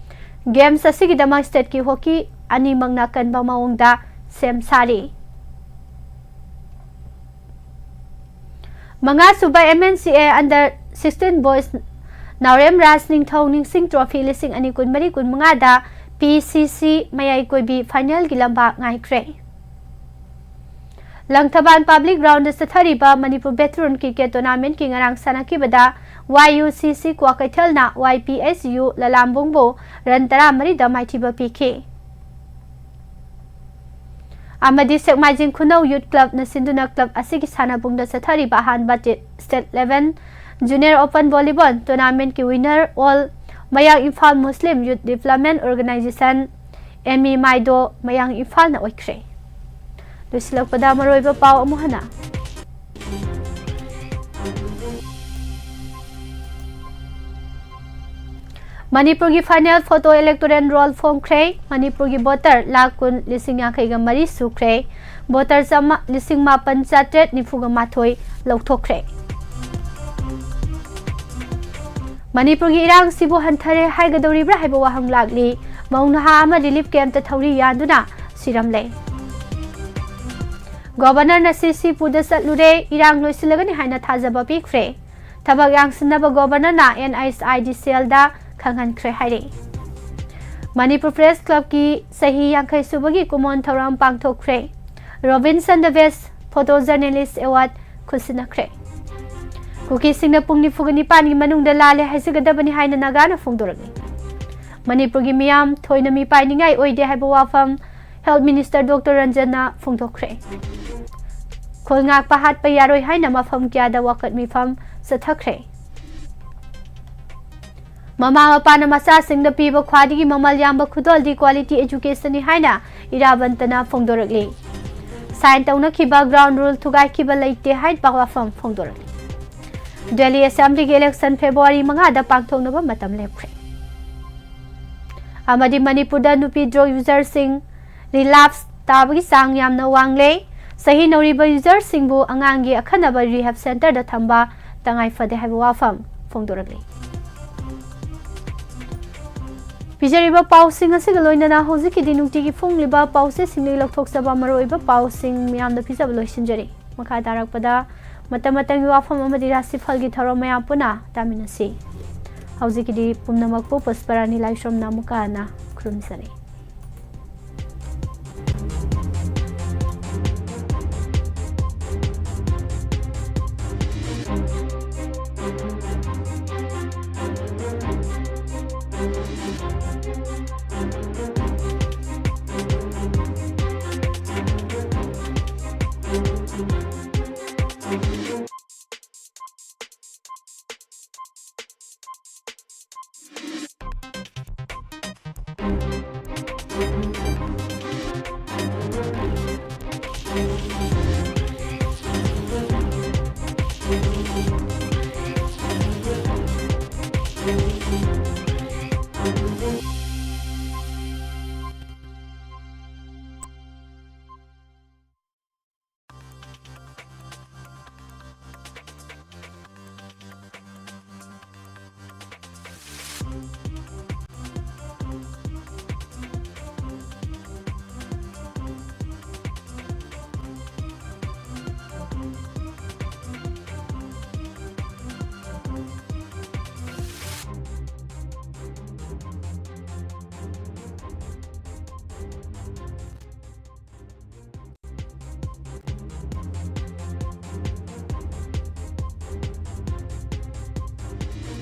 Games ꯑꯁꯤꯒꯤꯗꯃꯛ stateꯀꯤ hockey ꯑꯅꯤꯃꯛꯅ ꯀꯟꯕ ꯃꯑꯣꯡꯗ ꯁꯦꯝ ꯁꯥꯔꯤ꯫ ꯃꯉꯥꯁꯨꯕ M N C A under sixteen boys ꯅꯥꯎꯔꯦꯝ ꯔꯥꯖ ꯅꯤꯡꯊꯧ ꯅꯤꯡꯁꯤꯡ trophy ꯂꯤꯁꯤꯡ ꯑꯅꯤ ꯀꯨꯟꯃꯔꯤ ꯀꯨꯟꯃꯉꯥꯗ P C C ꯃꯌꯥꯏ ꯀꯣꯏꯕꯤ finalꯒꯤ ꯂꯝꯕꯥ ꯉꯥꯏꯈ꯭ꯔꯦ꯫ ꯂꯪꯊꯕꯥꯜ public groundꯗ ꯆꯠꯊꯔꯤꯕ ꯃꯅꯤꯄꯨꯔ veteran cricket tournamentꯀꯤ ꯉꯔꯥꯡ ꯁꯥꯟꯅꯈꯤꯕꯗ Y U C C ꯀ꯭ꯋꯥꯀꯩꯊꯦꯜꯅ Y P S U ꯂꯂꯥꯝꯕꯨꯡꯕꯨ run ꯇꯔꯥꯃꯔꯤꯗ ꯃꯥꯏꯊꯤꯕ ꯄꯤꯈꯤ꯫ ꯑꯃꯗꯤ ꯁꯦꯛꯃꯥꯏꯖꯤꯡ ꯈꯨꯅꯧ Youth Clubꯅ ꯁꯤꯟꯗꯨꯅ club ꯑꯁꯤꯒꯤ ꯁꯥꯟꯅꯕꯨꯡꯗ ꯆꯠꯊꯔꯤꯕ ꯑꯍꯥꯟꯕ T-, state eleven junior open volleyball tournamentꯀꯤ winner all ꯃꯌꯥꯡ Imphal Muslim Youth Development Organization, M E ꯃꯥꯏꯗꯣ, ꯃꯌꯥꯡ ꯏꯝꯐꯥꯜꯅ ꯑꯣꯏꯈ꯭ꯔꯦ꯫ ꯂꯣꯏꯁꯤꯜꯂꯛꯄꯗ ꯃꯔꯨꯑꯣꯏꯕ ꯄꯥꯎ ꯑꯃꯨꯛ ꯍꯟꯅ꯫ ꯃꯅꯤꯄꯨꯔꯒꯤ final photo electoral roll ꯐꯣꯡꯈ꯭ꯔꯦ꯫ ꯃꯅꯤꯄꯨꯔꯒꯤ voter ꯂꯥꯈ ꯀꯨꯟ ꯂꯤꯁꯤꯡ ꯌꯥꯡꯈꯩꯒ ꯃꯔꯤ ꯁꯨꯈ꯭ꯔꯦ꯫ Voter ꯆꯥꯝꯃ, ꯂꯤꯁꯤꯡ ꯃꯥꯄꯟ ꯆꯥꯇ꯭ꯔꯦꯠ ꯅꯤꯐꯨꯒ ꯃꯥꯊꯣꯏ ꯂꯧꯊꯣꯛꯈ꯭ꯔꯦ꯫ ꯃꯅꯤꯄꯨꯔꯒꯤ ꯏꯔꯥꯡꯁꯤꯕꯨ ꯍꯟꯊꯔꯦ ꯍꯥꯏꯒꯗꯧꯔꯤꯕ꯭ꯔꯥ ꯍꯥꯏꯕ ꯋꯥꯍꯪ ꯂꯥꯛꯂꯤ꯫ ꯃꯧ ꯅꯍꯥ ꯑꯃ relief campꯇ ꯊꯧꯔꯤ ꯌꯥꯟꯗꯨꯅ ꯁꯤꯔꯝꯂꯦ꯫ Governorꯅ C C ꯄꯨꯗ ꯆꯠꯂꯨꯔꯦ, ꯏꯔꯥꯡ ꯂꯣꯏꯁꯤꯜꯂꯒꯅꯤ ꯍꯥꯏꯅ ꯊꯥꯖꯕ ꯄꯤꯈ꯭ꯔꯦ꯫ ꯊꯕꯛ ꯌꯥꯡꯁꯤꯟꯅꯕ Governorꯅ N H I D cellꯗ ꯈꯪꯍꯟꯈ꯭ꯔꯦ ꯍꯥꯏꯔꯤ꯫ ꯃꯅꯤꯄꯨꯔ Press Clubꯀꯤ ꯆꯍꯤ ꯌꯥꯡꯈꯩ ꯁꯨꯕꯒꯤ ꯀꯨꯃꯣꯟ ꯊꯧꯔꯝ ꯄꯥꯡꯊꯣꯛꯈ꯭ꯔꯦ꯫ Robinson the Best Photo Journalist Award ꯈꯨꯠꯁꯤꯟꯅꯈ꯭ꯔꯦ꯫ ꯀꯨꯀꯤꯁꯤꯡꯅ ꯄꯨꯡ ꯅꯤꯐꯨꯒ ꯅꯤꯄꯥꯟꯒꯤ ꯃꯅꯨꯡꯗ ꯂꯥꯜꯂꯦ ꯍꯥꯏꯖꯒꯗꯕꯅꯤ ꯍꯥꯏꯅ ꯅꯥꯒꯥꯅ ꯐꯣꯡꯗꯣꯔꯛꯂꯤ꯫ ꯃꯅꯤꯄꯨꯔꯒꯤ ꯃꯤꯌꯥꯝ ꯊꯣꯏꯅ ꯃꯤꯄꯥꯏꯅꯤꯡꯉꯥꯏ ꯑꯣꯏꯗꯦ ꯍꯥꯏꯕ ꯋꯥꯐꯝ Health Minister Doctor ꯔꯟꯖꯟꯅ ꯐꯣꯡꯗꯣꯛꯈ꯭ꯔꯦ꯫ ꯈꯨꯜ ꯉꯥꯛꯄ ꯍꯥꯠꯄ ꯌꯥꯔꯣꯏ ꯍꯥꯏꯅ ꯃꯐꯝ ꯀꯌꯥꯗ ꯋꯥꯀꯠ ꯃꯤꯐꯝ ꯆꯠꯊꯈ꯭ꯔꯦ꯫ ꯃꯃꯥ ꯃꯄꯥꯅ ꯃꯆꯥꯁꯤꯡꯗ ꯄꯤꯕ ꯈ꯭ꯋꯥꯏꯗꯒꯤ ꯃꯃꯜ ꯌꯥꯝꯕ ꯈꯨꯗꯣꯜꯗꯤ quality educationꯅꯤ ꯍꯥꯏꯅ ꯏꯔꯥꯕꯟꯇꯅ ꯐꯣꯡꯗꯣꯔꯛꯂꯤ꯫ Sign ꯇꯧꯅꯈꯤꯕ ground rule ꯊꯨꯒꯥꯏꯈꯤꯕ ꯂꯩꯇꯦ ꯍꯥꯏꯕ ꯋꯥꯐꯝ ꯐꯣꯡꯗꯣꯔꯛꯂꯤ꯫ ꯗꯦꯜꯂꯤ ꯑꯦꯁꯦꯝꯕ꯭ꯂꯤꯒꯤ ꯏꯂꯦꯛꯁꯟ ꯐꯦꯕ꯭ꯔꯨꯋꯥꯔꯤ ꯃꯉꯥꯗ ꯄꯥꯡꯊꯣꯛꯅꯕ ꯃꯇꯝ ꯂꯦꯞꯈ꯭ꯔꯦ꯫ ꯑꯃꯗꯤ ꯃꯅꯤꯄꯨꯔꯗ ꯅꯨꯄꯤ ꯗ꯭ꯔꯒ ꯌꯨꯖꯔꯁꯤꯡ ꯔꯤꯂꯥꯞꯁ ꯇꯥꯕꯒꯤ ꯆꯥꯡ ꯌꯥꯝꯅ ꯋꯥꯡꯂꯦ꯫ ꯆꯍꯤ ꯅꯧꯔꯤꯕ ꯌꯨꯖꯔꯁꯤꯡꯕꯨ ꯑꯉꯥꯡꯒꯤ ꯑꯈꯟꯅꯕ ꯔꯤꯍꯦꯕ ꯁꯦꯟꯇꯔꯗ ꯊꯝꯕ ꯇꯉꯥꯏ ꯐꯗꯦ ꯍꯥꯏꯕ ꯋꯥꯐꯝ ꯐꯣꯡꯗꯣꯔꯛꯂꯤ꯫ ꯄꯤꯖꯔꯤꯕ ꯄꯥꯎꯁꯤꯡ ꯑꯁꯤꯒ ꯂꯣꯏꯅꯅ ꯍꯧꯖꯤꯛꯀꯤꯗꯤ ꯅꯨꯡꯇꯤꯒꯤ ꯐꯣꯡꯂꯤꯕ ꯄꯥꯎꯆꯦꯁꯤꯡꯗꯒꯤ ꯂꯧꯊꯣꯛꯆꯕ ꯃꯔꯨꯑꯣꯏꯕ ꯄꯥꯎꯁꯤꯡ ꯃꯌꯥꯝꯗ ꯄꯤꯖꯕ ꯂꯣꯏꯁꯤꯟꯖꯔꯤ꯫ ꯃꯈꯥ ꯇꯥꯔꯛꯄꯗ ꯃꯇꯝ ꯃꯇꯝꯒꯤ ꯋꯥꯐꯝ ꯑꯃꯗꯤ ꯔꯥꯁꯤꯐꯜꯒꯤ ꯊꯧꯔꯝ ꯃꯌꯥꯝ ꯄꯨꯟꯅ ꯇꯥꯃꯤꯟꯅꯁꯤ꯫ ꯍꯧꯖꯤꯛꯀꯤꯗꯤ ꯄꯨꯝꯅꯃꯛꯄꯨ ꯄꯨꯁꯄꯔꯥꯅꯤ ꯂꯥꯏꯁ꯭ꯔꯝꯅ ꯑꯃꯨꯛꯀ ꯍꯟꯅ ꯈꯨꯔꯨꯝꯖꯔꯤ꯫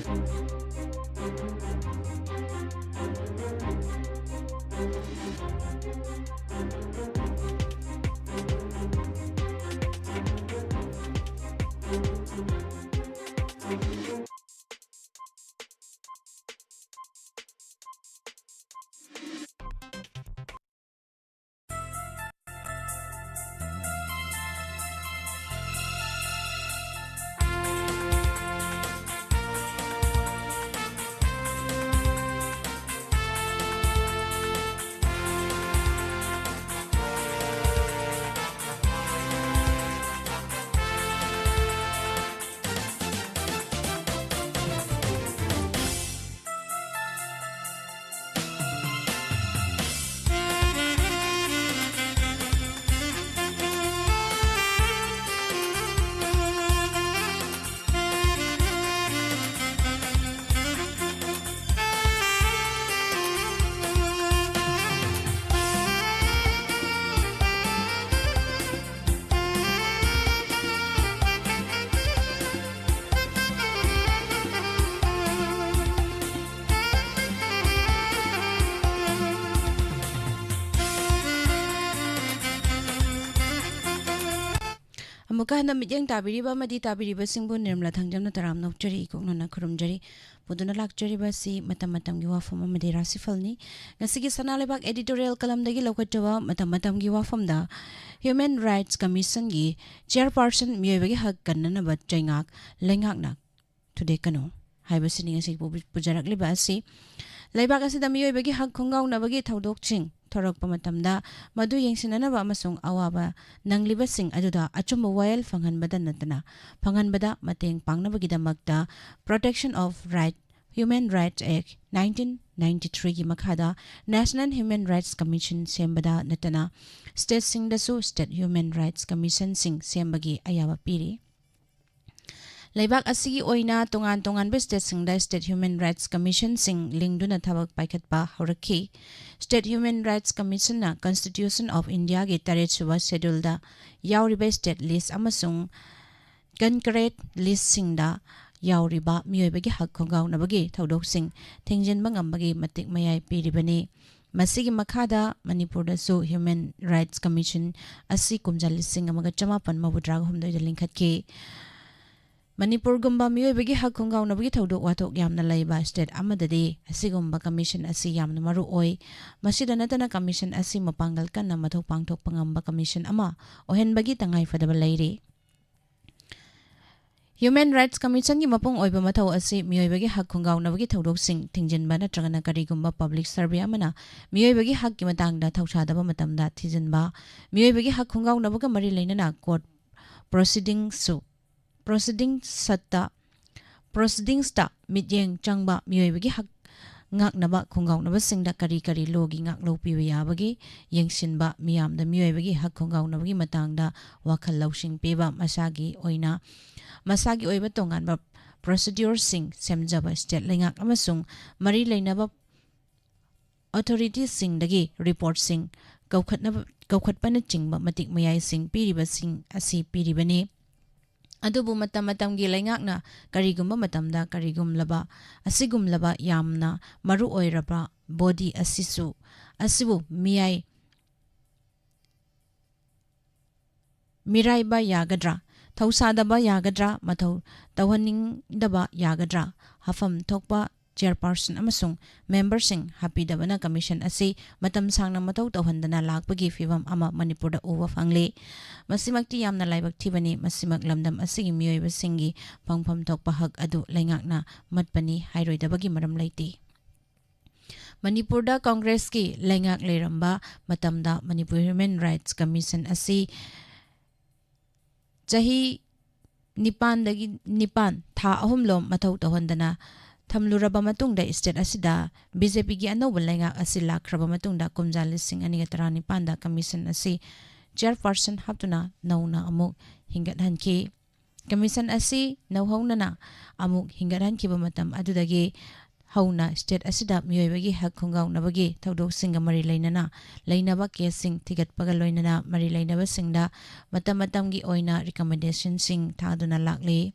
ꯑꯃꯨꯛꯀ ꯍꯟꯅ ꯃꯤꯠꯌꯦꯡ ꯇꯥꯕꯤꯔꯤꯕ ꯑꯃꯗꯤ ꯇꯥꯕꯤꯔꯤꯕꯁꯤꯡꯕꯨ ꯅꯤꯔꯃꯂꯥ ꯊꯥꯡꯖꯝꯅ ꯇꯔꯥꯝꯅ ꯑꯣꯛꯆꯔꯤ, ꯏꯀꯣꯛꯅꯅ ꯈꯨꯔꯨꯝꯖꯔꯤ꯫ ꯄꯨꯗꯨꯅ ꯂꯥꯛꯆꯔꯤꯕ ꯑꯁꯤ ꯃꯇꯝ ꯃꯇꯝꯒꯤ ꯋꯥꯐꯝ ꯑꯃꯗꯤ ꯔꯥꯁꯤꯐꯜꯅꯤ꯫ ꯉꯁꯤꯒꯤ ꯁꯅꯥ ꯂꯩꯕꯥꯛ editorial columnꯗꯒꯤ ꯂꯧꯈꯠꯆꯕ ꯃꯇꯝ ꯃꯇꯝꯒꯤ ꯋꯥꯐꯝꯗ Human Rights Commissionꯒꯤ chairperson ꯃꯤꯑꯣꯏꯕꯒꯤ ꯍꯛ ꯀꯟꯅꯅꯕ ꯆꯩꯉꯥꯛ ꯂꯩꯉꯥꯛꯅ ꯊꯨꯗꯦꯛꯀꯅꯨ ꯍꯥꯏꯕꯁꯤꯅꯤ ꯉꯁꯤ ꯄꯨ-, ꯄꯨꯖꯔꯛꯂꯤꯕ ꯑꯁꯤ꯫ ꯂꯩꯕꯥꯛ ꯑꯁꯤꯗ ꯃꯤꯑꯣꯏꯕꯒꯤ ꯍꯛ ꯈꯣꯡꯒꯥꯎꯅꯕꯒꯤ ꯊꯧꯗꯣꯛꯁꯤꯡ ꯊꯣꯔꯛꯄ ꯃꯇꯝꯗ ꯃꯗꯨ ꯌꯦꯡꯁꯤꯟꯅꯅꯕ ꯑꯃꯁꯨꯡ ꯑꯋꯥꯕ ꯅꯪꯂꯤꯕꯁꯤꯡ ꯑꯗꯨꯗ ꯑꯆꯨꯝꯕ ꯋꯥꯌꯦꯜ ꯐꯪꯍꯟꯕꯗ ꯅꯠꯇꯅ ꯐꯪꯍꯟꯕꯗ ꯃꯇꯦꯡ ꯄꯥꯡꯅꯕꯒꯤꯗꯃꯛꯇ Protection of Right, Human Rights Act nineteen ninety-threeꯒꯤ ꯃꯈꯥꯗ National Human Rights Commission ꯁꯦꯝꯕꯗ ꯅꯠꯇꯅ stateꯁꯤꯡꯗꯁꯨ State Human Rights Commissionꯁꯤꯡ ꯁꯦꯝꯕꯒꯤ ꯑꯌꯥꯕ ꯄꯤꯔꯤ꯫ ꯂꯩꯕꯥꯛ ꯑꯁꯤꯒꯤ ꯑꯣꯏꯅ ꯇꯣꯉꯥꯟ ꯇꯣꯉꯥꯟꯕ stateꯁꯤꯡꯗ State Human Rights Commissionꯁꯤꯡ ꯂꯤꯡꯗꯨꯅ ꯊꯕꯛ ꯄꯥꯏꯈꯠꯄ ꯍꯧꯔꯛꯈꯤ꯫ State Human Rights Commissionꯅ Constitution of Indiaꯒꯤ ꯇꯔꯦꯠꯁꯨꯕ scheduleꯗ ꯌꯥꯎꯔꯤꯕ state list ꯑꯃꯁꯨꯡ concurrent listꯁꯤꯡꯗ ꯌꯥꯎꯔꯤꯕ ꯃꯤꯑꯣꯏꯕꯒꯤ ꯍꯛ ꯈꯣꯡꯒꯥꯎꯅꯕꯒꯤ ꯊꯧꯗꯣꯛꯁꯤꯡ ꯊꯤꯡꯖꯤꯟꯕ ꯉꯝꯕꯒꯤ ꯃꯇꯤꯛ ꯃꯌꯥꯏ ꯄꯤꯔꯤꯕꯅꯤ꯫ ꯃꯁꯤꯒꯤ ꯃꯈꯥꯗ ꯃꯅꯤꯄꯨꯔꯗꯁꯨ Human Rights Commission ꯑꯁꯤ ꯀꯨꯝꯖꯥ ꯂꯤꯁꯤꯡ ꯑꯃꯒ ꯆꯃꯥꯄꯟ ꯃꯧꯗ꯭ꯔꯥ ꯍꯨꯝꯗꯣꯏꯗ ꯂꯤꯡꯈꯠꯈꯤ꯫ ꯃꯅꯤꯄꯨꯔꯒꯨꯝꯕ ꯃꯤꯑꯣꯏꯕꯒꯤ ꯍꯛ ꯈꯣꯡꯒꯥꯎꯅꯕꯒꯤ ꯊꯧꯗꯣꯛ ꯋꯥꯊꯣꯛ ꯌꯥꯝꯅ ꯂꯩꯕ state ꯑꯃꯗꯗꯤ ꯑꯁꯤꯒꯨꯝꯕ commission ꯑꯁꯤ ꯌꯥꯝꯅ ꯃꯔꯨ ꯑꯣꯏ꯫ ꯃꯁꯤꯗ ꯅꯠꯇꯅ commission ꯑꯁꯤ ꯃꯄꯥꯡꯒꯜ ꯀꯟꯅ ꯃꯊꯧ ꯄꯥꯡꯊꯣꯛꯄ ꯉꯝꯕ commission ꯑꯃ ꯑꯣꯏꯍꯟꯕꯒꯤ ꯇꯉꯥꯏꯐꯗꯕ ꯂꯩꯔꯤ꯫ Human Rights Commissionꯒꯤ ꯃꯄꯨꯡ ꯑꯣꯏꯕ ꯃꯊꯧ ꯑꯁꯤ ꯃꯤꯑꯣꯏꯕꯒꯤ ꯍꯛ ꯈꯣꯡꯒꯥꯎꯅꯕꯒꯤ ꯊꯧꯗꯣꯛꯁꯤꯡ ꯊꯤꯡꯖꯤꯟꯕ ꯅꯠꯇ꯭ꯔꯒꯅ ꯀꯔꯤꯒꯨꯝꯕ public survey ꯑꯃꯅ ꯃꯤꯑꯣꯏꯕꯒꯤ ꯍꯛꯀꯤ ꯃꯇꯥꯡꯗ ꯊꯧꯁꯥꯗꯕ ꯃꯇꯝꯗ ꯊꯤꯖꯤꯟꯕ, ꯃꯤꯑꯣꯏꯕꯒꯤ ꯍꯛ ꯈꯣꯡꯒꯥꯎꯅꯕꯒ ꯃꯔꯤ ꯂꯩꯅꯅ court proceedingsꯁꯨ, proceedingsꯇ, proceedingsꯇ ꯃꯤꯠꯌꯦꯡ ꯆꯪꯕ, ꯃꯤꯑꯣꯏꯕꯒꯤ ꯍꯛ ꯉꯥꯛꯅꯕ ꯈꯣꯡꯒꯥꯎꯅꯕꯁꯤꯡꯗ ꯀꯔꯤ ꯀꯔꯤ lawꯒꯤ ꯉꯥꯛꯂꯧ ꯄꯤꯕ ꯌꯥꯕꯒꯦ ꯌꯦꯡꯁꯤꯟꯕ, ꯃꯤꯌꯥꯝꯗ ꯃꯤꯑꯣꯏꯕꯒꯤ ꯍꯛ ꯈꯣꯡꯒꯥꯎꯅꯕꯒꯤ ꯃꯇꯥꯡꯗ ꯋꯥꯈꯜ ꯂꯧꯁꯤꯡ ꯄꯤꯕ, ꯃꯁꯥꯒꯤ ꯑꯣꯏꯅ, ꯃꯁꯥꯒꯤ ꯑꯣꯏꯕ ꯇꯣꯉꯥꯟꯕ procedureꯁꯤꯡ ꯁꯦꯝꯖꯕ, state ꯂꯩꯉꯥꯛ ꯑꯃꯁꯨꯡ ꯃꯔꯤ ꯂꯩꯅꯕ authorityꯁꯤꯡꯗꯒꯤ reportꯁꯤꯡ ꯀꯧꯈꯠꯅꯕ, ꯀꯧꯈꯠꯄꯅꯆꯤꯡꯕ ꯃꯇꯤꯛ ꯃꯌꯥꯏꯁꯤꯡ ꯄꯤꯔꯤꯕꯁꯤꯡ ꯑꯁꯤ ꯄꯤꯔꯤꯕꯅꯤ꯫ ꯑꯗꯨꯕꯨ ꯃꯇꯝ ꯃꯇꯝꯒꯤ ꯂꯩꯉꯥꯛꯅ ꯀꯔꯤꯒꯨꯝꯕ ꯃꯇꯝꯗ ꯀꯔꯤꯒꯨꯝꯂꯕ, ꯑꯁꯤꯒꯨꯝꯂꯕ ꯌꯥꯝꯅ ꯃꯔꯨ ꯑꯣꯏꯔꯕ body ꯑꯁꯤꯁꯨ, ꯑꯁꯤꯕꯨ ꯃꯤꯌꯥꯏ, ꯃꯤꯔꯥꯏꯕ ꯌꯥꯒꯗ꯭ꯔꯥ? ꯊꯧꯁꯥꯗꯕ ꯌꯥꯒꯗ꯭ꯔꯥ? ꯃꯊꯧ ꯇꯧꯍꯟꯅꯤꯡꯗꯕ ꯌꯥꯒꯗ꯭ꯔꯥ? ꯍꯥꯐꯝ ꯊꯣꯛꯄ ꯆꯦꯌꯔꯄꯥꯔꯁꯟ ꯑꯃꯁꯨꯡ ꯃꯦꯝꯕꯔꯁꯤꯡ ꯍꯥꯞꯄꯤꯗꯕꯅ ꯀꯃꯤꯁꯟ ꯑꯁꯤ ꯃꯇꯝ ꯁꯥꯡꯅ ꯃꯊꯧ ꯇꯧꯍꯟꯗꯅ ꯂꯥꯛꯄꯒꯤ ꯐꯤꯚꯝ ꯑꯃ ꯃꯅꯤꯄꯨꯔꯗ ꯎꯕ ꯐꯪꯂꯤ꯫ ꯃꯁꯤꯃꯛꯇꯤ ꯌꯥꯝꯅ ꯂꯥꯏꯕꯛ ꯊꯤꯕꯅꯤ꯫ ꯃꯁꯤꯃꯛ ꯂꯝꯗꯝ ꯑꯁꯤꯒꯤ ꯃꯤꯑꯣꯏꯕꯁꯤꯡꯒꯤ ꯐꯪꯐꯝ ꯊꯣꯛꯄ ꯍꯛ ꯑꯗꯨ ꯂꯩꯉꯥꯛꯅ ꯃꯠꯄꯅꯤ ꯍꯥꯏꯔꯣꯏꯗꯕꯒꯤ ꯃꯔꯝ ꯂꯩꯇꯦ꯫ ꯃꯅꯤꯄꯨꯔꯗ ꯀꯪꯒ꯭ꯔꯦꯁꯀꯤ ꯂꯩꯉꯥꯛ ꯂꯩꯔꯝꯕ ꯃꯇꯝꯗ ꯃꯅꯤꯄꯨꯔ ꯍ꯭ꯌꯨꯃꯦꯟ ꯔꯥꯏꯠꯁ ꯀꯃꯤꯁꯟ ꯑꯁꯤ ꯆꯍꯤ ꯅꯤꯄꯥꯟꯗꯒꯤ, ꯅꯤꯄꯥꯟ, ꯊꯥ ꯑꯍꯨꯝꯂꯣꯝ ꯃꯊꯧ ꯇꯧꯍꯟꯗꯅ ꯊꯝꯂꯨꯔꯕ ꯃꯇꯨꯡꯗ, ꯁ꯭ꯇꯦꯠ ꯑꯁꯤꯗ ꯕꯤ ꯖꯦ ꯄꯤꯒꯤ ꯑꯅꯧꯕ ꯂꯩꯉꯥꯛ ꯑꯁꯤ ꯂꯥꯛꯈ꯭ꯔꯕ ꯃꯇꯨꯡꯗ, ꯀꯨꯝꯖꯥ ꯂꯤꯁꯤꯡ ꯑꯅꯤꯒ ꯇꯔꯥꯅꯤꯄꯥꯟꯗ ꯀꯃꯤꯁꯟ ꯑꯁꯤ ꯆꯦꯌꯔꯄꯥꯔꯁꯟ ꯍꯥꯞꯇꯨꯅ ꯅꯧꯅ ꯑꯃꯨꯛ ꯍꯤꯡꯒꯠꯍꯟꯈꯤ꯫ ꯀꯃꯤꯁꯟ ꯑꯁꯤ ꯅꯧꯍꯧꯅꯅ ꯑꯃꯨꯛ ꯍꯤꯡꯒꯠꯍꯟꯈꯤꯕ ꯃꯇꯝ ꯑꯗꯨꯗꯒꯤ ꯍꯧꯅ ꯁ꯭ꯇꯦꯠ ꯑꯁꯤꯗ ꯃꯤꯑꯣꯏꯕꯒꯤ ꯍꯛ ꯈꯣꯡꯒꯥꯎꯅꯕꯒꯤ ꯊꯧꯗꯣꯛꯁꯤꯡꯒ ꯃꯔꯤ ꯂꯩꯅꯅ ꯂꯩꯅꯕ ꯀꯦꯁꯁꯤꯡ ꯊꯤꯒꯠꯄꯒ ꯂꯣꯏꯅꯅ ꯃꯔꯤ ꯂꯩꯅꯕꯁꯤꯡꯗ ꯃꯇꯝ ꯃꯇꯝꯒꯤ ꯑꯣꯏꯅ ꯔꯤꯀꯃꯦꯟꯗꯦꯁꯟꯁꯤꯡ ꯊꯥꯗꯨꯅ ꯂꯥꯛꯂꯤ꯫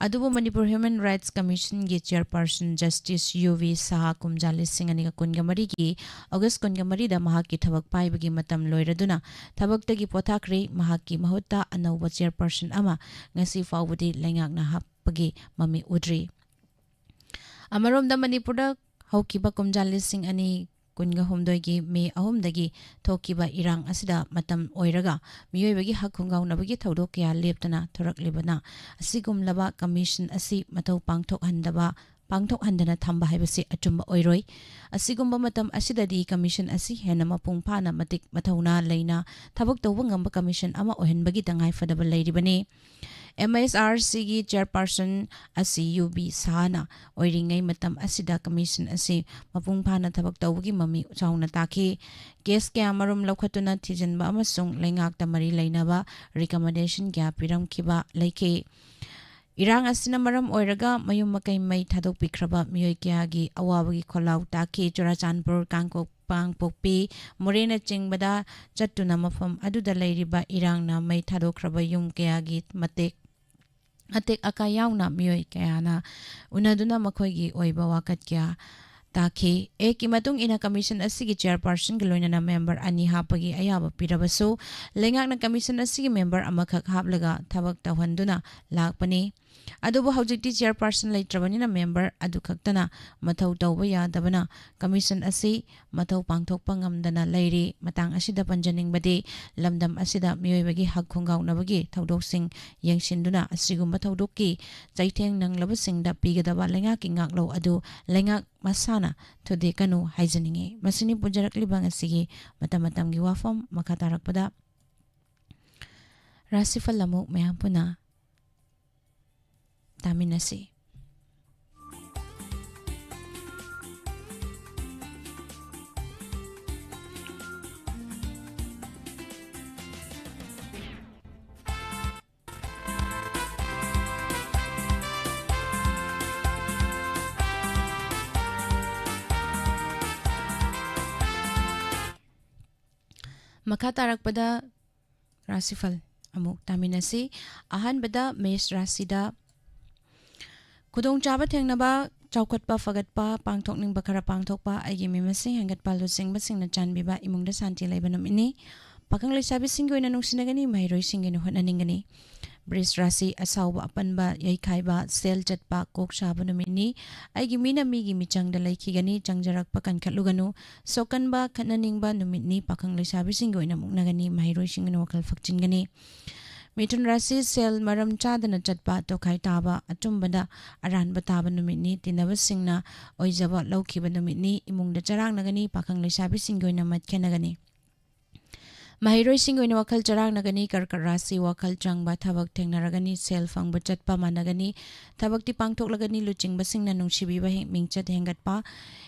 ꯑꯗꯨꯕꯨ ꯃꯅꯤꯄꯨꯔ ꯍ꯭ꯌꯨꯃꯦꯟ ꯔꯥꯏꯠꯁ ꯀꯃꯤꯁꯟꯒꯤ chairperson justice U V Saha ꯀꯨꯝꯖꯥ ꯂꯤꯁꯤꯡ ꯑꯅꯤꯒ ꯀꯨꯟꯒ ꯃꯔꯤꯒꯤ ꯑꯣꯒꯁ ꯀꯨꯟꯒ ꯃꯔꯤꯗ ꯃꯍꯥꯛꯀꯤ ꯊꯕꯛ ꯄꯥꯏꯕꯒꯤ ꯃꯇꯝ ꯂꯣꯏꯔꯗꯨꯅ ꯊꯕꯛꯇꯒꯤ ꯄꯣꯊꯥꯈ꯭ꯔꯦ꯫ ꯃꯍꯥꯛꯀꯤ ꯃꯍꯨꯠꯇ ꯑꯅꯧꯕ ꯆꯦꯌꯔꯄꯥꯔꯁꯟ ꯑꯃ ꯉꯁꯤ ꯐꯥꯎꯕꯗꯤ ꯂꯩꯉꯥꯛꯅ ꯍꯥꯞꯄꯒꯤ ꯃꯃꯤ ꯎꯗ꯭ꯔꯤ꯫ ꯑꯃꯔꯣꯝꯗ ꯃꯅꯤꯄꯨꯔꯗ ꯍꯧꯈꯤꯕ ꯀꯨꯝꯖꯥ ꯂꯤꯁꯤꯡ ꯑꯅꯤ ꯀꯨꯟꯒ ꯍꯨꯝꯗꯣꯏꯒꯤ ꯃꯦ ꯑꯍꯨꯝꯗꯒꯤ ꯊꯣꯛꯈꯤꯕ ꯏꯔꯥꯡ ꯑꯁꯤꯗ ꯃꯇꯝ ꯑꯣꯏꯔꯒ ꯃꯤꯑꯣꯏꯕꯒꯤ ꯍꯛ ꯈꯣꯡꯒꯥꯎꯅꯕꯒꯤ ꯊꯧꯗꯣꯛ ꯀꯌꯥ ꯂꯦꯞꯇꯅ ꯊꯣꯔꯛꯂꯤꯕꯅ, ꯑꯁꯤꯒꯨꯝꯂꯕ ꯀꯃꯤꯁꯟ ꯑꯁꯤ ꯃꯊꯧ ꯄꯥꯡꯊꯣꯛꯍꯟꯗꯕ, ꯄꯥꯡꯊꯣꯛꯍꯟꯗꯅ ꯊꯝꯕ ꯍꯥꯏꯕꯁꯤ ꯑꯆꯨꯝꯕ ꯑꯣꯏꯔꯣꯏ꯫ ꯑꯁꯤꯒꯨꯝꯕ ꯃꯇꯝ ꯑꯁꯤꯗꯗꯤ ꯀꯃꯤꯁꯟ ꯑꯁꯤ ꯍꯦꯟꯅ ꯃꯄꯨꯡ ꯐꯥꯅ ꯃꯇꯤꯛ ꯃꯊꯧꯅꯥ ꯂꯩꯅ ꯊꯕꯛ ꯇꯧꯕ ꯉꯝꯕ ꯀꯃꯤꯁꯟ ꯑꯃ ꯑꯣꯏꯍꯟꯕꯒꯤ ꯇꯉꯥꯏꯐꯗꯕ ꯂꯩꯔꯤꯕꯅꯤ꯫ ꯑꯦꯝ ꯑꯦꯁ ꯑꯥꯔ ꯁꯤꯒꯤ ꯆꯦꯌꯔꯄꯥꯔꯁꯟ ꯑꯁꯤ ꯌꯨ ꯚꯤ ꯁꯍꯥꯅ ꯑꯣꯏꯔꯤꯉꯩ ꯃꯇꯝ ꯑꯁꯤꯗ ꯀꯃꯤꯁꯟ ꯑꯁꯤ ꯃꯄꯨꯡ ꯐꯥꯅ ꯊꯕꯛ ꯇꯧꯕꯒꯤ ꯃꯃꯤ ꯆꯥꯎꯅ ꯇꯥꯈꯤ꯫ ꯀꯦꯁ ꯀꯌꯥ ꯃꯔꯨꯝ ꯂꯧꯈꯠꯇꯨꯅ ꯊꯤꯖꯤꯟꯕ ꯑꯃꯁꯨꯡ ꯂꯩꯉꯥꯛꯇ ꯃꯔꯤ ꯂꯩꯅꯕ ꯔꯤꯀꯃꯦꯟꯗꯦꯁꯟ ꯀꯌꯥ ꯄꯤꯔꯝꯈꯤꯕ ꯂꯩꯈꯤ꯫ ꯏꯔꯥꯡ ꯑꯁꯤꯅ ꯃꯔꯝ ꯑꯣꯏꯔꯒ ꯃꯌꯨꯝ ꯃꯀꯩ ꯃꯩ ꯊꯥꯗꯣꯛꯄꯤꯈ꯭ꯔꯕ ꯃꯤꯑꯣꯏ ꯀꯌꯥꯒꯤ ꯑꯋꯥꯕꯒꯤ ꯈꯣꯜꯂꯥꯎ ꯇꯥꯈꯤ꯫ ꯆꯨꯔꯥꯆꯥꯟꯄꯨꯔ, ꯀꯥꯡꯄꯣꯛ-, ꯀꯥꯡꯄꯣꯛꯄꯤ, ꯃꯣꯔꯦꯅꯆꯤꯡꯕꯗ ꯆꯠꯇꯨꯅ ꯃꯐꯝ ꯑꯗꯨꯗ ꯂꯩꯔꯤꯕ ꯏꯔꯥꯡꯅ ꯃꯩ ꯊꯥꯗꯣꯛꯈ꯭ꯔꯕ ꯌꯨꯝ ꯀꯌꯥꯒꯤ ꯃꯇꯦꯛ, ꯑꯇꯦꯛ ꯑꯀꯥꯏ ꯌꯥꯎꯅ ꯃꯤꯑꯣꯏ ꯀꯌꯥꯅ ꯎꯅꯗꯨꯅ ꯃꯈꯣꯏꯒꯤ ꯑꯣꯏꯕ ꯋꯥꯀꯠ ꯀꯌꯥ ꯇꯥꯈꯤ꯫ ꯑꯦꯛꯀꯤ ꯃꯇꯨꯡ ꯏꯟꯅ ꯀꯃꯤꯁꯟ ꯑꯁꯤꯒꯤ ꯆꯤꯌꯔꯄꯥꯔꯁꯟꯒ ꯂꯣꯏꯅꯅ ꯃꯦꯝꯕꯔ ꯑꯅꯤ ꯍꯥꯞꯄꯒꯤ ꯑꯌꯥꯕ ꯄꯤꯔꯕꯁꯨ, ꯂꯩꯉꯥꯛꯅ ꯀꯃꯤꯁꯟ ꯑꯁꯤꯒꯤ ꯃꯦꯝꯕꯔ ꯑꯃꯈꯛ ꯍꯥꯞꯂꯒ ꯊꯕꯛ ꯇꯧꯍꯟꯗꯨꯅ ꯂꯥꯛꯄꯅꯤ꯫ ꯑꯗꯨꯕꯨ ꯍꯧꯖꯤꯛꯇꯤ ꯆꯤꯌꯔꯄꯥꯔꯁꯟ ꯂꯩꯇ꯭ꯔꯕꯅꯤꯅ ꯃꯦꯝꯕꯔ ꯑꯗꯨꯈꯛꯇꯅ ꯃꯊꯧ ꯇꯧꯕ ꯌꯥꯗꯕꯅ ꯀꯃꯤꯁꯟ ꯑꯁꯤ ꯃꯊꯧ ꯄꯥꯡꯊꯣꯛꯄ ꯉꯝꯗꯅ ꯂꯩꯔꯤ꯫ ꯃꯇꯥꯡ ꯑꯁꯤꯗ ꯄꯟꯖꯅꯤꯡꯕꯗꯤ, ꯂꯝꯗꯝ ꯑꯁꯤꯗ ꯃꯤꯑꯣꯏꯕꯒꯤ ꯍꯛ ꯈꯣꯡꯒꯥꯎꯅꯕꯒꯤ ꯊꯧꯗꯣꯛꯁꯤꯡ ꯌꯦꯡꯁꯤꯟꯗꯨꯅ ꯑꯁꯤꯒꯨꯝꯕ ꯊꯧꯗꯣꯛꯀꯤ ꯆꯩꯊꯦꯡ ꯅꯪꯂꯕꯁꯤꯡꯗ ꯄꯤꯒꯗꯕ ꯂꯩꯉꯥꯛꯀꯤ ꯉꯥꯛꯂꯧ ꯑꯗꯨ ꯂꯩꯉꯥꯛ ꯃꯁꯥꯅ ꯊꯨꯗꯦꯛꯀꯅꯨ ꯍꯥꯏꯖꯅꯤꯡꯏ꯫ ꯃꯁꯤꯅꯤ ꯄꯨꯖꯔꯛꯂꯤꯕ ꯉꯁꯤꯒꯤ ꯃꯇꯝ ꯃꯇꯝꯒꯤ ꯋꯥꯐꯝ꯫ ꯃꯈꯥ ꯇꯥꯔꯛꯄꯗ ꯔꯥꯁꯤꯐꯜ ꯑꯃꯨꯛ ꯃꯌꯥꯝ ꯄꯨꯟꯅ ꯇꯥꯃꯤꯟꯅꯁꯤ꯫ ꯃꯈꯥ ꯇꯥꯔꯛꯄꯗ ꯔꯥꯁꯤꯐꯜ ꯑꯃꯨꯛ ꯇꯥꯃꯤꯟꯅꯁꯤ꯫ ꯑꯍꯥꯟꯕꯗ ꯃꯦꯁ ꯔꯥꯁꯤꯗ ꯈꯨꯗꯣꯡꯆꯥꯕ ꯊꯦꯡꯅꯕ, ꯆꯥꯎꯈꯠꯄ ꯐꯒꯠꯄ, ꯄꯥꯡꯊꯣꯛꯅꯤꯡꯕ ꯈꯔ ꯄꯥꯡꯊꯣꯛꯄ, ꯑꯩꯒꯤ ꯃꯤ ꯃꯁꯤꯡ ꯍꯦꯟꯒꯠꯄ, ꯂꯨꯆꯤꯡꯕꯁꯤꯡꯅ ꯆꯥꯟꯕꯤꯕ, ꯏꯃꯨꯡꯗ ꯁꯥꯟꯇꯤ ꯂꯩꯕ ꯅꯨꯃꯤꯠꯅꯤ꯫ ꯄꯥꯈꯪ ꯂꯩꯁꯥꯕꯤꯁꯤꯡꯒꯤ ꯑꯣꯏꯅ ꯅꯨꯡꯁꯤꯅꯒꯅꯤ, ꯃꯍꯩꯔꯣꯏꯁꯤꯡꯒꯤ ꯑꯣꯏꯅ ꯍꯣꯠꯅꯅꯤꯡꯒꯅꯤ꯫ ꯕ꯭ꯔꯤꯖ ꯔꯥꯁꯤ ꯑꯁꯥꯎꯕ, ꯑꯄꯟꯕ, ꯌꯩꯈꯥꯏꯕ, ꯁꯦꯜ ꯆꯠꯄ, ꯀꯣꯛ ꯁꯥꯕ ꯅꯨꯃꯤꯠꯅꯤ꯫ ꯑꯩꯒꯤ ꯃꯤꯅ ꯃꯤꯒꯤ ꯃꯤꯆꯪꯗ ꯂꯩꯈꯤꯒꯅꯤ, ꯆꯪꯖꯔꯛꯄ ꯀꯟꯈꯠꯂꯨꯒꯅꯨ꯫ ꯁꯣꯛꯀꯟꯕ, ꯈꯠꯅꯅꯤꯡꯕ ꯅꯨꯃꯤꯠꯅꯤ꯫ ꯄꯥꯈꯪ ꯂꯩꯁꯥꯕꯤꯁꯤꯡꯒꯤ ꯑꯣꯏꯅ ꯃꯨꯛꯅꯒꯅꯤ, ꯃꯍꯩꯔꯣꯏꯁꯤꯡꯒꯤ ꯑꯣꯏꯅ ꯋꯥꯈꯜ ꯐꯛꯆꯤꯟꯒꯅꯤ꯫ ꯃꯤꯊꯨꯟ ꯔꯥꯁꯤ ꯁꯦꯜ ꯃꯔꯝ ꯆꯥꯗꯅ ꯆꯠꯄ, ꯇꯣꯈꯥꯏ ꯇꯥꯕ, ꯑꯆꯨꯝꯕꯗ ꯑꯔꯥꯟꯕ ꯇꯥꯕ ꯅꯨꯃꯤꯠꯅꯤ꯫ ꯇꯤꯟꯅꯕꯁꯤꯡꯅ ꯑꯣꯏꯖꯕ ꯂꯧꯈꯤꯕ ꯅꯨꯃꯤꯠꯅꯤ꯫ ꯏꯃꯨꯡꯗ ꯆꯔꯥꯡꯅꯒꯅꯤ, ꯄꯥꯈꯪ ꯂꯩꯁꯥꯕꯤꯁꯤꯡꯒꯤ ꯑꯣꯏꯅ ꯃꯠ ꯈꯦꯟꯅꯒꯅꯤ꯫ ꯃꯍꯩꯔꯣꯏꯁꯤꯡꯒꯤ ꯑꯣꯏꯅ ꯋꯥꯈꯜ ꯆꯔꯥꯡꯅꯒꯅꯤ꯫ ꯀꯔꯀꯠ ꯔꯥꯁꯤ ꯋꯥꯈꯜ ꯆꯪꯕ ꯊꯕꯛ ꯊꯦꯡꯅꯔꯒꯅꯤ꯫ ꯁꯦꯜ ꯐꯪꯕ ꯆꯠꯄ ꯃꯥꯟꯅꯒꯅꯤ꯫ ꯊꯕꯛꯇꯤ ꯄꯥꯡꯊꯣꯛꯂꯒꯅꯤ꯫ ꯂꯨꯆꯤꯡꯕꯁꯤꯡꯅ ꯅꯨꯡꯁꯤꯕꯤꯕ ꯍꯦ-, ꯃꯤꯡꯆꯠ ꯍꯦꯟꯒꯠꯄ꯫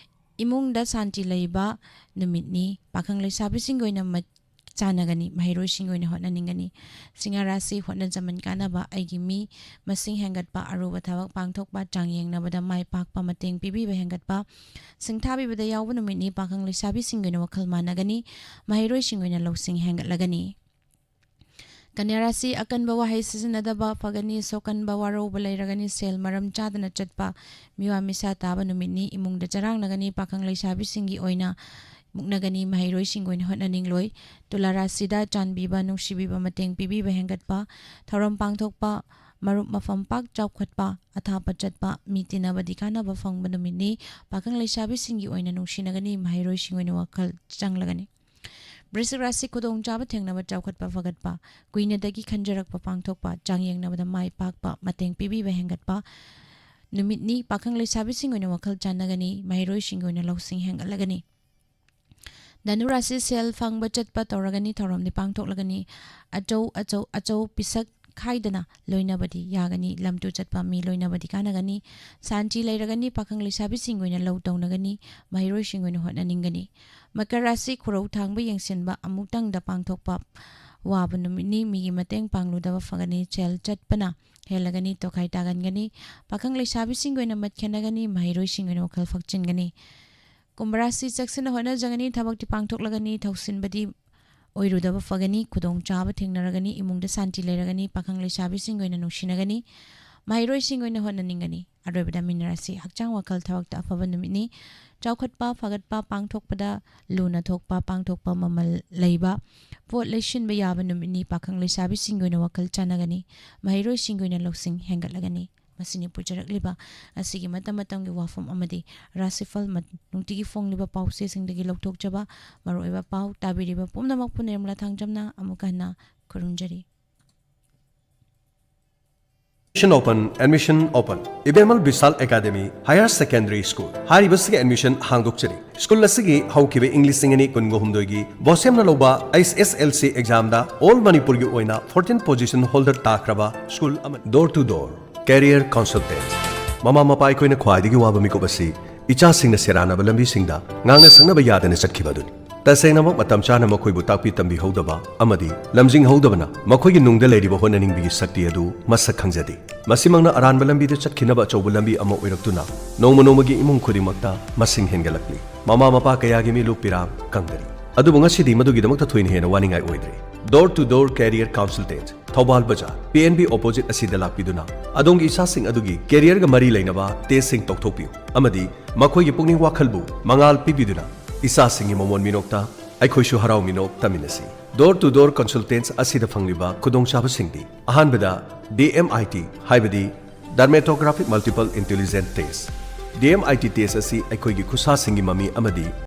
ꯏꯃꯨꯡꯗ ꯁꯥꯟꯇꯤ ꯂꯩꯕ ꯅꯨꯃꯤꯠꯅꯤ꯫ ꯄꯥꯈꯪ ꯂꯩꯁꯥꯕꯤꯁꯤꯡꯒꯤ ꯑꯣꯏꯅ ꯃꯠ ꯆꯥꯟꯅꯒꯅꯤ꯫ ꯃꯍꯩꯔꯣꯏꯁꯤꯡꯒꯤ ꯑꯣꯏꯅ ꯍꯣꯠꯅꯅꯤꯡꯒꯅꯤ꯫ ꯁꯤꯡꯍ ꯔꯥꯁꯤ ꯍꯣꯠꯅꯖꯃꯟ ꯀꯥꯟꯅꯕ꯫ ꯑꯩꯒꯤ ꯃꯤ ꯃꯁꯤꯡ ꯍꯦꯟꯒꯠꯄ, ꯑꯔꯨꯕ ꯊꯕꯛ ꯄꯥꯡꯊꯣꯛꯄ, ꯆꯥꯡꯌꯦꯡꯅꯕꯗ ꯃꯥꯏ ꯄꯥꯛꯄ, ꯃꯇꯦꯡ ꯄꯤꯕꯤꯕ ꯍꯦꯟꯒꯠꯄ, ꯁꯤꯡꯊꯥꯕꯤꯕꯗ ꯌꯥꯎꯕ ꯅꯨꯃꯤꯠꯅꯤ꯫ ꯄꯥꯈꯪ ꯂꯩꯁꯥꯕꯤꯁꯤꯡꯒꯤ ꯑꯣꯏꯅ ꯋꯥꯈꯜ ꯃꯥꯟꯅꯒꯅꯤ꯫ ꯃꯍꯩꯔꯣꯏꯁꯤꯡꯒꯤ ꯑꯣꯏꯅ ꯂꯧꯁꯤꯡ ꯍꯦꯟꯒꯠꯂꯒꯅꯤ꯫ ꯀꯟꯌꯥ ꯔꯥꯁꯤ, ꯑꯀꯟꯕ ꯋꯥꯍꯩ ꯁꯤꯖꯤꯟꯅꯗꯕ ꯐꯒꯅꯤ꯫ ꯁꯣꯛꯀꯟꯕ ꯋꯥꯔꯧꯕ ꯂꯩꯔꯒꯅꯤ꯫ ꯁꯦꯜ ꯃꯔꯝ ꯆꯥꯗꯅ ꯆꯠꯄ, ꯃꯤꯋꯥ ꯃꯤꯁꯥ ꯇꯥꯕ ꯅꯨꯃꯤꯠꯅꯤ꯫ ꯏꯃꯨꯡꯗ ꯆꯔꯥꯡꯅꯒꯅꯤ꯫ ꯄꯥꯈꯪ ꯂꯩꯁꯥꯕꯤꯁꯤꯡꯒꯤ ꯑꯣꯏꯅ ꯃꯨꯛꯅꯒꯅꯤ꯫ ꯃꯍꯩꯔꯣꯏꯁꯤꯡꯒꯤ ꯑꯣꯏꯅ ꯍꯣꯠꯅꯅꯤꯡꯂꯣꯏ꯫ ꯇꯨꯂꯥ ꯔꯥꯁꯤꯗ ꯆꯥꯟꯕꯤꯕ, ꯅꯨꯡꯁꯤꯕꯤꯕ, ꯃꯇꯦꯡ ꯄꯤꯕꯤꯕ ꯍꯦꯟꯒꯠꯄ, ꯊꯧꯔꯝ ꯄꯥꯡꯊꯣꯛꯄ, ꯃꯔꯨꯞ ꯃꯐꯝ ꯄꯥꯛ ꯆꯥꯎꯈꯠꯄ, ꯑꯊꯥꯞꯄ ꯆꯠꯄ, ꯃꯤ ꯇꯤꯟꯅꯕꯗꯤ ꯀꯥꯟꯅꯕ ꯐꯪꯕ ꯅꯨꯃꯤꯠꯅꯤ꯫ ꯄꯥꯈꯪ ꯂꯩꯁꯥꯕꯤꯁꯤꯡꯒꯤ ꯑꯣꯏꯅ ꯅꯨꯡꯁꯤꯅꯒꯅꯤ꯫ ꯃꯍꯩꯔꯣꯏꯁꯤꯡꯒꯤ ꯑꯣꯏꯅ ꯋꯥꯈꯜ ꯆꯪꯂꯒꯅꯤ꯫ ꯕ꯭ꯔꯤꯁꯤꯛ ꯔꯥꯁꯤ, ꯈꯨꯗꯣꯡꯆꯥꯕ ꯊꯦꯡꯅꯕ, ꯆꯥꯎꯈꯠꯄ ꯐꯒꯠꯄ, ꯀꯨꯏꯅꯗꯒꯤ ꯈꯟꯖꯔꯛꯄ ꯄꯥꯡꯊꯣꯛꯄ, ꯆꯥꯡꯌꯦꯡꯅꯕꯗ ꯃꯥꯏ ꯄꯥꯛꯄ, ꯃꯇꯦꯡ ꯄꯤꯕꯤꯕ ꯍꯦꯟꯒꯠꯄ ꯅꯨꯃꯤꯠꯅꯤ꯫ ꯄꯥꯈꯪ ꯂꯩꯁꯥꯕꯤꯁꯤꯡꯒꯤ ꯑꯣꯏꯅ ꯋꯥꯈꯜ ꯆꯥꯟꯅꯒꯅꯤ꯫ ꯃꯍꯩꯔꯣꯏꯁꯤꯡꯒꯤ ꯑꯣꯏꯅ ꯂꯧꯁꯤꯡ ꯍꯦꯟꯒꯠꯂꯒꯅꯤ꯫ ꯙꯅꯨ ꯔꯥꯁꯤ, ꯁꯦꯜ ꯐꯪꯕ ꯆꯠꯄ ꯇꯧꯔꯒꯅꯤ꯫ ꯊꯧꯔꯝꯗꯤ ꯄꯥꯡꯊꯣꯛꯂꯒꯅꯤ꯫ ꯑꯆꯧ ꯑꯆꯧ ꯑꯆꯧ ꯄꯤꯁꯛ ꯈꯥꯏꯗꯅ ꯂꯣꯏꯅꯕꯗꯤ ꯌꯥꯒꯅꯤ꯫ ꯂꯝ ꯇꯨ ꯆꯠꯄ ꯃꯤ ꯂꯣꯏꯅꯕꯗꯤ ꯀꯥꯟꯅꯒꯅꯤ꯫ ꯁꯥꯟꯇꯤ ꯂꯩꯔꯒꯅꯤ꯫ ꯄꯥꯈꯪ ꯂꯩꯁꯥꯕꯤꯁꯤꯡꯒꯤ ꯑꯣꯏꯅ ꯂꯧ ꯇꯧꯅꯒꯅꯤ꯫ ꯃꯍꯩꯔꯣꯏꯁꯤꯡꯒꯤ ꯑꯣꯏꯅ ꯍꯣꯠꯅꯅꯤꯡꯒꯅꯤ꯫ ꯃꯀꯔ ꯔꯥꯁꯤ, ꯈꯨꯔꯧ ꯊꯥꯡꯕ ꯌꯦꯡꯁꯤꯟꯕ ꯑꯃꯨꯛꯇꯪꯗ ꯄꯥꯡꯊꯣꯛꯄ ꯋꯥꯕ ꯅꯨꯃꯤꯠꯅꯤ꯫ ꯃꯤꯒꯤ ꯃꯇꯦꯡ ꯄꯥꯡꯂꯨꯗꯕ ꯐꯒꯅꯤ꯫ ꯁꯦꯜ ꯆꯠꯄꯅ ꯍꯦꯜꯂꯒꯅꯤ꯫ ꯇꯣꯈꯥꯏ ꯇꯥꯒꯟꯒꯅꯤ꯫ ꯄꯥꯈꯪ ꯂꯩꯁꯥꯕꯤꯁꯤꯡꯒꯤ ꯑꯣꯏꯅ ꯃꯠ ꯈꯦꯟꯅꯒꯅꯤ꯫ ꯃꯍꯩꯔꯣꯏꯁꯤꯡꯒꯤ ꯑꯣꯏꯅ ꯋꯥꯈꯜ ꯐꯛꯆꯤꯟꯒꯅꯤ꯫ ꯀꯨꯝꯚ ꯔꯥꯁꯤ, ꯆꯦꯛꯁꯤꯟꯅ ꯍꯣꯠꯅꯖꯒꯅꯤ꯫ ꯊꯕꯛꯇꯤ ꯄꯥꯡꯊꯣꯛꯂꯒꯅꯤ꯫ ꯊꯧꯁꯤꯟꯕꯗꯤ ꯑꯣꯏꯔꯨꯗꯕ ꯐꯒꯅꯤ꯫ ꯈꯨꯗꯣꯡꯆꯥꯕ ꯊꯦꯡꯅꯔꯒꯅꯤ꯫ ꯏꯃꯨꯡꯗ ꯁꯥꯟꯇꯤ ꯂꯩꯔꯒꯅꯤ꯫ ꯄꯥꯈꯪ ꯂꯩꯁꯥꯕꯤꯁꯤꯡꯒꯤ ꯑꯣꯏꯅ ꯅꯨꯡꯁꯤꯅꯒꯅꯤ꯫ ꯃꯍꯩꯔꯣꯏꯁꯤꯡꯒꯤ ꯑꯣꯏꯅ ꯍꯣꯠꯅꯅꯤꯡꯒꯅꯤ꯫ ꯑꯔꯣꯏꯕꯗ ꯃꯤꯅ ꯔꯥꯁꯤ, ꯍꯛꯆꯥꯡ ꯋꯥꯈꯜ ꯊꯕꯛꯇ ꯑꯐꯕ ꯅꯨꯃꯤꯠꯅꯤ꯫ ꯆꯥꯎꯈꯠꯄ ꯐꯒꯠꯄ, ꯄꯥꯡꯊꯣꯛꯄꯗ ꯂꯨꯅ ꯊꯣꯛꯄ, ꯄꯥꯡꯊꯣꯛꯄ ꯃꯃꯜ ꯂꯩꯕ ꯄꯣꯠ ꯂꯩꯁꯤꯟꯕ ꯌꯥꯕ ꯅꯨꯃꯤꯠꯅꯤ꯫ ꯄꯥꯈꯪ ꯂꯩꯁꯥꯕꯤꯁꯤꯡꯒꯤ ꯑꯣꯏꯅ ꯋꯥꯈꯜ ꯆꯥꯟꯅꯒꯅꯤ꯫ ꯃꯍꯩꯔꯣꯏꯁꯤꯡꯒꯤ ꯑꯣꯏꯅ ꯂꯧꯁꯤꯡ ꯍꯦꯟꯒꯠꯂꯒꯅꯤ꯫ ꯃꯁꯤꯅꯤ ꯄꯨꯖꯔꯛꯂꯤꯕ ꯑꯁꯤꯒꯤ ꯃꯇꯝ ꯃꯇꯝꯒꯤ ꯋꯥꯐꯝ ꯑꯃꯗꯤ ꯔꯥꯁꯤꯐꯜ ꯃ-, ꯅꯨꯡꯇꯤꯒꯤ ꯐꯣꯡꯂꯤꯕ ꯄꯥꯎꯆꯦꯁꯤꯡꯗꯒꯤ ꯂꯧꯊꯣꯛꯆꯕ ꯃꯔꯨꯑꯣꯏꯕ ꯄꯥꯎ꯫ ꯇꯥꯕꯤꯔꯤꯕ ꯄꯨꯝꯅꯃꯛꯄꯨ ꯅꯤꯔꯃꯂꯥ ꯊꯥꯡꯖꯝꯅ ꯑꯃꯨꯛꯀ ꯍꯟꯅ ꯈꯨꯔꯨꯝꯖꯔꯤ꯫ Admission open, admission open. Ibemmal Bishal academy higher secondary school ꯍꯥꯏꯔꯤꯕꯁꯤꯒꯤ ꯑꯦꯗꯃꯤꯁꯟ ꯍꯥꯡꯗꯣꯛꯆꯔꯤ꯫ ꯁ꯭ꯀꯨꯜ ꯑꯁꯤꯒꯤ ꯍꯧꯈꯤꯕ ꯏꯪ ꯂꯤꯁꯤꯡ ꯑꯅꯤ ꯀꯨꯟꯒ ꯍꯨꯝꯗꯣꯏꯒꯤ ꯕꯣꯁꯦꯝꯅ ꯂꯧꯕ ꯑꯩꯆ ꯑꯦꯁ ꯑꯦꯜ ꯁꯤ ꯑꯦꯛꯖꯥꯝꯗ ꯑꯣꯜ ꯃꯅꯤꯄꯨꯔꯒꯤ ꯑꯣꯏꯅ ꯐꯣꯔꯇꯤꯟ ꯄꯣꯖꯤꯁꯟ ꯍꯣꯜꯗꯔ ꯇꯥꯈ꯭ꯔꯕ ꯁ꯭ꯀꯨꯜ ꯑꯃꯅꯤ꯫ Door to door career consultant. ꯃꯃꯥ ꯃꯄꯥ ꯑꯩꯈꯣꯏꯅ ꯈ꯭ꯋꯥꯏꯗꯒꯤ ꯋꯥꯕ ꯃꯤꯀꯨꯞ ꯑꯁꯤ ꯏꯆꯥꯁꯤꯡꯅ ꯁꯦꯔꯥꯟꯅꯕ ꯂꯝꯕꯤꯁꯤꯡꯗ ꯉꯥꯡꯅ ꯁꯛꯅꯕ ꯌꯥꯗꯅ ꯆꯠꯈꯤꯕ ꯑꯗꯨꯅꯤ꯫ ꯇꯁꯦꯡꯅꯃꯛ ꯃꯇꯝ ꯆꯥꯅ ꯃꯈꯣꯏꯕꯨ ꯇꯥꯛꯄꯤ ꯇꯝꯕꯤꯍꯧꯗꯕ ꯑꯃꯗꯤ ꯂꯝꯖꯤꯡꯍꯧꯗꯕꯅ ꯃꯈꯣꯏꯒꯤ ꯅꯨꯡꯗ ꯂꯩꯔꯤꯕ ꯍꯣꯠꯅꯅꯤꯡꯕꯒꯤ ꯁꯛꯇꯤ ꯑꯗꯨ ꯃꯁꯛ ꯈꯪꯖꯗꯦ꯫ ꯃꯁꯤꯃꯛꯅ ꯑꯔꯥꯟꯕ ꯂꯝꯕꯤꯗ ꯆꯠꯈꯤꯅꯕ ꯑꯆꯧꯕ ꯂꯝꯕꯤ ꯑꯃ ꯑꯣꯏꯔꯛꯇꯨꯅ ꯅꯣꯡꯃ ꯅꯣꯡꯃꯒꯤ ꯏꯃꯨꯡ ꯈꯨꯗꯤꯡꯃꯛꯇ ꯃꯁꯤꯡ ꯍꯦꯟꯒꯠꯂꯛꯂꯤ꯫ ꯃꯃꯥ ꯃꯄꯥ ꯀꯌꯥꯒꯤ ꯃꯤꯠꯂꯨ ꯄꯤꯔꯥꯡ ꯀꯪꯗꯔꯤ꯫ ꯑꯗꯨꯕꯨ ꯉꯁꯤꯗꯤ ꯃꯗꯨꯒꯤꯗꯃꯛꯇ ꯊꯣꯏꯅ ꯍꯦꯟꯅ ꯋꯥꯅꯤꯡꯉꯥꯏ ꯑꯣꯏꯗ꯭ꯔꯦ꯫ Door to Door Career Consultant, Thoubal ꯕꯖꯥꯔ, ꯄꯤ ꯑꯦꯟ ꯕꯤ opposite ꯑꯁꯤꯗ ꯂꯥꯛꯄꯤꯗꯨꯅ ꯑꯗꯣꯝꯒꯤ ꯏꯆꯥꯁꯤꯡ ꯑꯗꯨꯒꯤ careerꯒ ꯃꯔꯤ ꯂꯩꯅꯕ testꯁꯤꯡ ꯇꯧꯊꯣꯛꯄꯤꯌꯨ ꯑꯃꯗꯤ ꯃꯈꯣꯏꯒꯤ ꯄꯨꯛꯅꯤꯡ ꯋꯥꯈꯜꯕꯨ ꯃꯉꯥꯜ ꯄꯤꯕꯤꯗꯨꯅ ꯏꯆꯥꯁꯤꯡꯒꯤ ꯃꯃꯣꯟ ꯃꯤꯅꯣꯛꯇ ꯑꯩꯈꯣꯏꯁꯨ ꯍꯔꯥꯎ ꯃꯤꯅꯣꯛ ꯇꯝꯃꯤꯟꯅꯁꯤ꯫ Door to Door Consultants ꯑꯁꯤꯗ ꯐꯪꯂꯤꯕ ꯈꯨꯗꯣꯡꯆꯥꯕꯁꯤꯡꯗꯤ: ꯑꯍꯥꯟꯕꯗ, ꯗꯤ ꯑꯦꯝ ꯑꯥꯏ ꯇꯤ, ꯍꯥꯏꯕꯗꯤ Dermatographic Multiple Intelligence Test꯫ D M I T test ꯑꯁꯤ ꯑꯩꯈꯣꯏꯒꯤ ꯈꯨꯠꯁꯥꯁꯤꯡꯒꯤ ꯃꯃꯤ ꯑꯃꯗꯤ